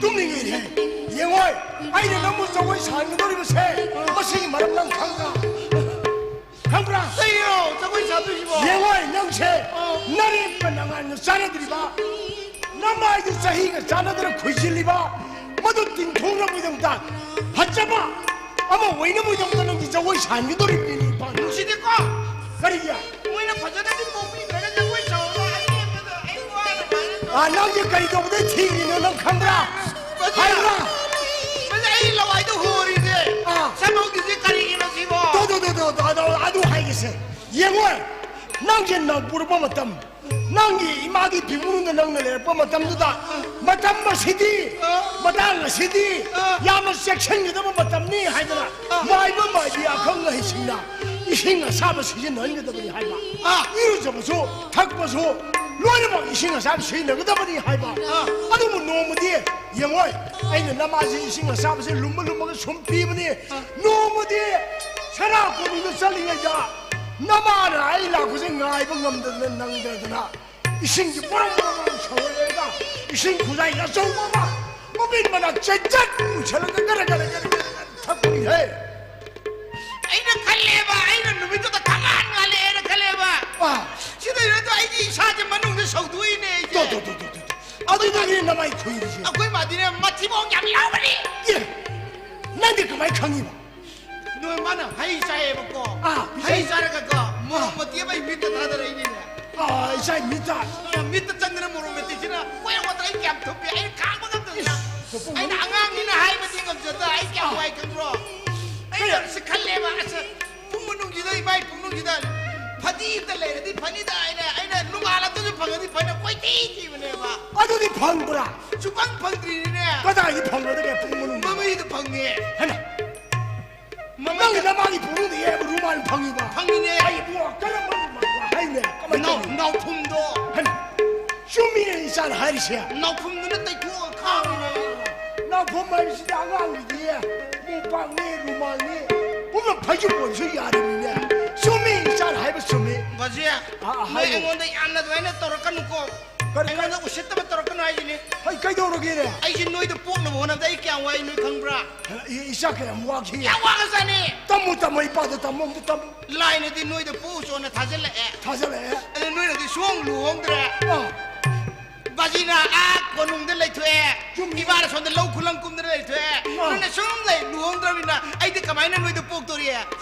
ꯇꯨꯝꯅꯤꯡꯉꯤꯅꯦ꯫ ꯌꯦꯡꯉꯣꯏ, ꯑꯩꯅ ꯅꯪꯕꯨ ꯖꯒꯣꯏ ꯁꯥꯍꯟꯒꯗꯧꯔꯤꯕꯁꯦ ꯃꯁꯤꯒꯤ ꯃꯔꯝ ꯅꯪ ꯈꯪꯕ꯭ꯔꯥ? ꯈꯪꯕ꯭ꯔꯥ? ꯀꯩꯅꯣ ꯖꯒꯣꯏ ꯁꯥꯗꯣꯏꯁꯤꯕꯣ? ꯌꯦꯡꯉꯣꯏ, ꯅꯪꯁꯦ ꯑꯥ꯫ ꯅꯔꯦꯞꯀ ꯅꯉꯥꯟꯒ ꯆꯥꯟꯅꯗ꯭ꯔꯤꯕ, ꯅꯃꯥꯏꯗꯨ ꯆꯍꯤꯒ ꯆꯥꯟꯅꯗꯅ ꯈꯨꯏꯖꯤꯜꯂꯤꯕ, ꯃꯗꯨ ꯇꯤꯡꯊꯣꯛꯅꯕꯒꯤꯗꯃꯛꯇ, ꯐꯖꯕ ꯑꯃ ꯑꯣꯏꯅꯕꯒꯤꯗꯃꯛꯇ ꯅꯪꯗꯤ ꯖꯒꯣꯏ ꯁꯥꯍꯟꯒꯗꯧꯔꯤꯕꯅꯤꯅꯦ, ꯏꯄꯥꯅ꯫ ꯅꯨꯡꯁꯤꯗꯦꯀꯣ? ꯀꯔꯤꯒꯤ? ꯃꯣꯏꯅ ꯐꯖꯅꯗꯤ ꯄꯣꯛꯄꯤꯗ꯭ꯔꯒ ꯖꯒꯣꯏ ꯁꯥꯎꯔꯒ ꯑꯩ ꯑꯩ ꯋꯥꯅ ꯁꯨꯃꯥꯏꯅ ꯇꯧꯔꯒ ꯑꯥ, ꯅꯪꯁꯦ ꯀꯔꯤ ꯇꯧꯕꯗꯩ ꯊꯤꯔꯤꯅꯣ ꯅꯪ ꯈꯪꯕ꯭ꯔꯥ? ꯃꯁꯤ ꯍꯥꯏꯕ꯭ꯔꯥ? ꯃꯁꯤ ꯑꯩ ꯂꯋꯥꯏꯗ ꯍꯣꯔꯤꯁꯦ꯫ ꯑꯥ꯫ ꯁꯟꯃꯧꯗꯤꯁꯦ ꯀꯔꯤꯒꯤꯅꯣ ꯁꯤꯕꯣ? ꯇꯣ, ꯇꯣ, ꯇꯣ, ꯇꯣ, ꯇꯣ, ꯑꯗꯣ, ꯑꯗꯨ ꯍꯥꯏꯒꯦꯁꯦ꯫ ꯌꯦꯡꯉꯣ, ꯅꯪꯁꯦ ꯅꯧ ꯄꯨꯔꯛꯄ ꯃꯇꯝ, ꯅꯪꯒꯤ ꯏꯃꯥꯒꯤ ꯐꯤꯕꯨꯡꯗ ꯅꯪꯅ ꯂꯩꯔꯛꯄ ꯃꯇꯝꯗꯨꯗ, ꯃꯇꯝ ꯑꯁꯤꯗꯤ, ꯃꯇꯥꯡ ꯑꯁꯤꯗꯤ ꯌꯥꯝꯅ ꯆꯦꯛꯁꯤꯟꯒꯗꯕ ꯃꯇꯝꯅꯤ ꯍꯥꯏꯗꯅ ꯃꯥꯏꯕ ꯃꯥꯏꯕꯤ ꯑꯈꯪ ꯑꯍꯩꯁꯤꯡꯅ ꯏꯁꯤꯡ ꯑꯁꯥꯕ ꯁꯤꯖꯤꯟꯅꯍꯟꯒꯗꯕꯅꯤ ꯍꯥꯏꯕ꯫ ꯏꯔꯨꯖꯕꯁꯨ, ꯊꯛꯄꯁꯨ ꯂꯣꯏꯅꯃꯛ ꯏꯁꯤꯡ ꯑꯁꯥꯕ ꯁꯤꯖꯤꯟꯅꯒꯗꯕꯅꯤ ꯍꯥꯏꯕ꯫ ꯑꯗꯨꯕꯨ ꯅꯣꯡꯃꯗꯤ ꯌꯦꯡꯉꯣꯏ, ꯑꯩꯅ ꯅꯃꯥꯁꯤ ꯏꯁꯤꯡ ꯑꯁꯥꯕꯁꯦ ꯂꯨꯝꯃ ꯂꯨꯝꯃꯒ ꯁꯨꯝ ꯄꯤꯕꯅꯤ꯫ ꯅꯣꯡꯃꯗꯤ ꯁꯅꯥ ꯀꯣꯅꯨꯡꯗ ꯆꯠꯂꯤꯉꯩꯗ ꯅꯃꯥꯅ ꯑꯩ ꯂꯥꯛꯄꯁꯦ ꯉꯥꯏꯕ ꯉꯝꯗꯗꯅ ꯅꯪꯗꯗꯅ ꯏꯁꯤꯡꯁꯤ ꯕꯣꯔꯣꯡ ꯕꯣꯔꯣꯡ ꯕꯣꯔꯣꯡ ꯁꯧꯍꯜꯂꯒ ꯏꯁꯤꯡ ꯈꯨꯖꯥꯏ ꯑꯆꯧꯕ ꯑꯃ ꯃꯃꯤꯠ ꯃꯅꯥꯛ ꯆꯦꯟꯆꯠ ꯃꯨꯁꯜꯂꯒ ꯒꯔ ꯒꯔ ꯒꯔ ꯒꯔ ꯒꯔ ꯊꯛꯄꯅꯤꯍꯦ꯫ ꯑꯩꯅ ꯈꯜꯂꯦꯕ, ꯑꯩꯅ ꯅꯨꯃꯤꯠꯇꯨꯗ ꯊꯛꯉꯥꯟ ꯉꯥꯜꯂꯛꯑꯦꯅ ꯈꯜꯂꯦꯕ꯫ ꯑꯥ꯫ ꯁꯤꯗꯩ ꯅꯠꯇ꯭ꯔꯣ ꯑꯩꯒꯤ ꯏꯁꯥꯁꯦ ꯃꯅꯨꯡꯗ ꯁꯧꯗꯣꯛꯏꯅꯦ ꯑꯩꯁꯦ꯫ ꯇꯣ, ꯇꯣ, ꯇꯣ, ꯇꯣ, ꯇꯣ꯫ ꯑꯗꯨꯗꯨꯒꯤ ꯅꯃꯥꯏ ꯈꯨꯏꯔꯤꯁꯦ꯫ ꯑꯩꯈꯣꯏ ꯃꯥꯗꯤꯅꯦ ꯃꯊꯤꯕꯣꯡ ꯌꯥꯝ ꯂꯥꯎꯕꯅꯤ꯫ ꯑꯦ, ꯅꯪꯗꯤ ꯀꯃꯥꯏ ꯈꯪꯉꯤꯕ? ꯅꯣꯏ ꯃꯥꯅ ꯍꯩ ꯆꯥꯏꯌꯦꯕꯀꯣ꯫ ꯑꯥ, ꯍꯩ ꯍꯩ꯫ ꯆꯥꯔꯒꯀꯣ, ꯃꯣꯔꯣꯛ ꯑꯥ꯫ ꯃꯇꯦꯛ ꯑꯃ ꯃꯤꯠꯇ ꯊꯥꯗꯔꯛꯏꯅꯤꯅꯦ꯫ ꯑꯥ, ꯏꯆꯥ ꯃꯤꯠꯇ꯫ ꯑ, ꯃꯤꯠꯇ ꯆꯪꯗꯅ ꯃꯣꯔꯣꯛ ꯃꯦꯠꯄꯤꯁꯤꯅ ꯀꯣꯏꯔꯛꯄꯗ ꯑꯩ ꯀꯌꯥꯝ ꯊꯨꯞꯄꯤ, ꯑꯩ ꯈꯥꯡꯕ ꯉꯝꯗꯕꯅ꯫ ꯏꯁ, ꯊꯨꯞꯄ ꯑꯩꯅ ꯉꯝꯗꯕ꯫ ꯑꯉꯥꯡꯅꯤꯅ ꯍꯥꯏꯕꯗꯤ ꯉꯝꯖꯗ, ꯑꯩ ꯀꯌꯥꯝ ꯑꯥ꯫ ꯋꯥꯏ ꯈꯪꯕ꯭ꯔꯣ? ꯑꯩ ꯀꯩ? ꯌꯥꯝ ꯁꯤꯈꯜꯂꯦꯕ꯫ ꯑꯁ, ꯄꯨꯡ ꯃꯅꯨꯡꯁꯤꯗ, ꯏꯃꯥꯏ ꯄꯨꯡꯅꯨꯡꯁꯤꯗ ꯐꯗꯤ ꯑꯝꯇ ꯂꯩꯔꯗꯤ ꯐꯅꯤꯗ ꯍꯥꯏꯅ ꯑꯩꯅ ꯅꯣꯡꯉꯥꯜꯂꯛꯇꯁꯨ ꯐꯪꯉꯗꯤ ꯐꯅ ꯀꯣꯏꯊꯤ ꯊꯤꯕꯅꯦꯕ꯫ ꯑꯗꯨꯗꯤ ꯐꯪꯕ꯭ꯔꯥ? ꯁꯨꯐꯪ ꯐꯪꯗ꯭ꯔꯤꯅꯤꯅꯦ꯫ ꯀꯗꯥꯏꯗ ꯐꯪꯒꯗꯒꯦ ꯄꯨꯡ ꯃꯅꯨꯡꯗ? ꯃꯃꯩꯗ ꯐꯪꯉꯦ꯫ ꯍꯩꯃꯥ꯫ ꯃꯃꯩꯗ ꯅꯪꯒꯤ ꯅꯃꯥꯒꯤ ꯄꯨꯔꯨꯗ ꯌꯦꯡꯕ ꯔꯨꯃꯥꯜ ꯐꯪꯉꯤꯕ? ꯐꯪꯉꯤꯅꯦ꯫ ꯑꯩ ꯏꯕꯨꯡꯉꯣ, ꯀꯔꯝꯕ ꯔꯨꯃꯥꯜ ꯋꯥꯍꯩꯅꯦ? ꯀꯃꯥꯏꯅ ꯅꯥꯎ-, ꯇꯧꯅꯤ? ꯅꯥꯎꯐꯨꯝꯗꯣ꯫ ꯍꯩꯃꯥ꯫ ꯆꯨꯝꯃꯤꯅꯦ ꯏꯆꯥꯅ ꯍꯥꯏꯔꯤꯁꯦ꯫ ꯅꯥꯎꯐꯨꯝꯗꯨꯅ ꯇꯩꯊꯣꯛꯑꯒ ꯈꯥꯡꯉꯤꯅꯦ꯫ ꯅꯥꯎꯐꯨꯝ ꯍꯥꯏꯕꯁꯤꯗꯤ ꯑꯉꯥꯡꯒꯤꯗꯤ ꯃꯣꯝꯄꯥꯛꯅꯤ, ꯔꯨꯃꯥꯜꯅꯤ, ꯄꯨꯝꯅꯃꯛ ꯐꯩꯖꯨꯞ ꯑꯣꯏꯔꯁꯨ ꯌꯥꯔꯤꯕꯅꯤꯅꯦ꯫ ꯆꯨꯝꯃꯤ, ꯏꯆꯥꯅ ꯍꯥꯏꯕ ꯆꯨꯝꯃꯤ꯫ ꯕꯥꯖꯤ, ꯑꯥ, ꯅꯣꯏ ꯍꯥꯏꯌꯨ꯫ ꯑꯩꯉꯣꯟꯗ ꯌꯥꯝꯅ ꯑꯗꯨꯃꯥꯏꯅ ꯇꯧꯔꯛꯀꯅꯨꯀꯣ꯫ ꯀꯔꯤ, ꯀꯔꯤ? ꯑꯩꯉꯣꯟꯗ ꯎꯁꯤꯠꯇꯕ ꯇꯧꯔꯛꯀꯅꯨ ꯍꯥꯏꯁꯤꯅꯤ꯫ ꯍꯩ, ꯀꯩꯗꯧꯔꯒꯦꯅꯦ? ꯑꯩꯁꯤ ꯅꯣꯏꯗ ꯄꯣꯛꯅꯕ ꯍꯣꯠꯅꯕꯗ ꯑꯩ ꯀꯌꯥꯝ ꯋꯥꯏ ꯅꯣꯏ ꯈꯪꯕ꯭ꯔꯥ? ꯏ-, ꯏꯆꯥ ꯀꯌꯥꯝ ꯋꯥꯈꯤ? ꯌꯥꯝ ꯋꯥꯈ꯭ꯔꯖꯥꯠꯅꯤ꯫ ꯇꯝꯃꯨ, ꯇꯝꯃꯨ, ꯏꯄꯥꯗ ꯇꯝꯃꯨ, ꯑꯝꯇ ꯇꯝꯃꯨ꯫ ꯂꯥꯏꯅꯗꯤ ꯅꯣꯏꯗ ꯄꯣꯛꯎꯆꯣꯅ ꯊꯥꯖꯤꯜꯂꯛꯑꯦ꯫ ꯊꯥꯖꯤꯜꯂꯛꯑꯦ꯫ ꯑꯗꯨ ꯅꯣꯏꯅꯗꯤ ꯁꯨꯡꯍꯣꯡ ꯂꯨꯍꯣꯡꯗ꯭ꯔꯦ꯫ ꯑꯥ꯫ ꯕꯥꯖꯤꯅ ꯑꯥ ꯀꯣꯅꯨꯡꯗ ꯂꯩꯊꯣꯛꯑꯦ꯫ ꯆꯨꯝꯃꯤ꯫ ꯏꯃꯥꯅ ꯁꯣꯝꯗ ꯂꯧ ꯈꯨꯂꯪ ꯀꯨꯝꯗꯅ ꯂꯩꯊꯣꯛꯑꯦ꯫ ꯑꯥ꯫ ꯅꯣꯏꯅ ꯁꯨꯝ ꯂꯩ ꯂꯨꯍꯣꯡꯗ꯭ꯔꯕꯅꯤꯅ ꯑꯩꯗꯤ ꯀꯃꯥꯏꯅ ꯅꯣꯏꯗ ꯄꯣꯛꯇꯣꯔꯤ?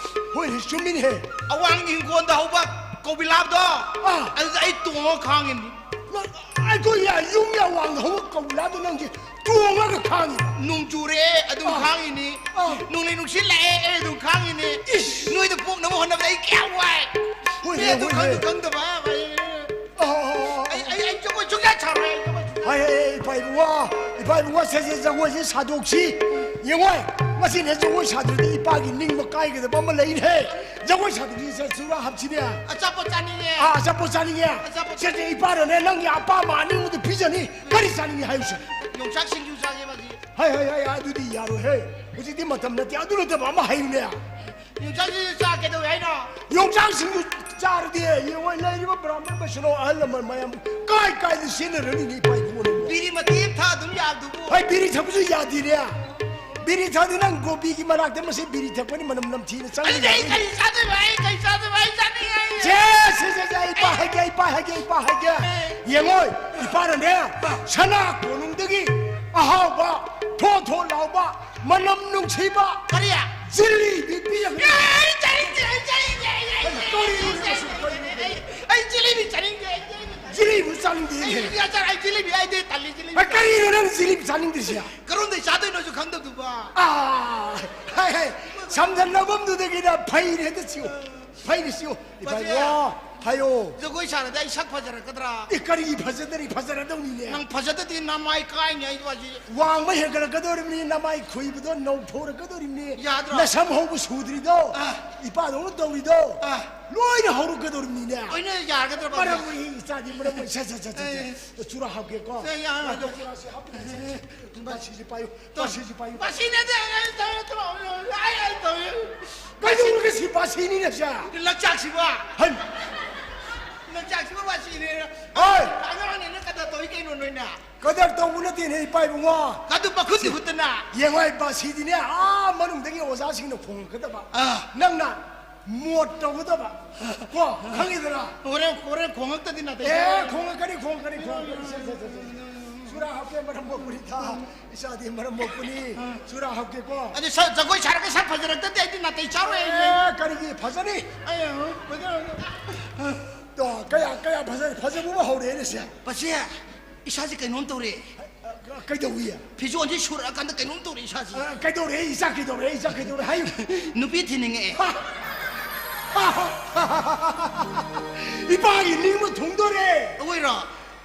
ꯍꯣꯏꯅꯦ, ꯆꯨꯝꯃꯤꯅꯦꯍꯦ꯫ ꯑꯋꯥꯡ ꯏꯪꯈꯣꯜꯗ ꯍꯧꯕ ꯀꯧꯕꯤꯂꯥꯗꯣ, ꯑꯥ꯫ ꯑꯗꯨꯗ ꯑꯩ ꯇꯣꯡꯉꯒ ꯈꯥꯡꯉꯤꯅꯤ꯫ ꯅꯪ, ꯑꯩꯈꯣꯏ ꯌꯨꯝ ꯌꯥꯋꯥꯡꯗ ꯍꯧꯕ ꯀꯧꯕꯤꯂꯥꯗꯣ ꯅꯪꯁꯦ ꯇꯣꯡꯉꯒ ꯈꯥꯡꯉꯤꯕ? ꯅꯣꯡ ꯆꯨꯔꯦ, ꯑꯗꯨꯝ ꯑꯥ꯫ ꯈꯥꯡꯉꯤꯅꯤ꯫ ꯑꯥ꯫ ꯅꯣꯡꯂꯩ ꯅꯨꯡꯁꯤꯠ ꯂꯥꯛꯑꯦ, ꯑꯩ ꯑꯗꯨꯝ ꯈꯥꯡꯉꯤꯅꯤ꯫ ꯏꯁ! ꯅꯣꯏꯗ ꯄꯣꯛꯅꯕ ꯍꯣꯠꯅꯕꯗ ꯑꯩ ꯀꯌꯥꯝ ꯋꯥꯏ꯫ ꯍꯣꯏꯅꯦ, ꯅꯣꯏ ꯑꯗꯨ ꯍꯣꯏꯅꯦ꯫ ꯈꯪꯁꯨ ꯈꯪꯗꯕ꯫ ꯑꯥ, ꯑꯥ, ꯑꯥ, ꯑꯥ꯫ ꯑꯩ, ꯑꯩ, ꯑꯩ ꯖꯒꯣꯏ ꯁꯨꯡꯁꯥ ꯁꯥꯔꯣꯏ, ꯑꯩ ꯖꯒꯣꯏ ꯁꯨꯡꯁꯥ ꯑꯦ, ꯑꯦ, ꯏꯄꯥ ꯏꯕꯨꯡꯉꯣ, ꯏꯄꯥ ꯏꯕꯨꯡꯉꯣ, ꯁꯦ, ꯁꯦ, ꯖꯒꯣꯏꯁꯦ ꯁꯥꯗꯣꯛꯁꯤ꯫ ꯌꯦꯡꯉꯣ, ꯉꯁꯤꯅꯦ ꯖꯒꯣꯏ ꯁꯥꯗ꯭ꯔꯗꯤ ꯏꯄꯥꯒꯤ ꯅꯤꯡꯕ ꯀꯥꯏꯒꯗꯕ ꯑꯃ ꯂꯩꯅꯦ꯫ ꯖꯒꯣꯏ ꯁꯥꯗꯣꯛꯁꯤ, ꯁꯦ, ꯆꯨꯔꯥ ꯍꯥꯞꯁꯤꯅꯦ꯫ ꯑꯆꯥꯄꯣꯠ ꯆꯥꯅꯤꯡꯉꯦ꯫ ꯑꯥ, ꯑꯆꯥꯄꯣꯠ ꯆꯥꯅꯤꯡꯉꯦ꯫ ꯑꯆꯥꯄꯣꯠ ꯁꯦ, ꯁꯦ, ꯏꯄꯥꯅꯅꯦ ꯅꯪꯒꯤ ꯑꯄꯥꯝꯕ ꯑꯅꯤꯡꯕꯗꯨ ꯄꯤꯖꯅꯤ꯫ ꯀꯔꯤ ꯆꯥꯅꯤꯡꯉꯤ ꯍꯥꯏꯌꯨꯁꯦ? ꯌꯣꯡꯆꯥꯛ ꯁꯤꯡꯖꯨ ꯆꯥꯒꯦ, ꯃꯥꯁꯤ꯫ ꯍꯥꯏ, ꯍꯥꯏ, ꯍꯥꯏ, ꯑꯗꯨꯗꯤ ꯌꯥꯔꯣꯏꯍꯦ꯫ ꯍꯧꯖꯤꯛꯇꯤ ꯃꯇꯝ ꯅꯠꯇꯦ꯫ ꯑꯗꯨ ꯅꯠꯇꯕ ꯑꯃ ꯍꯥꯏꯌꯨꯅꯦ꯫ ꯌꯣꯡꯆꯥꯛ ꯁꯤꯡꯖꯨ ꯆꯥ ꯀꯩꯗꯧꯋꯦ ꯍꯥꯏꯅꯣ? ꯌꯣꯡꯆꯥꯛ ꯁꯤꯡꯖꯨ ꯆꯥꯔꯗꯤ ꯌꯦꯡꯉꯣ, ꯂꯩꯔꯤꯕ ꯕ꯭ꯔꯥꯍꯃꯟ ꯃꯁꯤꯡ ꯑꯍꯜ ꯂꯃꯟ ꯃꯌꯥꯝ ꯀꯥꯏ ꯀꯥꯏꯗ ꯆꯦꯟꯅꯔꯅꯤꯅꯦ, ꯏꯄꯥ ꯏꯄꯨ ꯅꯪꯕꯨ? ꯕꯤꯔꯤ ꯃꯇꯦꯛ ꯑꯃ ꯊꯛꯑ ꯑꯗꯨꯝ ꯌꯥꯕꯗꯨꯕꯨ꯫ ꯍꯩ, ꯕꯤꯔꯤ ꯊꯛꯄꯁꯨ ꯌꯥꯗꯦꯅꯦ꯫ ꯕꯤꯔꯤ ꯊꯛꯑꯗꯤ ꯅꯪ ꯒꯣꯕꯤꯒꯤ ꯃꯅꯥꯛꯇ ꯃꯁꯤ ꯕꯤꯔꯤ ꯊꯛꯄꯅꯤ ꯃꯅꯝ ꯅꯝꯊꯤꯅ ꯑꯗꯨꯗꯤ ꯑꯩ ꯆꯪꯉꯤ꯫ ꯀꯔꯤ ꯆꯥꯗꯣꯏꯕ? ꯑꯩ ꯀꯔꯤ ꯆꯥꯗꯣꯏꯕ? ꯑꯩ ꯆꯥꯅꯤꯡꯉꯦ꯫ ꯁꯦ, ꯁꯦ, ꯁꯦ, ꯁꯦ, ꯑꯩ ꯄꯥ ꯍꯥꯏꯒꯦ, ꯑꯩ ꯄꯥ ꯍꯥꯏꯒꯦ, ꯑꯩ ꯄꯥ ꯍꯥꯏꯒꯦ꯫ ꯌꯦꯡꯉꯣ, ꯏꯄꯥꯅꯅꯦ, ꯁꯅꯥ ꯀꯣꯅꯨꯡꯗꯒꯤ ꯑꯍꯥꯎꯕ, ꯊꯣꯠ ꯊꯣꯠ ꯂꯥꯎꯕ, ꯃꯅꯝ ꯅꯨꯡꯁꯤꯕ ꯀꯔꯤ? ꯖꯤꯂꯤꯕꯤ ꯄꯤꯔꯛꯀꯅꯤ꯫ ꯑꯦ, ꯑꯩ ꯆꯥꯅꯤꯡꯗꯦ, ꯑꯩ ꯆꯥꯅꯤꯡꯗꯦ, ꯑꯩ, ꯑꯩ, ꯑꯩ, ꯀꯔꯤꯅꯣ ꯑꯩ, ꯁꯤ, ꯀꯔꯤꯅꯣ? ꯑꯩ, ꯑꯩ ꯖꯤꯂꯤꯕꯤ ꯆꯥꯅꯤꯡꯗꯦ꯫ ꯖꯤꯂꯤꯕꯤ ꯑꯆꯥꯔ, ꯑꯩ ꯖꯤꯂꯤꯕꯤ ꯍꯥꯏꯗꯦ, ꯇꯜꯂꯤ ꯖꯤꯂꯤꯕꯤ꯫ ꯑ, ꯀꯔꯤꯅꯣ ꯅꯪ ꯖꯤꯂꯤꯕꯤ ꯆꯥꯅꯤꯡꯗ꯭ꯔꯤꯁꯦ? ꯀꯔꯣꯝꯗꯩ ꯆꯥꯗꯣꯏꯅꯣꯁꯨ ꯈꯪꯗꯕꯗꯨꯕ꯫ ꯑꯥ, ꯍꯥꯏ, ꯍꯥꯏ, ꯁꯝꯖꯟꯅꯐꯝꯗꯨꯗꯒꯤꯅ ꯐꯩꯔꯦ ꯍꯦꯛꯇ ꯆꯤꯌꯨ꯫ ꯐꯩꯔꯦ ꯆꯤꯌꯨ꯫ ꯏꯕꯥꯏ, ꯄꯥꯖꯦ꯫ ꯋꯥ, ꯍꯥꯏꯌꯣ꯫ ꯖꯒꯣꯏ ꯁꯥꯔꯗꯤ ꯑꯩ ꯁꯛ ꯐꯖꯔꯛꯀꯗ꯭ꯔꯥ? ꯑꯦ, ꯀꯔꯤꯒꯤ ꯐꯖꯗꯔꯤ? ꯐꯖꯔꯗꯧꯅꯤꯅꯦ꯫ ꯅꯪ ꯐꯖꯗꯗꯤ ꯅꯃꯥꯏ ꯀꯥꯏꯅꯤ ꯑꯩ ꯄꯥꯖꯦ꯫ ꯋꯥꯡꯕ ꯍꯦꯟꯒꯠꯂꯛꯀꯗꯧꯔꯤꯕꯅꯤ, ꯅꯃꯥꯏ ꯈꯨꯏꯕꯗꯣ ꯅꯧꯊꯣꯔꯛꯀꯗꯧꯔꯤꯕꯅꯤ꯫ ꯌꯥꯗ꯭ꯔꯣ? ꯅꯁꯝ ꯍꯧꯕ ꯁꯨꯗ꯭ꯔꯤꯗꯣ, ꯑꯥ꯫ ꯏꯄꯥꯗꯧꯅ ꯇꯧꯔꯤꯗꯣ, ꯑꯥ꯫ ꯂꯣꯏꯅ ꯍꯧꯔꯛꯀꯗꯧꯔꯤꯕꯅꯤꯅꯦ꯫ ꯂꯣꯏꯅ ꯌꯥꯒꯗ꯭ꯔꯥ, ꯄꯥꯖꯦ? ꯃꯔꯝ ꯑꯣꯏ, ꯏꯆꯥꯗꯤ ꯃꯔꯝ ꯑꯣꯏ꯫ ꯁꯠ, ꯁꯠ, ꯁꯠ, ꯁꯠ, ꯁꯠ꯫ ꯑꯦ꯫ ꯆꯨꯔꯥ ꯍꯥꯞꯀꯦꯀꯣ꯫ ꯑꯦ, ꯌꯥꯔꯣꯏ꯫ ꯉꯥꯏꯈꯣ, ꯆꯨꯔꯥꯁꯦ ꯍꯥꯞꯄꯤꯒꯦ꯫ ꯕꯥꯁꯤꯁꯦ ꯄꯥꯏꯌꯨ, ꯕꯥꯁꯤꯁꯦ ꯄꯥꯏꯌꯨ꯫ ꯕꯥꯁꯤ ꯅꯠꯇꯦ, ꯑꯩ ꯇꯧꯔꯦ, ꯇꯧꯔꯦ, ꯑꯩ, ꯑꯩ ꯇꯧꯔꯦ꯫ ꯀꯩꯗꯧꯔꯒꯦ ꯁꯤ ꯕꯥꯁꯤꯅꯤꯅꯦ ꯁꯦ? ꯂꯪꯆꯥꯛꯁꯤꯕ꯫ ꯍꯩ꯫ ꯂꯪꯆꯥꯛꯁꯤꯕ ꯕꯥꯁꯤꯅꯦ꯫ ꯍꯩ꯫ ꯑꯉꯥꯡꯅꯦꯅ ꯀꯗꯔ ꯇꯧꯏ ꯀꯩꯅꯣ ꯅꯣꯏꯅ? ꯀꯗꯔ ꯇꯧꯕ ꯅꯠꯇꯦꯅꯦ, ꯏꯄꯥ ꯏꯕꯨꯡꯉꯣ꯫ ꯑꯗꯨ ꯃꯈꯨꯠꯇꯤ ꯍꯨꯠꯇꯅ꯫ ꯌꯦꯡꯉꯣ, ꯑꯩ ꯕꯥꯁꯤꯗꯤꯅꯦ, ꯑꯥ ꯃꯅꯨꯡꯗꯒꯤ ꯑꯣꯖꯥꯁꯤꯡꯅ ꯈꯣꯡꯉꯛꯀꯗꯕ꯫ ꯑꯥ꯫ ꯅꯪꯅ ꯃꯣꯠ ꯇꯧꯒꯗꯕ꯫ ꯀꯣ, ꯈꯪꯉꯤꯗꯅ? ꯍꯣꯔꯦꯟ, ꯍꯣꯔꯦꯟ ꯈꯣꯡꯉꯛꯇꯗꯤ ꯅꯥꯇꯩ ꯑꯦ, ꯆꯥꯔꯣꯏ꯫ ꯈꯣꯡꯉꯛꯀꯅꯤ, ꯈꯣꯡꯉꯛꯀꯅꯤ, ꯈꯣꯡꯉꯛꯀꯅꯤ꯫ ꯁꯦ, ꯁꯦ, ꯁꯦ, ꯁꯦ, ꯁꯦ꯫ ꯆꯨꯔꯥ ꯍꯥꯞꯀꯦ, ꯃꯔꯝ ꯃꯣꯛꯄꯅꯤ ꯊꯥ꯫ ꯏꯆꯥꯗꯤ ꯃꯔꯝ ꯃꯣꯛꯄꯅꯤ꯫ ꯆꯨꯔꯥ ꯍꯥꯞꯀꯦꯀꯣ꯫ ꯑꯗꯨ ꯁꯛ, ꯖꯒꯣꯏ ꯁꯥꯔꯒ ꯁꯛ ꯐꯖꯔꯛꯇꯗꯤ ꯑꯩꯗꯤ ꯅꯥꯇꯩ ꯆꯥꯔꯣꯏ ꯑꯩ꯫ ꯑꯦ, ꯀꯔꯤꯒꯤ ꯐꯖꯅꯤ? ꯑꯩ, ꯑ, ꯐꯖ-, ꯇꯣ, ꯀꯌꯥ, ꯀꯌꯥ ꯐꯖ-, ꯐꯖꯕ ꯑꯃ ꯍꯧꯔꯛꯑꯦꯅꯦ ꯁꯦ꯫ ꯄꯥꯁꯦ, ꯏꯁꯥꯁꯦ ꯀꯩꯅꯣꯝ ꯇꯧꯔꯦ꯫ ꯀꯩꯗꯧꯏ? ꯐꯤꯖꯣꯜꯁꯦ ꯁꯨꯔꯛꯑꯀꯥꯟꯗ ꯀꯩꯅꯣꯝ ꯇꯧꯔꯦ ꯏꯁꯥꯁꯦ꯫ ꯑ, ꯀꯩꯗꯧꯔꯦ? ꯏꯆꯥ ꯀꯩꯗꯧꯔꯦ? ꯏꯆꯥ ꯀꯩꯗꯧꯔꯦ? ꯍꯥꯏꯌꯨ꯫ ꯅꯨꯄꯤ ꯊꯤꯅꯤꯡꯉꯛꯑꯦ꯫ ꯏꯄꯥꯒꯤ ꯅꯤꯡꯕ ꯊꯨꯡꯗꯣꯔꯦ꯫ ꯑꯋꯣꯏꯔꯣ?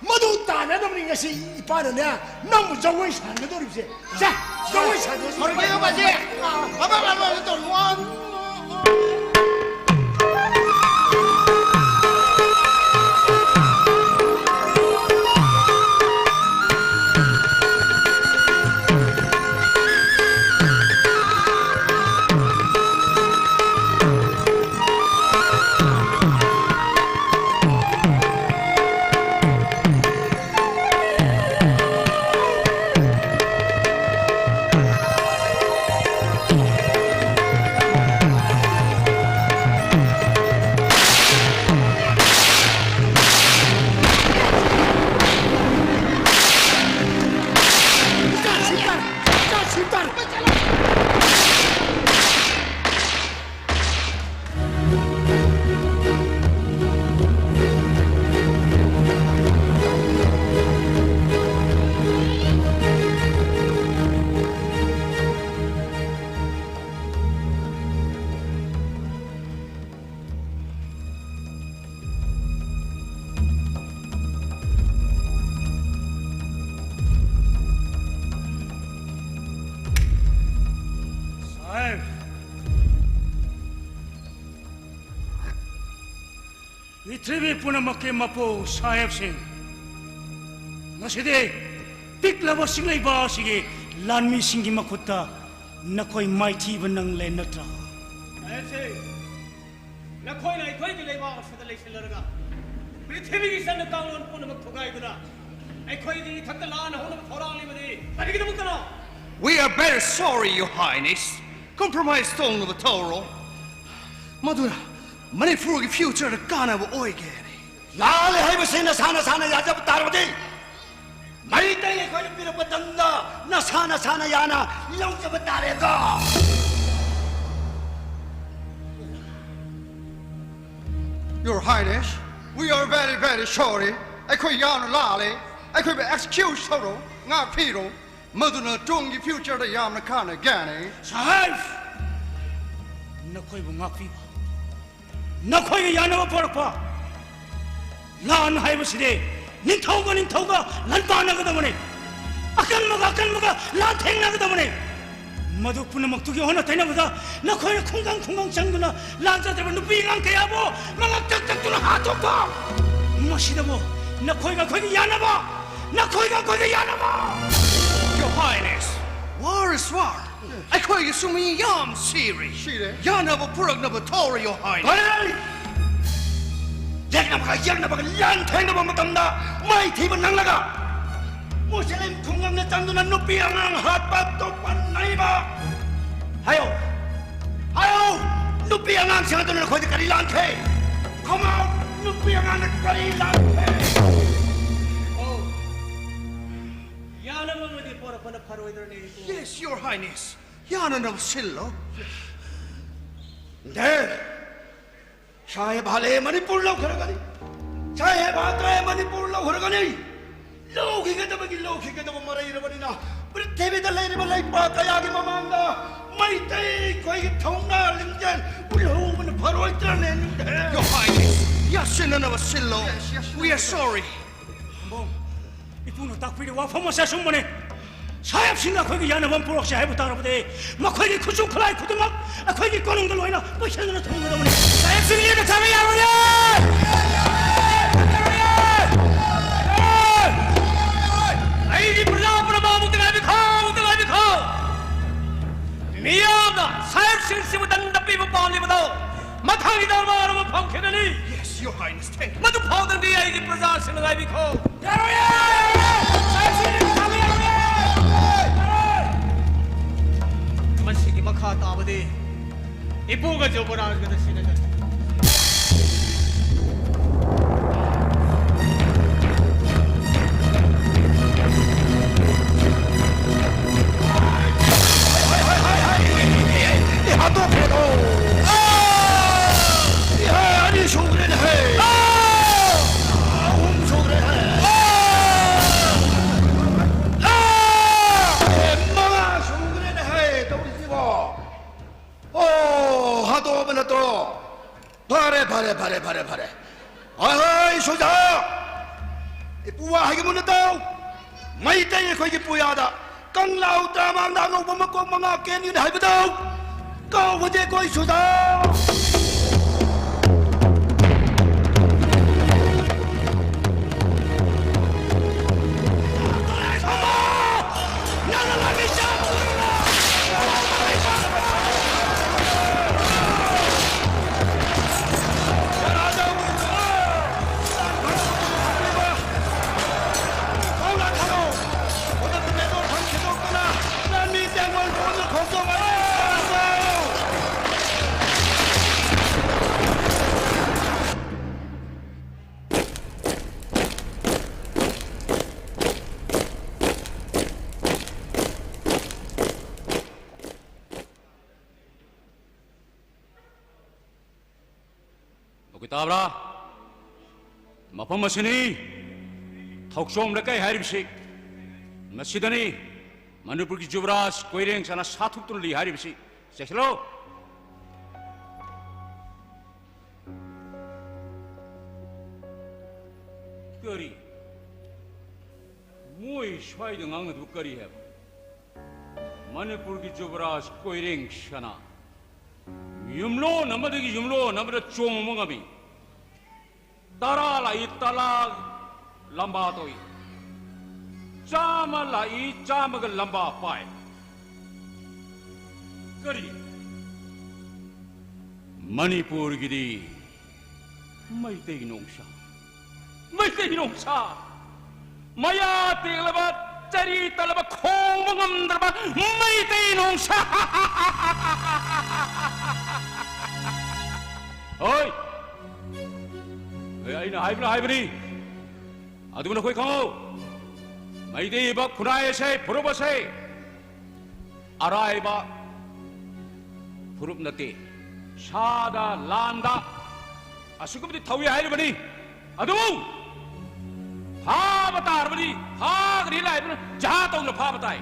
ꯃꯗꯨ ꯇꯥꯅꯅꯕꯅꯤ ꯉꯁꯤ ꯏꯄꯥꯅꯅꯦ ꯅꯪꯕꯨ ꯖꯒꯣꯏ ꯁꯥꯍꯟꯒꯗꯧꯔꯤꯕꯁꯦ꯫ ꯁꯦ, ꯖꯒꯣꯏ ꯁꯥꯗꯣꯏꯁꯤ꯫ ꯍꯧꯔꯛꯑꯣ, ꯏꯄꯥꯁꯦ꯫ ꯑꯃ, ꯑꯃ, ꯑꯃ ꯇꯧꯔꯣ꯫ ꯄ꯭ꯔꯤꯊꯤꯕꯤ ꯄꯨꯝꯅꯃꯛꯀꯤ ꯃꯄꯨ ꯁꯥꯍꯦꯕꯁꯤꯡ, ꯉꯁꯤꯗꯤ ꯄꯤꯛꯂꯕ ꯆꯤꯡꯂꯩꯕꯥꯛ ꯑꯁꯤꯒꯤ ꯂꯥꯟꯃꯤꯁꯤꯡꯒꯤ ꯃꯈꯨꯠꯇ ꯅꯈꯣꯏ ꯃꯥꯏꯊꯤꯕ ꯅꯪꯂꯦ ꯅꯠꯇ꯭ꯔꯥ? ꯁꯥꯍꯦꯕꯁꯤꯡ, ꯅꯈꯣꯏꯅ ꯑꯩꯈꯣꯏꯒꯤ ꯂꯩꯕꯥꯛ ꯑꯁꯤꯗ ꯂꯩꯁꯤꯜꯂꯔꯒ ꯄ꯭ꯔꯤꯊꯤꯕꯤꯒꯤ ꯆꯠꯅ ꯀꯥꯡꯂꯣꯟ ꯄꯨꯝꯅꯃꯛ ꯊꯨꯒꯥꯏꯗꯨꯅ ꯑꯩꯈꯣꯏꯒꯤ ꯏꯊꯛꯇ ꯂꯥꯟꯅ ꯍꯧꯅꯕ ꯊꯧꯔꯥꯡꯂꯤꯕꯗꯤ ꯀꯔꯤꯒꯤꯗꯃꯛꯇꯅꯣ? We are very sorry, Your Highness. Compromise ꯇꯧꯅꯕ ꯇꯧꯔꯣ꯫ ꯃꯗꯨꯅ ꯃꯅꯤꯄꯨꯔꯒꯤ future ꯗ ꯀꯥꯟꯅꯕ ꯑꯣꯏꯒꯦ꯫ ꯂꯥꯜꯂꯦ ꯍꯥꯏꯕꯁꯤ ꯅꯁꯥ ꯅꯁꯥꯅ ꯌꯥꯖꯕ ꯇꯥꯔꯕꯗꯤ, ꯃꯩꯇꯩ ꯑꯩꯈꯣꯏꯅ ꯄꯤꯔꯛꯄ ꯇꯝꯗ ꯅꯁꯥ ꯅꯁꯥꯅ ꯌꯥꯅ ꯂꯧꯖꯕ ꯇꯥꯔꯦꯗꯣ꯫ Your Highness, we are very, very sorry. ꯑꯩꯈꯣꯏ ꯌꯥꯝꯅ ꯂꯥꯜꯂꯦ꯫ ꯑꯩꯈꯣꯏꯕꯨ excuse ꯇꯧꯔꯣ, ꯉꯥꯛꯄꯤꯔꯣ꯫ ꯃꯗꯨꯅ ꯇꯨꯡꯒꯤ future ꯗ ꯌꯥꯝꯅ ꯀꯥꯟꯅꯒꯅꯤ꯫ ꯁꯥꯍꯦꯕ! ꯅꯈꯣꯏꯕꯨ ꯉꯥꯛꯄꯤꯕ, ꯅꯈꯣꯏꯒꯤ ꯌꯥꯅꯕ ꯄꯣꯔꯛꯄ ꯂꯥꯟ ꯍꯥꯏꯕꯁꯤꯗꯤ ꯅꯤꯡꯊꯧꯒ ꯅꯤꯡꯊꯧꯒ ꯂꯥꯟ ꯄꯥꯟꯅꯒꯗꯕꯅꯤ꯫ ꯑꯀꯟꯕꯒ ꯑꯀꯟꯕꯒ ꯂꯥꯟ ꯊꯦꯡꯅꯒꯗꯕꯅꯤ꯫ ꯃꯗꯨ ꯄꯨꯝꯅꯃꯛꯇꯨꯒꯤ ꯑꯣꯟꯅ ꯇꯩꯅꯕꯗ ꯅꯈꯣꯏꯅ ꯈꯨꯡꯒꯪ ꯈꯨꯡꯒꯪ ꯆꯪꯗꯨꯅ ꯂꯥꯟ ꯆꯠꯇ꯭ꯔꯕ ꯅꯨꯄꯤ ꯑꯉꯥꯡ ꯀꯌꯥꯕꯨ ꯃꯉꯛ ꯇꯛ ꯇꯛꯇꯨꯅ ꯍꯥꯠꯇꯣꯛꯄ꯫ ꯃꯁꯤꯗꯕꯨ ꯅꯈꯣꯏꯒ ꯑꯩꯈꯣꯏꯒꯤ ꯌꯥꯅꯕ, ꯅꯈꯣꯏꯒ ꯑꯩꯈꯣꯏꯒꯤ ꯌꯥꯅꯕ꯫ Your Highness, war is war. ꯑꯩꯈꯣꯏꯒꯤꯁꯨ ꯃꯤ ꯌꯥꯝ ꯁꯤꯔꯦ꯫ ꯁꯤꯔꯦ꯫ ꯌꯥꯅꯕ ꯄꯨꯔꯛꯅꯕ ꯇꯧꯔꯣ, Your Highness. ꯀꯔꯤ? ꯌꯦꯛꯅꯕꯒ ꯌꯦꯛꯅꯕꯒ ꯂꯥꯟ ꯊꯦꯡꯅꯕ ꯃꯇꯝꯗ ꯃꯥꯏꯊꯤꯕ ꯅꯪꯂꯒ ꯃꯨꯁꯂꯤꯝ ꯈꯨꯡꯒꯪꯗ ꯆꯪꯗꯨꯅ ꯅꯨꯄꯤ ꯑꯉꯥꯡ ꯍꯥꯠꯄ ꯇꯨꯞꯄ ꯅꯩꯕ꯫ ꯍꯥꯏꯌꯣ, ꯍꯥꯏꯌꯣ, ꯅꯨꯄꯤ ꯑꯉꯥꯡꯁꯤꯡ ꯑꯗꯨꯅ ꯅꯈꯣꯏꯗ ꯀꯔꯤ ꯂꯥꯟꯈ꯭ꯔꯦ? Come on, ꯅꯨꯄꯤ ꯑꯉꯥꯡꯅ ꯀꯔꯤ ꯂꯥꯟꯈ꯭ꯔꯦ? ꯑꯣ, ꯌꯥꯅꯕ ꯑꯃꯗꯤ ꯄꯣꯔꯛꯄꯅ ꯐꯔꯣꯏꯗ꯭ꯔꯅꯦ, ꯏꯄꯨ? Yes, Your Highness. ꯌꯥꯅꯅꯕ ꯁꯤꯜꯂꯣ꯫ ꯗꯦ, ꯁꯥꯍꯦꯕ ꯍꯥꯠꯂꯦ, ꯃꯅꯤꯄꯨꯔ ꯂꯧꯈ꯭ꯔꯒꯅꯤ꯫ ꯁꯥꯍꯦꯕ ꯍꯥꯠꯇ꯭ꯔꯦ, ꯃꯅꯤꯄꯨꯔ ꯂꯧꯈ꯭ꯔꯒꯅꯤ꯫ ꯂꯧꯈꯤꯒꯗꯕꯒꯤ ꯂꯧꯈꯤꯒꯗꯕ ꯃꯔꯩꯔꯕꯅꯤꯅ ꯄ꯭ꯔꯤꯊꯤꯕꯤꯗ ꯂꯩꯔꯤꯕ ꯂꯩꯄꯥꯛ ꯀꯌꯥꯒꯤ ꯃꯃꯥꯡꯗ ꯃꯩꯇꯩ ꯑꯩꯈꯣꯏꯒꯤ ꯊꯧꯅꯥ ꯂꯤꯡꯖꯦꯜ ꯎꯠꯍꯧꯕꯅ ꯐꯔꯣꯏꯗ꯭ꯔꯅꯦ, ꯅꯤꯡꯊꯦꯝ? Your Highness, ꯌꯥꯁꯤꯟꯅꯅꯕ ꯁꯤꯜꯂꯣ꯫ Yes, yes, We are yes. sorry. ꯏꯄꯨꯅ ꯇꯥꯛꯄꯤꯔꯤꯕ ꯋꯥꯐꯝ ꯑꯁꯤ ꯑꯆꯨꯝꯕꯅꯤ꯫ ꯁꯥꯍꯦꯕꯁꯤꯡꯅ ꯑꯩꯈꯣꯏꯒꯤ ꯌꯥꯅꯕ ꯑꯃ ꯄꯨꯔꯛꯁꯦ ꯍꯥꯏꯕ ꯇꯥꯔꯕꯗꯤ, ꯃꯈꯣꯏꯒꯤ ꯈꯨꯠꯁꯨ ꯈꯨꯠꯂꯥꯏ ꯈꯨꯗꯤꯡꯃꯛ ꯑꯩꯈꯣꯏꯒꯤ ꯀꯣꯅꯨꯡꯗ ꯂꯣꯏꯅ ꯄꯩꯁꯟꯗꯨꯅ ꯊꯝꯒꯗꯕꯅꯤ꯫ ꯁꯥꯍꯦꯕꯁꯤꯡ ꯂꯦꯝꯅ ꯊꯥꯕ ꯌꯥꯔꯣꯏꯌꯦ! Your Highness, thank you. ꯃꯗꯨ ꯐꯥꯎꯗ꯭ꯔꯗꯤ ꯑꯩꯒꯤ ꯄ꯭ꯔꯖꯥꯁꯤꯡꯅ ꯉꯥꯏꯕꯤꯈꯣ꯫ ꯌꯥꯔꯣꯏꯌꯦ! ꯃꯁꯤꯒꯤ ꯃꯈꯥ ꯇꯥꯕꯗꯤ ꯏꯄꯨꯒ ꯌꯨꯕꯔꯥꯖꯒꯗ ꯁꯤꯟꯅꯒꯅꯤ꯫ ꯍꯥꯠꯇꯣꯛꯈ꯭ꯔꯦꯗꯣ꯫ ꯑꯥ! ꯑꯅꯤ ꯁꯨꯈ꯭ꯔꯦꯅꯦꯍꯦ꯫ ꯑꯥ! ꯑꯍꯨꯝ ꯁꯨꯈ꯭ꯔꯦꯅꯦꯍꯦ꯫ ꯑꯥ! ꯑꯥ! ꯃꯉꯥ ꯁꯨꯈ꯭ꯔꯦꯅꯦꯍꯦ ꯇꯧꯔꯤꯁꯤꯕꯣ꯫ ꯑꯣ, ꯍꯥꯠꯇꯣꯛꯑꯕ ꯅꯠꯇ꯭ꯔꯣ? ꯐꯔꯦ, ꯐꯔꯦ, ꯐꯔꯦ, ꯐꯔꯦ, ꯐꯔꯦ꯫ ꯍꯣꯏ, ꯍꯣꯏ, ꯁꯨꯖꯥ! ꯏꯄꯨ ꯋꯥ ꯍꯥꯏꯒꯦ ꯃꯨꯟꯅ ꯇꯥꯎ꯫ ꯃꯩꯇꯩ ꯑꯩꯈꯣꯏꯒꯤ ꯄꯨꯌꯥꯗ ꯀꯪꯂꯥ ꯎꯇ꯭ꯔꯥꯃꯥꯡꯗ ꯑꯉꯧꯕ ꯃꯀꯣꯛ ꯃꯉꯥ ꯀꯦꯟꯒꯅꯤ ꯍꯥꯏꯕꯗꯣ ꯀꯥꯎꯕꯗꯤ ꯑꯩꯈꯣꯏ ꯁꯨꯖꯥ! ꯃꯈꯣꯏ ꯇꯥꯕ꯭ꯔꯥ? ꯃꯐꯝ ꯑꯁꯤꯅꯤ ꯊꯧꯆꯣꯝ ꯂꯩꯀꯥꯏ ꯍꯥꯏꯔꯤꯕꯁꯤ꯫ ꯃꯁꯤꯗꯅꯤ ꯃꯅꯤꯄꯨꯔꯒꯤ ꯖꯨꯕꯔꯥꯖ ꯀꯣꯏꯔꯦꯡ ꯁꯅꯥ ꯁꯥꯊꯨꯛꯇꯨꯅ ꯂꯩ ꯍꯥꯏꯔꯤꯕꯁꯤ꯫ ꯆꯦꯛꯁꯤꯜꯂꯣ꯫ ꯀꯔꯤ? ꯃꯣꯏ ꯁ꯭ꯋꯥꯏꯗ ꯉꯥꯡꯅꯗꯨ ꯀꯔꯤ ꯍꯥꯏꯕ? ꯃꯅꯤꯄꯨꯔꯒꯤ ꯖꯨꯕꯔꯥꯖ ꯀꯣꯏꯔꯦꯡ ꯁꯅꯥ ꯌꯨꯝꯂꯣꯟ ꯑꯃꯗꯒꯤ ꯌꯨꯝꯂꯣꯟ ꯑꯃꯗ ꯆꯣꯡꯕ ꯉꯝꯃꯤ꯫ ꯇꯔꯥ ꯂꯥꯛꯏ, ꯇꯔꯥ ꯂꯝꯕꯥ ꯇꯧꯏ꯫ ꯆꯥꯝꯃ ꯂꯥꯛꯏ, ꯆꯥꯝꯃꯒ ꯂꯝꯕꯥ ꯄꯥꯏ꯫ ꯀꯔꯤ? ꯃꯅꯤꯄꯨꯔꯒꯤꯗꯤ ꯃꯩꯇꯩ ꯅꯣꯡꯁꯥ, ꯃꯩꯇꯩ ꯅꯣꯡꯁꯥ, ꯃꯌꯥ ꯇꯦꯛꯂꯕ, ꯆꯔꯤ ꯇꯠꯂꯕ, ꯈꯣꯡꯕ ꯉꯝꯗ꯭ꯔꯕ ꯃꯩꯇꯩ ꯅꯣꯡꯁꯥ꯫ ꯍꯣꯏ, ꯑꯩ, ꯑꯩꯅ ꯍꯥꯏꯕꯅ ꯍꯥꯏꯕꯅꯤ꯫ ꯑꯗꯨꯕꯨ ꯅꯈꯣꯏ ꯈꯪꯉꯨ, ꯃꯩꯇꯩ ꯏꯕ ꯈꯨꯟꯅꯥꯏ ꯑꯁꯦ, ꯐꯨꯔꯨꯞ ꯑꯁꯦ ꯑꯔꯥꯏꯕ ꯐꯨꯔꯨꯞ ꯅꯠꯇꯦ꯫ ꯁꯥꯗ ꯂꯥꯟꯗ ꯑꯁꯨꯛꯀꯤ ꯃꯇꯤꯛ ꯊꯧꯏ ꯍꯥꯏꯔꯤꯕꯅꯤ꯫ ꯑꯗꯨꯕꯨ ꯐꯥꯕ ꯇꯥꯔꯕꯅꯤ, ꯐꯥꯒꯅꯤ ꯂꯥꯛꯏꯕꯅ ꯖꯍꯥ ꯇꯧꯗꯅ ꯐꯥꯕ ꯇꯥꯏ꯫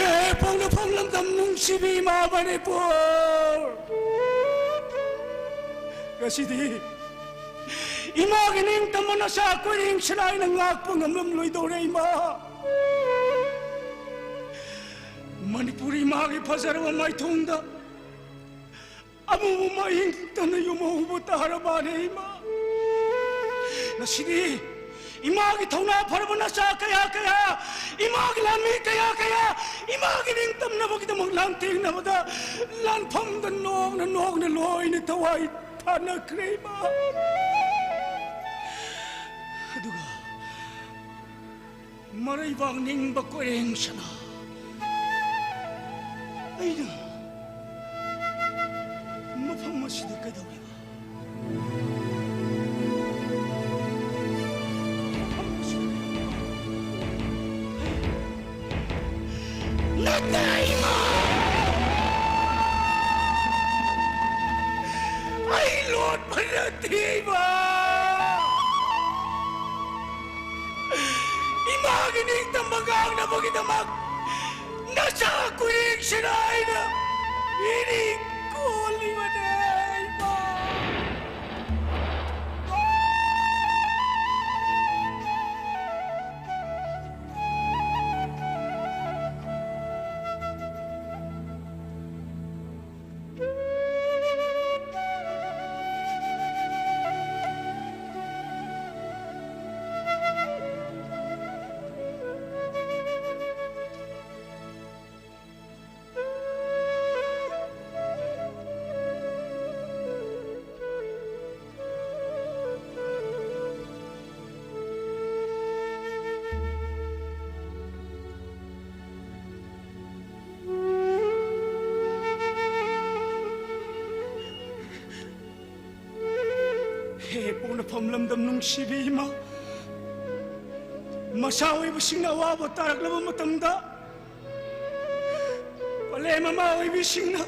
ꯑꯦ, ꯄꯣꯛꯅꯐꯝ ꯂꯝꯗꯝ ꯅꯨꯡꯁꯤꯕꯤ ꯏꯃꯥ ꯃꯅꯤꯄꯨꯔ, ꯉꯁꯤꯗꯤ ꯏꯃꯥꯒꯤ ꯅꯤꯡꯇꯝꯕ ꯅꯆꯥ ꯀꯣꯏꯔꯦꯡ ꯁꯅꯥꯏꯅ ꯉꯥꯛꯄ ꯉꯝꯂꯝꯂꯣꯏꯗꯧꯔꯦ ꯏꯃꯥ꯫ ꯃꯅꯤꯄꯨꯔ ꯏꯃꯥꯒꯤ ꯐꯖꯔꯕ ꯃꯥꯏꯊꯣꯡꯗ ꯑꯃꯨꯕ ꯃꯍꯤꯡ ꯇꯝꯅ ꯌꯨꯝꯍꯧꯕ ꯇꯥꯔꯕꯅꯦ ꯏꯃꯥ꯫ ꯉꯁꯤꯗꯤ ꯏꯃꯥꯒꯤ ꯊꯧꯅꯥ ꯐꯔꯕ ꯅꯆꯥ ꯀꯌꯥ ꯀꯌꯥ, ꯏꯃꯥꯒꯤ ꯂꯥꯟꯃꯤ ꯀꯌꯥ ꯀꯌꯥ, ꯏꯃꯥꯒꯤ ꯅꯤꯡꯇꯝꯅꯕꯒꯤꯗꯃꯛ ꯂꯥꯟꯊꯦꯡꯅꯕꯗ ꯂꯥꯟꯐꯝꯗ ꯅꯣꯛꯅ ꯅꯣꯛꯅ ꯂꯣꯏꯅ ꯊꯋꯥꯏ ꯊꯥꯅꯈ꯭ꯔꯦ ꯏꯃꯥ꯫ ꯑꯗꯨꯒ ꯃꯔꯩꯕꯥꯛ ꯅꯤꯡꯕ ꯀꯣꯏꯔꯦꯡ ꯁꯅꯥ, ꯑꯩꯅ ꯃꯐꯝ ꯑꯁꯤꯗ ꯀꯩꯗꯧꯔꯤꯕ? ꯏꯃꯥ! ꯑꯩ ꯂꯣꯠꯄ ꯅꯠꯇꯦ, ꯏꯃꯥ! ꯏꯃꯥꯒꯤ ꯅꯤꯡꯇꯝꯕ ꯉꯥꯛꯅꯕꯒꯤꯗꯃꯛ ꯅꯆꯥ ꯀꯨꯔꯦꯡꯁꯤꯅ ꯑꯩꯅ ꯏꯔꯤꯛ ꯀꯣꯜꯂꯤꯕꯅꯦ, ꯏꯃꯥ! ꯍꯦ ꯄꯣꯛꯅꯐꯝ ꯂꯝꯗꯝ ꯅꯨꯡꯁꯤꯕꯤ ꯏꯃꯥ, ꯃꯆꯥ ꯑꯣꯏꯕꯁꯤꯡꯅ ꯑꯋꯥꯕ ꯇꯥꯔꯛꯂꯕ ꯃꯇꯝꯗ, ꯄꯂꯦꯝ ꯃꯃꯥ ꯑꯣꯏꯕꯤꯁꯤꯡꯅ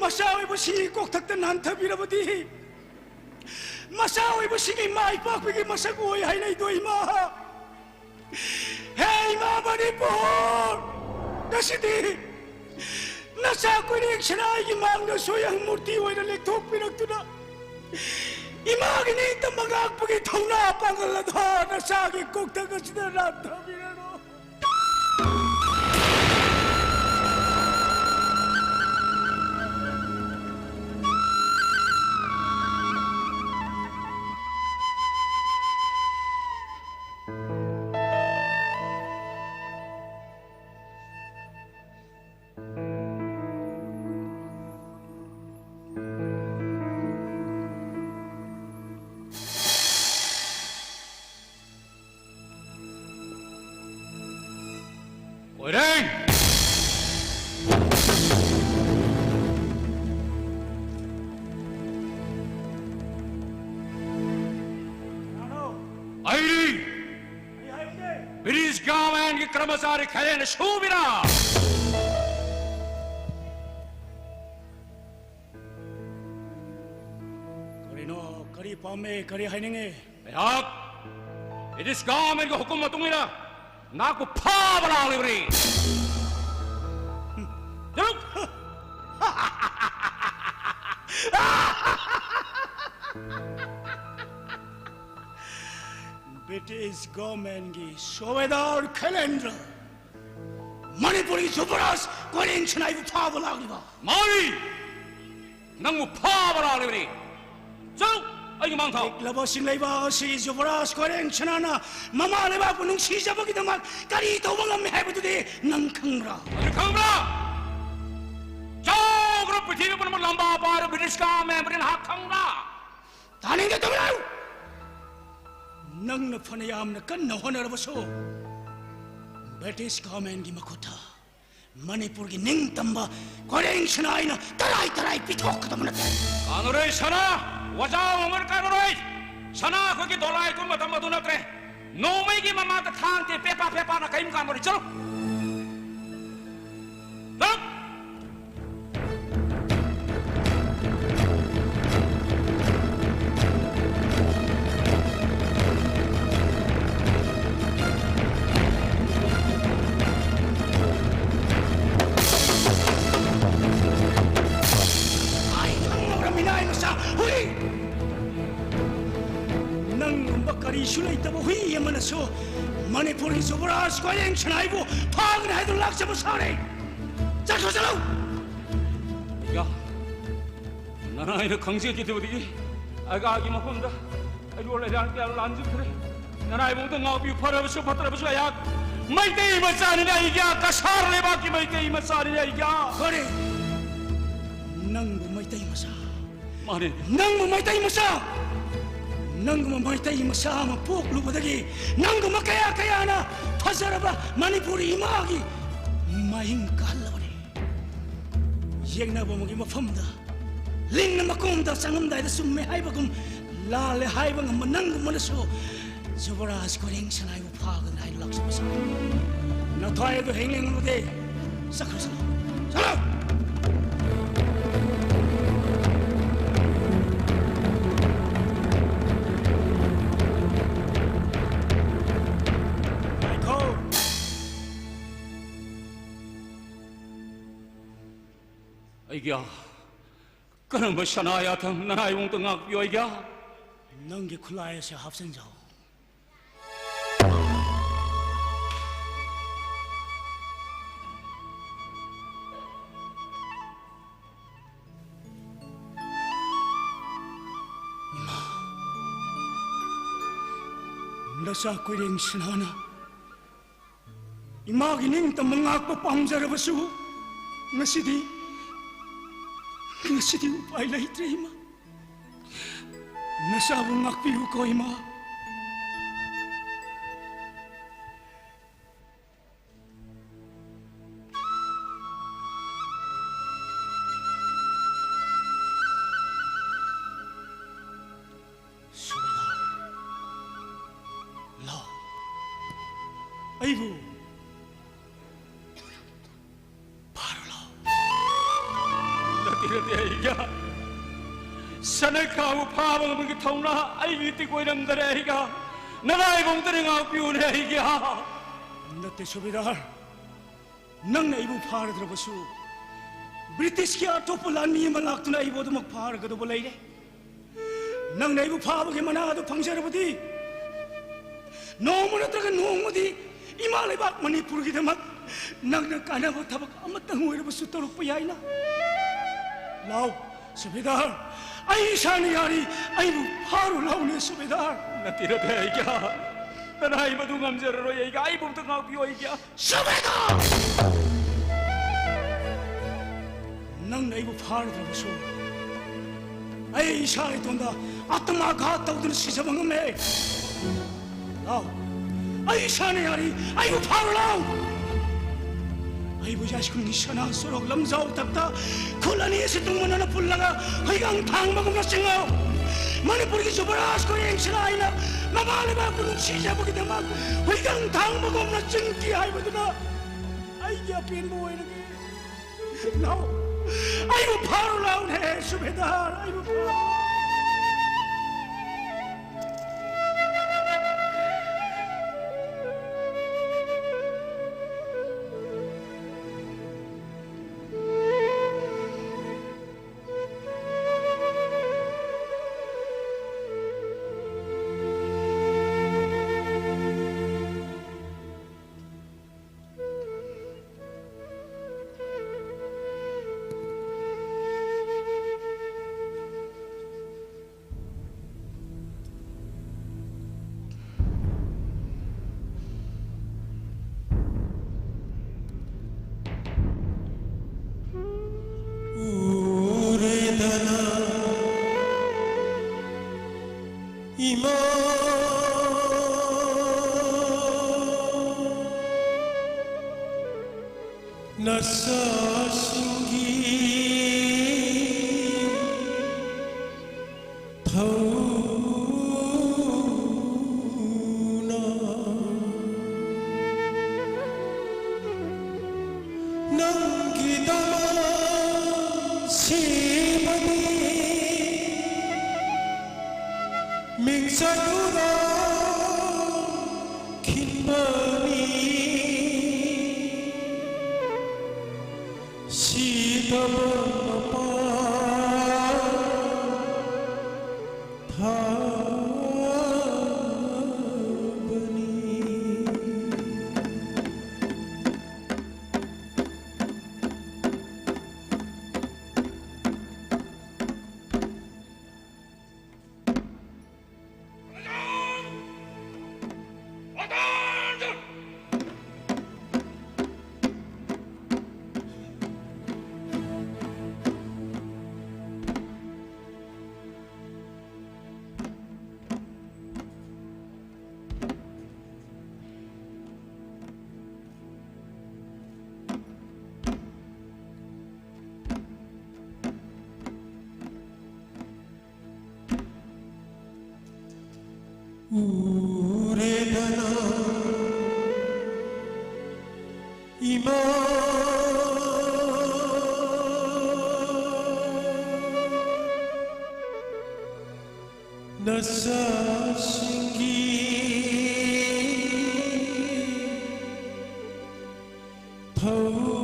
ꯃꯆꯥ ꯑꯣꯏꯕꯁꯤꯡꯒꯤ ꯀꯣꯛꯊꯛꯇ ꯅꯥꯟꯊꯕꯤꯔꯕꯗꯤ, ꯃꯆꯥ ꯑꯣꯏꯕꯁꯤꯡꯒꯤ ꯃꯥꯏ ꯄꯥꯛꯄꯒꯤ ꯃꯁꯛ ꯑꯣꯏ ꯍꯥꯏꯅꯩꯗꯣ, ꯏꯃꯥ꯫ ꯍꯦ ꯏꯃꯥ ꯃꯅꯤꯄꯨꯔ! ꯉꯁꯤꯗꯤ ꯅꯆꯥ ꯀꯨꯏꯔꯦꯡꯁꯤꯅ ꯑꯩꯒꯤ ꯃꯥꯡꯗ ꯁꯣꯌꯪ ꯃꯨꯔꯇꯤ ꯑꯣꯏꯅ ꯂꯦꯛꯊꯣꯛꯄꯤꯔꯛꯇꯨꯅ, ꯏꯃꯥꯒꯤ ꯅꯤꯡꯇꯝꯕ ꯉꯥꯛꯄꯒꯤ ꯊꯧꯅꯥ ꯄꯥꯡꯒꯜ ꯑꯗꯣ ꯅꯆꯥꯒꯤ ꯀꯣꯛꯊꯛ ꯑꯁꯤꯗ ꯅꯥꯟꯊꯕꯤꯔꯅꯨ꯫ ꯀꯔꯃꯆꯥꯔꯤ ꯈꯦꯂꯦꯟꯗ꯭ꯔ ꯁꯨꯕꯤꯔꯥ? ꯀꯔꯤꯅꯣ? ꯀꯔꯤ ꯄꯥꯝꯃꯦ? ꯀꯔꯤ ꯍꯥꯏꯅꯤꯡꯉꯤ? ꯑꯩꯍꯥꯛ ꯕ꯭ꯔꯤꯇꯤꯁ ꯒꯚꯔꯟꯃꯦꯟꯠꯀꯤ ꯍꯨꯀꯨꯝ ꯃꯇꯨꯡ ꯏꯟꯅ ꯅꯍꯥꯛꯄꯨ ꯐꯥꯕ ꯂꯥꯛꯂꯤꯕꯅꯤ꯫ ꯆꯠꯂꯨ! ꯕ꯭ꯔꯤꯇꯤꯁ ꯒꯚꯔꯟꯃꯦꯟꯠꯀꯤ ꯁꯨꯕꯦꯗꯥꯔ ꯈꯦꯂꯦꯟꯗ꯭ꯔ, ꯃꯅꯤꯄꯨꯔꯒꯤ ꯌꯨꯕꯔꯥꯖ ꯀꯣꯏꯔꯦꯡ ꯁꯅꯥꯏꯕꯨ ꯐꯥꯕ ꯂꯥꯛꯂꯤꯕ? ꯃꯥꯅꯤ! ꯅꯪꯕꯨ ꯐꯥꯕ ꯂꯥꯛꯂꯤꯕꯅꯤ꯫ ꯆꯠꯂꯨ! ꯑꯩꯒꯤ ꯃꯥꯡ ꯊꯥꯎ꯫ ꯄꯤꯛꯂꯕ ꯁꯤꯡꯂꯩꯕꯥꯛ ꯑꯁꯤ ꯌꯨꯕꯔꯥꯖ ꯀꯣꯏꯔꯦꯡ ꯁꯅꯥꯅ ꯃꯃꯥ ꯂꯩꯕꯥꯛꯄꯨ ꯅꯨꯡꯁꯤꯖꯕꯒꯤꯗꯃꯛ ꯀꯔꯤ ꯇꯧꯕ ꯉꯝꯃꯤ ꯍꯥꯏꯕꯗꯨꯗꯤ ꯅꯪ ꯈꯪꯕ꯭ꯔꯥ? ꯑꯗꯨ ꯈꯪꯕ꯭ꯔꯥ? ꯆꯥꯎꯈ꯭ꯔꯕ ꯄ꯭ꯔꯤꯊꯤꯕꯤ ꯄꯨꯝꯅꯃꯛ ꯂꯝꯕꯥ ꯄꯥꯏꯔꯕ ꯕ꯭ꯔꯤꯇꯤꯁ ꯒꯚꯔꯟꯃꯦꯟꯠꯄꯨꯗꯤ ꯅꯍꯥꯛ ꯈꯪꯕ꯭ꯔꯥ? ꯇꯥꯅꯤꯡꯗꯦ, ꯇꯨꯃꯤꯟ ꯂꯩꯌꯨ! ꯅꯪꯅ ꯐꯅ ꯌꯥꯝꯅ ꯀꯟꯅ ꯍꯣꯠꯅꯔꯕꯁꯨ, ꯕ꯭ꯔꯤꯇꯤꯁ ꯒꯚꯔꯟꯃꯦꯟꯠꯀꯤ ꯃꯈꯨꯠꯇ ꯃꯅꯤꯄꯨꯔꯒꯤ ꯅꯤꯡꯇꯝꯕ ꯀꯣꯏꯔꯦꯡ ꯁꯅꯥ ꯑꯩꯅ ꯇꯔꯥꯏ ꯇꯔꯥꯏ ꯄꯤꯊꯣꯛꯀꯗꯕ ꯅꯠꯇꯦ꯫ ꯀꯥꯟꯅꯔꯣꯏ ꯁꯅꯥ, ꯋꯥꯖꯥꯎ ꯃꯃꯜ ꯀꯥꯟꯅꯔꯣꯏ꯫ ꯁꯅꯥ ꯑꯩꯈꯣꯏꯒꯤ ꯗꯣꯂꯥꯏ ꯀꯨꯝꯕ ꯃꯇꯝ ꯑꯗꯨ ꯅꯠꯇ꯭ꯔꯦ꯫ ꯅꯣꯡꯃꯩꯒꯤ ꯃꯃꯥꯡꯗ ꯊꯥꯡ ꯇꯦ ꯄꯦꯄꯥ ꯄꯦꯄꯥꯅ ꯀꯔꯤꯝ ꯀꯥꯟꯅꯔꯣꯏ꯫ ꯆꯠꯂꯨ! ꯆꯠꯂꯨ! ꯑꯩ ꯈꯪꯍꯧꯔꯝꯃꯤꯅ, ꯑꯩ ꯃꯆꯥ ꯍꯨꯏ! ꯅꯪꯒꯨꯝꯕ ꯀꯔꯤꯁꯨ ꯂꯩꯇꯕ ꯍꯨꯏ ꯑꯃꯅꯁꯨ ꯃꯅꯤꯄꯨꯔꯒꯤ ꯌꯨꯕꯔꯥꯖ ꯀꯣꯏꯔꯦꯡ ꯁꯅꯥꯏꯕꯨ ꯐꯥꯒꯅꯤ ꯍꯥꯏꯗꯨꯅ ꯂꯥꯛꯆꯕ ꯁꯥꯔꯦ꯫ ꯆꯠꯈ꯭ꯔꯣ, ꯆꯠꯂꯣ! ꯌꯥ, ꯅꯅꯥꯏꯅ ꯈꯪꯖꯈꯤꯗꯕꯗꯒꯤ ꯑꯩꯒꯤ ꯃꯐꯝꯗ ꯑꯩ ꯂꯣꯜ ꯂꯩꯔꯥꯡ ꯀꯌꯥ ꯂꯥꯟꯖꯈ꯭ꯔꯦ꯫ ꯅꯅꯥꯏꯕꯨꯡꯗ ꯉꯥꯛꯄꯤꯌꯨ, ꯐꯔꯕꯁꯨ ꯐꯠꯇ꯭ꯔꯕꯁꯨ ꯑꯩꯍꯥꯛ ꯃꯩꯇꯩ ꯃꯆꯥꯅꯤꯅ ꯑꯩꯒꯤ ꯀꯁꯥꯔ ꯂꯩꯕꯥꯛꯀꯤ ꯃꯩꯇꯩ ꯃꯆꯥꯅꯤꯅ ꯑꯩꯒꯤ꯫ ꯐꯔꯦ, ꯅꯪꯕꯨ ꯃꯩꯇꯩ ꯃꯆꯥ, ꯃꯥꯅꯦ꯫ ꯅꯪꯕꯨ ꯃꯩꯇꯩ ꯃꯆꯥ, ꯅꯪꯒꯨꯝꯕ ꯃꯩꯇꯩ ꯃꯆꯥ ꯑꯃ ꯄꯣꯛꯂꯨꯕꯗꯒꯤ ꯅꯪꯒꯨꯝꯕ ꯀꯌꯥ ꯀꯌꯥꯅ ꯐꯖꯔꯕ ꯃꯅꯤꯄꯨꯔꯤ ꯏꯃꯥꯒꯤ ꯃꯍꯤꯡ ꯀꯜꯂꯕꯅꯤ꯫ ꯌꯦꯛꯅꯕ ꯑꯃꯒꯤ ꯃꯐꯝꯗ ꯂꯤꯟꯅ ꯃꯀꯣꯟꯗ ꯆꯪꯉꯝꯗꯥꯏꯗ ꯆꯨꯝꯃꯦ ꯍꯥꯏꯕꯒꯨꯝ ꯂꯥꯜꯂꯦ ꯍꯥꯏꯕ ꯉꯝꯕ ꯅꯪꯒꯨꯝꯕꯅꯁꯨ ꯖꯨꯕꯔꯥꯖ ꯀꯣꯏꯔꯦꯡ ꯁꯅꯥꯏꯕꯨ ꯐꯥꯒꯗ꯭ꯔꯥ ꯍꯥꯏꯅ ꯂꯥꯛꯆꯕ ꯁꯥꯏ꯫ ꯅꯊ꯭ꯋꯥꯏ ꯑꯗꯨ ꯍꯤꯡꯂꯤꯉꯩꯗꯤ ꯆꯠꯈ꯭ꯔꯁꯅꯨ꯫ ꯆꯠꯂꯣ! ꯉꯥꯏꯈꯣ! ꯑꯩꯒꯤ ꯀꯔꯝꯕ ꯁꯅꯥ ꯌꯥꯊꯪ ꯅꯅꯥꯏꯕꯨꯡꯇ ꯉꯥꯛꯄꯤꯌꯣ ꯑꯩꯒꯤ? ꯅꯪꯒꯤ ꯈꯨꯠꯂꯥꯏ ꯑꯁꯤ ꯍꯥꯞꯆꯤꯟꯖꯧ꯫ ꯏꯃꯥ, ꯅꯆꯥ ꯀꯣꯏꯔꯦꯡ ꯁꯅꯥꯅ ꯏꯃꯥꯒꯤ ꯅꯤꯡꯇꯝꯕ ꯉꯥꯛꯄ ꯄꯥꯝꯖꯔꯕꯁꯨ, ꯉꯁꯤꯗꯤ, ꯉꯁꯤꯗꯤ ꯎꯄꯥꯏ ꯂꯩꯇ꯭ꯔꯦ ꯏꯃꯥ꯫ ꯅꯆꯥꯕꯨ ꯉꯥꯛꯄꯤꯌꯨꯀꯣ ꯏꯃꯥ꯫ ꯁꯨꯕꯦꯗꯥꯔ, ꯂꯥꯎ꯫ ꯑꯩꯕꯨ ꯐꯥꯔꯣ ꯂꯥꯎ꯫ ꯅꯠꯇꯦ, ꯅꯠꯇꯦ, ꯑꯩꯒ ꯁꯅꯥ ꯈꯥꯎ ꯐꯥꯕ ꯉꯝꯕꯒꯤ ꯊꯧꯅꯥ ꯑꯩꯒꯤ ꯇꯤꯛ ꯑꯣꯏꯔꯝꯗꯔꯦ ꯑꯩꯒ꯫ ꯅꯅꯥꯏꯕꯨꯡꯇꯅ ꯉꯥꯛꯄꯤꯌꯨꯅꯦ ꯑꯩꯒ꯫ ꯅꯠꯇꯦ ꯁꯨꯕꯦꯗꯥꯔ, ꯅꯪꯅ ꯑꯩꯕꯨ ꯐꯥꯔꯗ꯭ꯔꯕꯁꯨ, ꯕ꯭ꯔꯤꯇꯤꯁꯀꯤ ꯑꯇꯣꯞꯄ ꯂꯥꯟꯃꯤ ꯑꯃ ꯂꯥꯛꯇꯨꯅ ꯑꯩꯕꯨ ꯑꯗꯨꯃꯛ ꯐꯥꯔꯒꯗꯧꯕ ꯂꯩꯔꯦ꯫ ꯅꯪꯅ ꯑꯩꯕꯨ ꯐꯥꯕꯒꯤ ꯃꯅꯥ ꯑꯗꯨ ꯐꯪꯖꯔꯕꯗꯤ, ꯅꯣꯡꯃ ꯅꯠꯇ꯭ꯔꯒ ꯅꯣꯡꯃꯗꯤ ꯏꯃꯥ ꯂꯩꯕꯥꯛ ꯃꯅꯤꯄꯨꯔꯒꯤꯗꯃꯛ ꯅꯪꯅ ꯀꯥꯟꯅꯕ ꯊꯕꯛ ꯑꯃꯇꯪ ꯑꯣꯏꯔꯕꯁꯨ ꯇꯧꯔꯛꯄ ꯌꯥꯏꯅ꯫ ꯂꯥꯎ, ꯁꯨꯕꯦꯗꯥꯔ, ꯑꯩ ꯏꯁꯥꯅ ꯌꯥꯔꯤ, ꯑꯩꯕꯨ ꯐꯥꯔꯨ ꯂꯥꯎꯅꯦ, ꯁꯨꯕꯦꯗꯥꯔ꯫ ꯅꯠꯇꯦ, ꯅꯠꯇꯦ, ꯑꯩꯒ ꯅꯅꯥꯏ ꯃꯗꯨ ꯉꯝꯖꯔꯔꯣꯏ, ꯑꯩꯒ ꯑꯩꯕꯨ ꯑꯝꯇ ꯉꯥꯛꯄꯤꯌꯨ, ꯑꯩꯒ꯫ ꯁꯨꯕꯦꯗꯥꯔ! ꯅꯪꯅ ꯑꯩꯕꯨ ꯐꯥꯔꯨꯗ꯭ꯔꯕꯁꯨ, ꯑꯩ ꯏꯁꯥ ꯏꯇꯣꯟꯗ ꯑꯥꯇꯃꯥꯘꯥꯠ ꯇꯧꯗꯨꯅ ꯁꯤꯖꯕ ꯉꯝꯃꯦ꯫ ꯂꯥꯎ, ꯑꯩ ꯏꯁꯥꯅ ꯌꯥꯔꯤ, ꯑꯩꯕꯨ ꯐꯥꯔꯨ ꯂꯥꯎ꯫ ꯑꯩꯕꯨ ꯌꯥꯏꯁ꯭ꯀꯨꯜꯒꯤ ꯁꯅꯥ ꯁꯣꯔꯣꯛ ꯂꯝꯖꯥꯎ ꯊꯛꯇ ꯈꯨꯜ ꯑꯅꯤ ꯑꯁꯤ ꯇꯨꯡ ꯃꯥꯟꯅꯅ ꯄꯨꯜꯂꯒ ꯍꯩꯒꯥꯡ ꯊꯥꯡꯕꯒꯨꯝꯅ ꯆꯤꯡꯉꯣ꯫ ꯃꯅꯤꯄꯨꯔꯒꯤ ꯖꯨꯕꯔꯥꯖ ꯀꯣꯏꯔꯦꯡꯁꯤꯅ ꯑꯩꯅ ꯃꯃꯥ ꯂꯩꯕꯥꯛꯄꯨ ꯅꯨꯡꯁꯤꯖꯕꯒꯤꯗꯃꯛ ꯍꯨꯏꯒꯪ ꯊꯥꯡꯕꯒꯨꯝꯅ ꯆꯤꯡꯈꯤ ꯍꯥꯏꯕꯗꯨꯅ ꯑꯩꯒꯤ ꯑꯄꯦꯟꯕ ꯑꯣꯏꯔꯒꯦ꯫ ꯂꯥꯎ, ꯑꯩꯕꯨ ꯐꯥꯔꯨ ꯂꯥꯎꯅꯦ ꯁꯨꯕꯦꯗꯥꯔ, ꯑꯩꯕꯨ ꯐꯥꯔꯨ꯫ ꯎꯔꯦꯗꯅ ꯏꯃꯥ ꯅꯆꯥꯁꯤꯡꯒꯤ ꯊꯧꯅ ꯅꯪꯒꯤꯗꯃꯛ ꯁꯤꯕꯅꯤ꯫ ꯃꯤꯡꯆꯠ ꯎꯔꯣ ꯈꯤꯟꯕꯅꯤ꯫ ꯁꯤꯗꯕ ꯃꯄꯥ ꯊꯥꯕꯅꯤ꯫ ꯎꯔꯦꯗꯅ ꯏꯃꯥ ꯅꯆꯥꯁꯤꯡꯒꯤ ꯊꯧꯅ꯫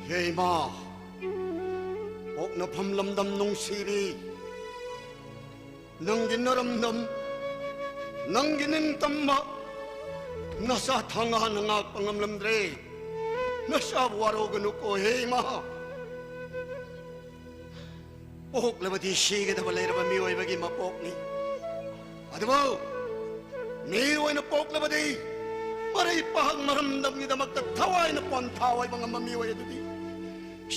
ꯍꯦ ꯏꯃꯥ, ꯄꯣꯛꯅꯐꯝ ꯂꯝꯗꯝ ꯅꯨꯡꯁꯤꯕꯤ, ꯅꯪꯒꯤ ꯅꯔꯝꯗꯝ, ꯅꯪꯒꯤ ꯅꯤꯡꯇꯝꯕ, ꯅꯆꯥ ꯊꯥꯉꯥꯅ ꯉꯥꯛꯄ ꯉꯝꯂꯝꯗ꯭ꯔꯦ꯫ ꯅꯆꯥꯕꯨ ꯋꯥꯔꯧꯒꯅꯨꯀꯣ, ꯍꯦ ꯏꯃꯥ꯫ ꯄꯣꯛꯂꯕꯗꯤ ꯁꯤꯒꯗꯕ ꯂꯩꯔꯕ ꯃꯤꯑꯣꯏꯕꯒꯤ ꯃꯄꯣꯛꯅꯤ꯫ ꯑꯗꯨꯕꯨ ꯃꯤ ꯑꯣꯏꯅ ꯄꯣꯛꯂꯕꯗꯤ ꯃꯔꯩ ꯄꯥꯛ ꯃꯔꯝꯗꯝꯒꯤꯗꯃꯛꯇ ꯊꯋꯥꯏꯅ ꯄꯣꯟꯊꯥ ꯑꯣꯏꯕ ꯉꯝꯕ ꯃꯤꯑꯣꯏ ꯑꯗꯨꯗꯤ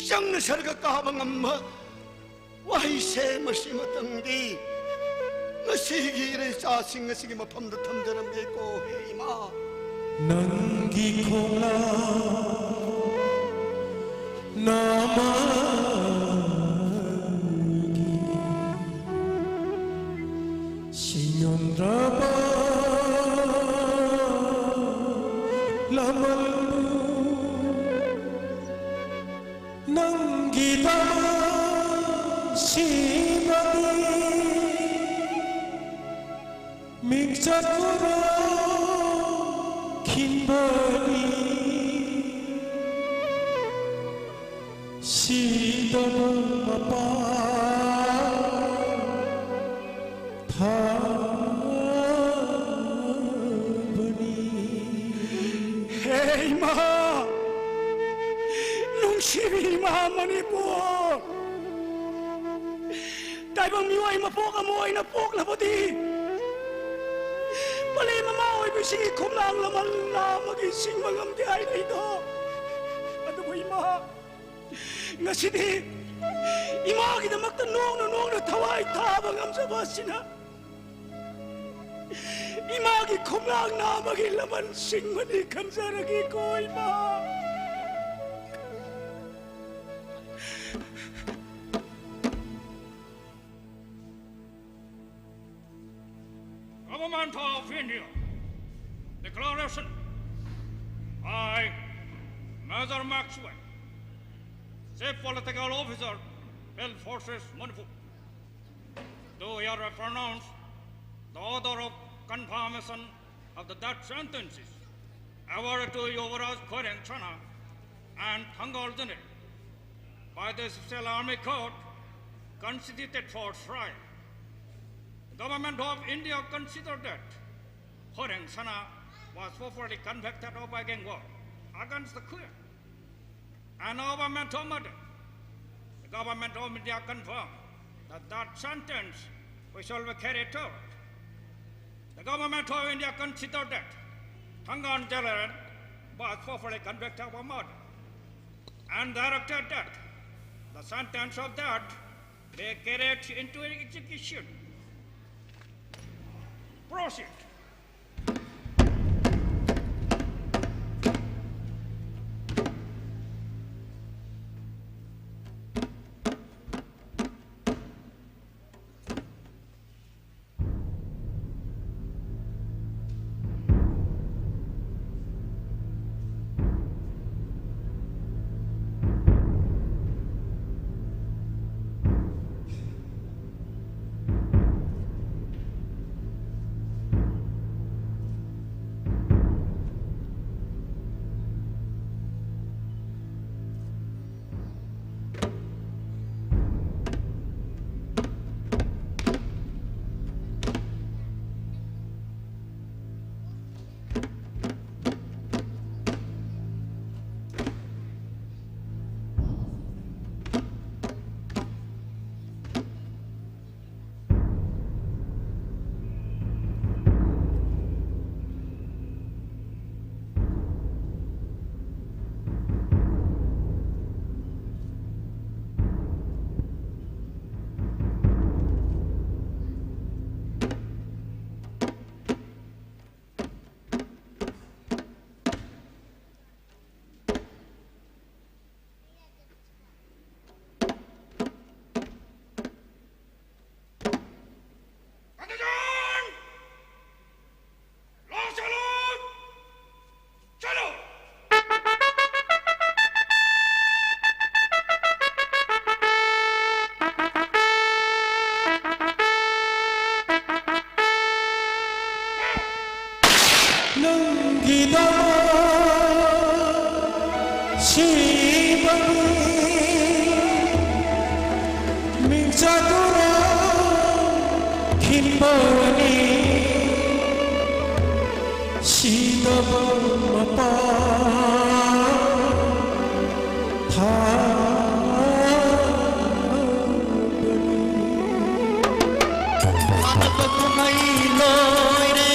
ꯆꯪꯅ ꯁꯔꯒ ꯀꯥꯕ ꯉꯝꯕ ꯋꯥꯍꯩꯁꯦ ꯃꯁꯤꯃꯇꯪꯗꯤ ꯉꯁꯤꯒꯤ ꯏꯔꯩꯆꯥꯁꯤꯡ ꯑꯁꯤꯒꯤ ꯃꯐꯝꯗ ꯊꯝꯖꯔꯝꯒꯦꯀꯣ, ꯍꯦ ꯏꯃꯥ꯫ ꯅꯪꯒꯤ ꯈꯣꯡꯂꯥ ꯅꯥꯃꯒꯤ ꯁꯤꯡꯉꯝꯗ꯭ꯔꯕ ꯂꯃꯟꯕꯨ ꯅꯪꯒꯤꯗꯃꯛ ꯁꯤꯕꯗꯤ ꯃꯤꯡꯆꯠ ꯄꯨꯔꯛꯈꯤꯕꯅꯤ꯫ ꯁꯤꯗꯕ ꯃꯄꯥ ꯊꯥꯕꯅꯤ꯫ ꯍꯦ ꯏꯃꯥ, ꯅꯨꯡꯁꯤꯕꯤ ꯏꯃꯥ ꯃꯅꯤꯄꯨꯔ, ꯇꯥꯏꯕꯪ ꯃꯤꯑꯣꯏ ꯃꯄꯣꯛ ꯑꯃ ꯑꯣꯏꯅ ꯄꯣꯛꯂꯕꯗꯤ ꯄꯂꯦꯝ ꯃꯃꯥ ꯑꯣꯏꯕꯁꯤꯒꯤ ꯈꯣꯡꯅꯥꯡ ꯂꯃꯟ ꯂꯥꯝꯃꯒꯤ ꯁꯤꯡꯕ ꯉꯝꯗꯦ ꯍꯥꯏꯔꯛꯏꯗꯣ꯫ ꯑꯗꯨꯕꯨ ꯏꯃꯥ, ꯉꯁꯤꯗꯤ ꯏꯃꯥꯒꯤꯗꯃꯛꯇ ꯅꯣꯡꯅ ꯅꯣꯡꯅ ꯊꯋꯥꯏ ꯊꯥꯕ ꯉꯝꯖꯕ ꯑꯁꯤꯅ ꯏꯃꯥꯒꯤ ꯈꯣꯡꯂꯥꯡ ꯅꯥꯝꯃꯒꯤ ꯂꯃꯟ ꯁꯤꯡꯕꯅꯤ ꯈꯟꯖꯔꯒꯦꯀꯣ, ꯏꯃꯥ꯫ Government of India. Declaration. I, Major Maxwell, Chief Political Officer, Field Forces, Manipur, do hereby pronounce the order of confirmation of the death sentences awarded to Yuvraj Khorang Sangma and Thangal General by the Special Army Court constituted for trial. The Government of India considered that Khorang Sangma was properly convicted of a gang war against the Queen and of a manslaughter murder. The Government of India confirmed that that sentence which shall be carried out. The Government of India considered that Thangal General was properly convicted of a murder and directed that the sentence of death be carried into execution. Proceed. ꯃꯤꯡꯆꯠ ꯎꯔꯣ ꯈꯤꯟꯕꯧ ꯑꯅꯤ ꯁꯤꯗꯕ ꯃꯄꯥ ꯊꯥꯕꯅꯤ꯫ ꯁꯥꯟꯅꯕ ꯀꯨꯝꯍꯩ ꯂꯣꯏꯔꯦ,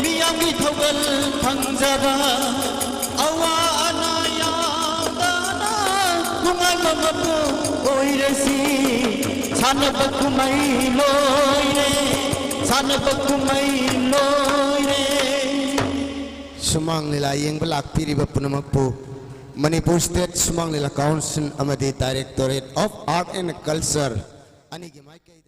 ꯃꯤꯌꯥꯝꯒꯤ ꯊꯧꯒꯜ ꯐꯪꯖꯕ꯫ ꯑꯋꯥ ꯑꯅꯥ ꯌꯥꯎꯗꯅ ꯅꯨꯡꯉꯥꯏꯕ ꯃꯄꯨ ꯑꯣꯏꯔꯁꯤ꯫ ꯁꯥꯟꯅꯕ ꯀꯨꯝꯍꯩ ꯂꯣꯏꯔꯦ, ꯁꯥꯟꯅꯕ ꯀꯨꯝꯍꯩ ꯂꯣꯏꯔꯦ꯫ ꯁꯨꯃꯥꯡ ꯂꯤꯂꯥ ꯌꯦꯡꯕ ꯂꯥꯛꯄꯤꯔꯤꯕ ꯄꯨꯝꯅꯃꯛꯄꯨ ꯃꯅꯤꯄꯨꯔ ꯁ꯭ꯇꯦꯠ ꯁꯨꯃꯥꯡ ꯂꯤꯂꯥ ꯀꯥꯎꯟꯁꯤꯜ ꯑꯃꯗꯤ Directorate of Art and Culture ꯑꯅꯤꯒꯤ ꯃꯥꯏꯀꯩꯗ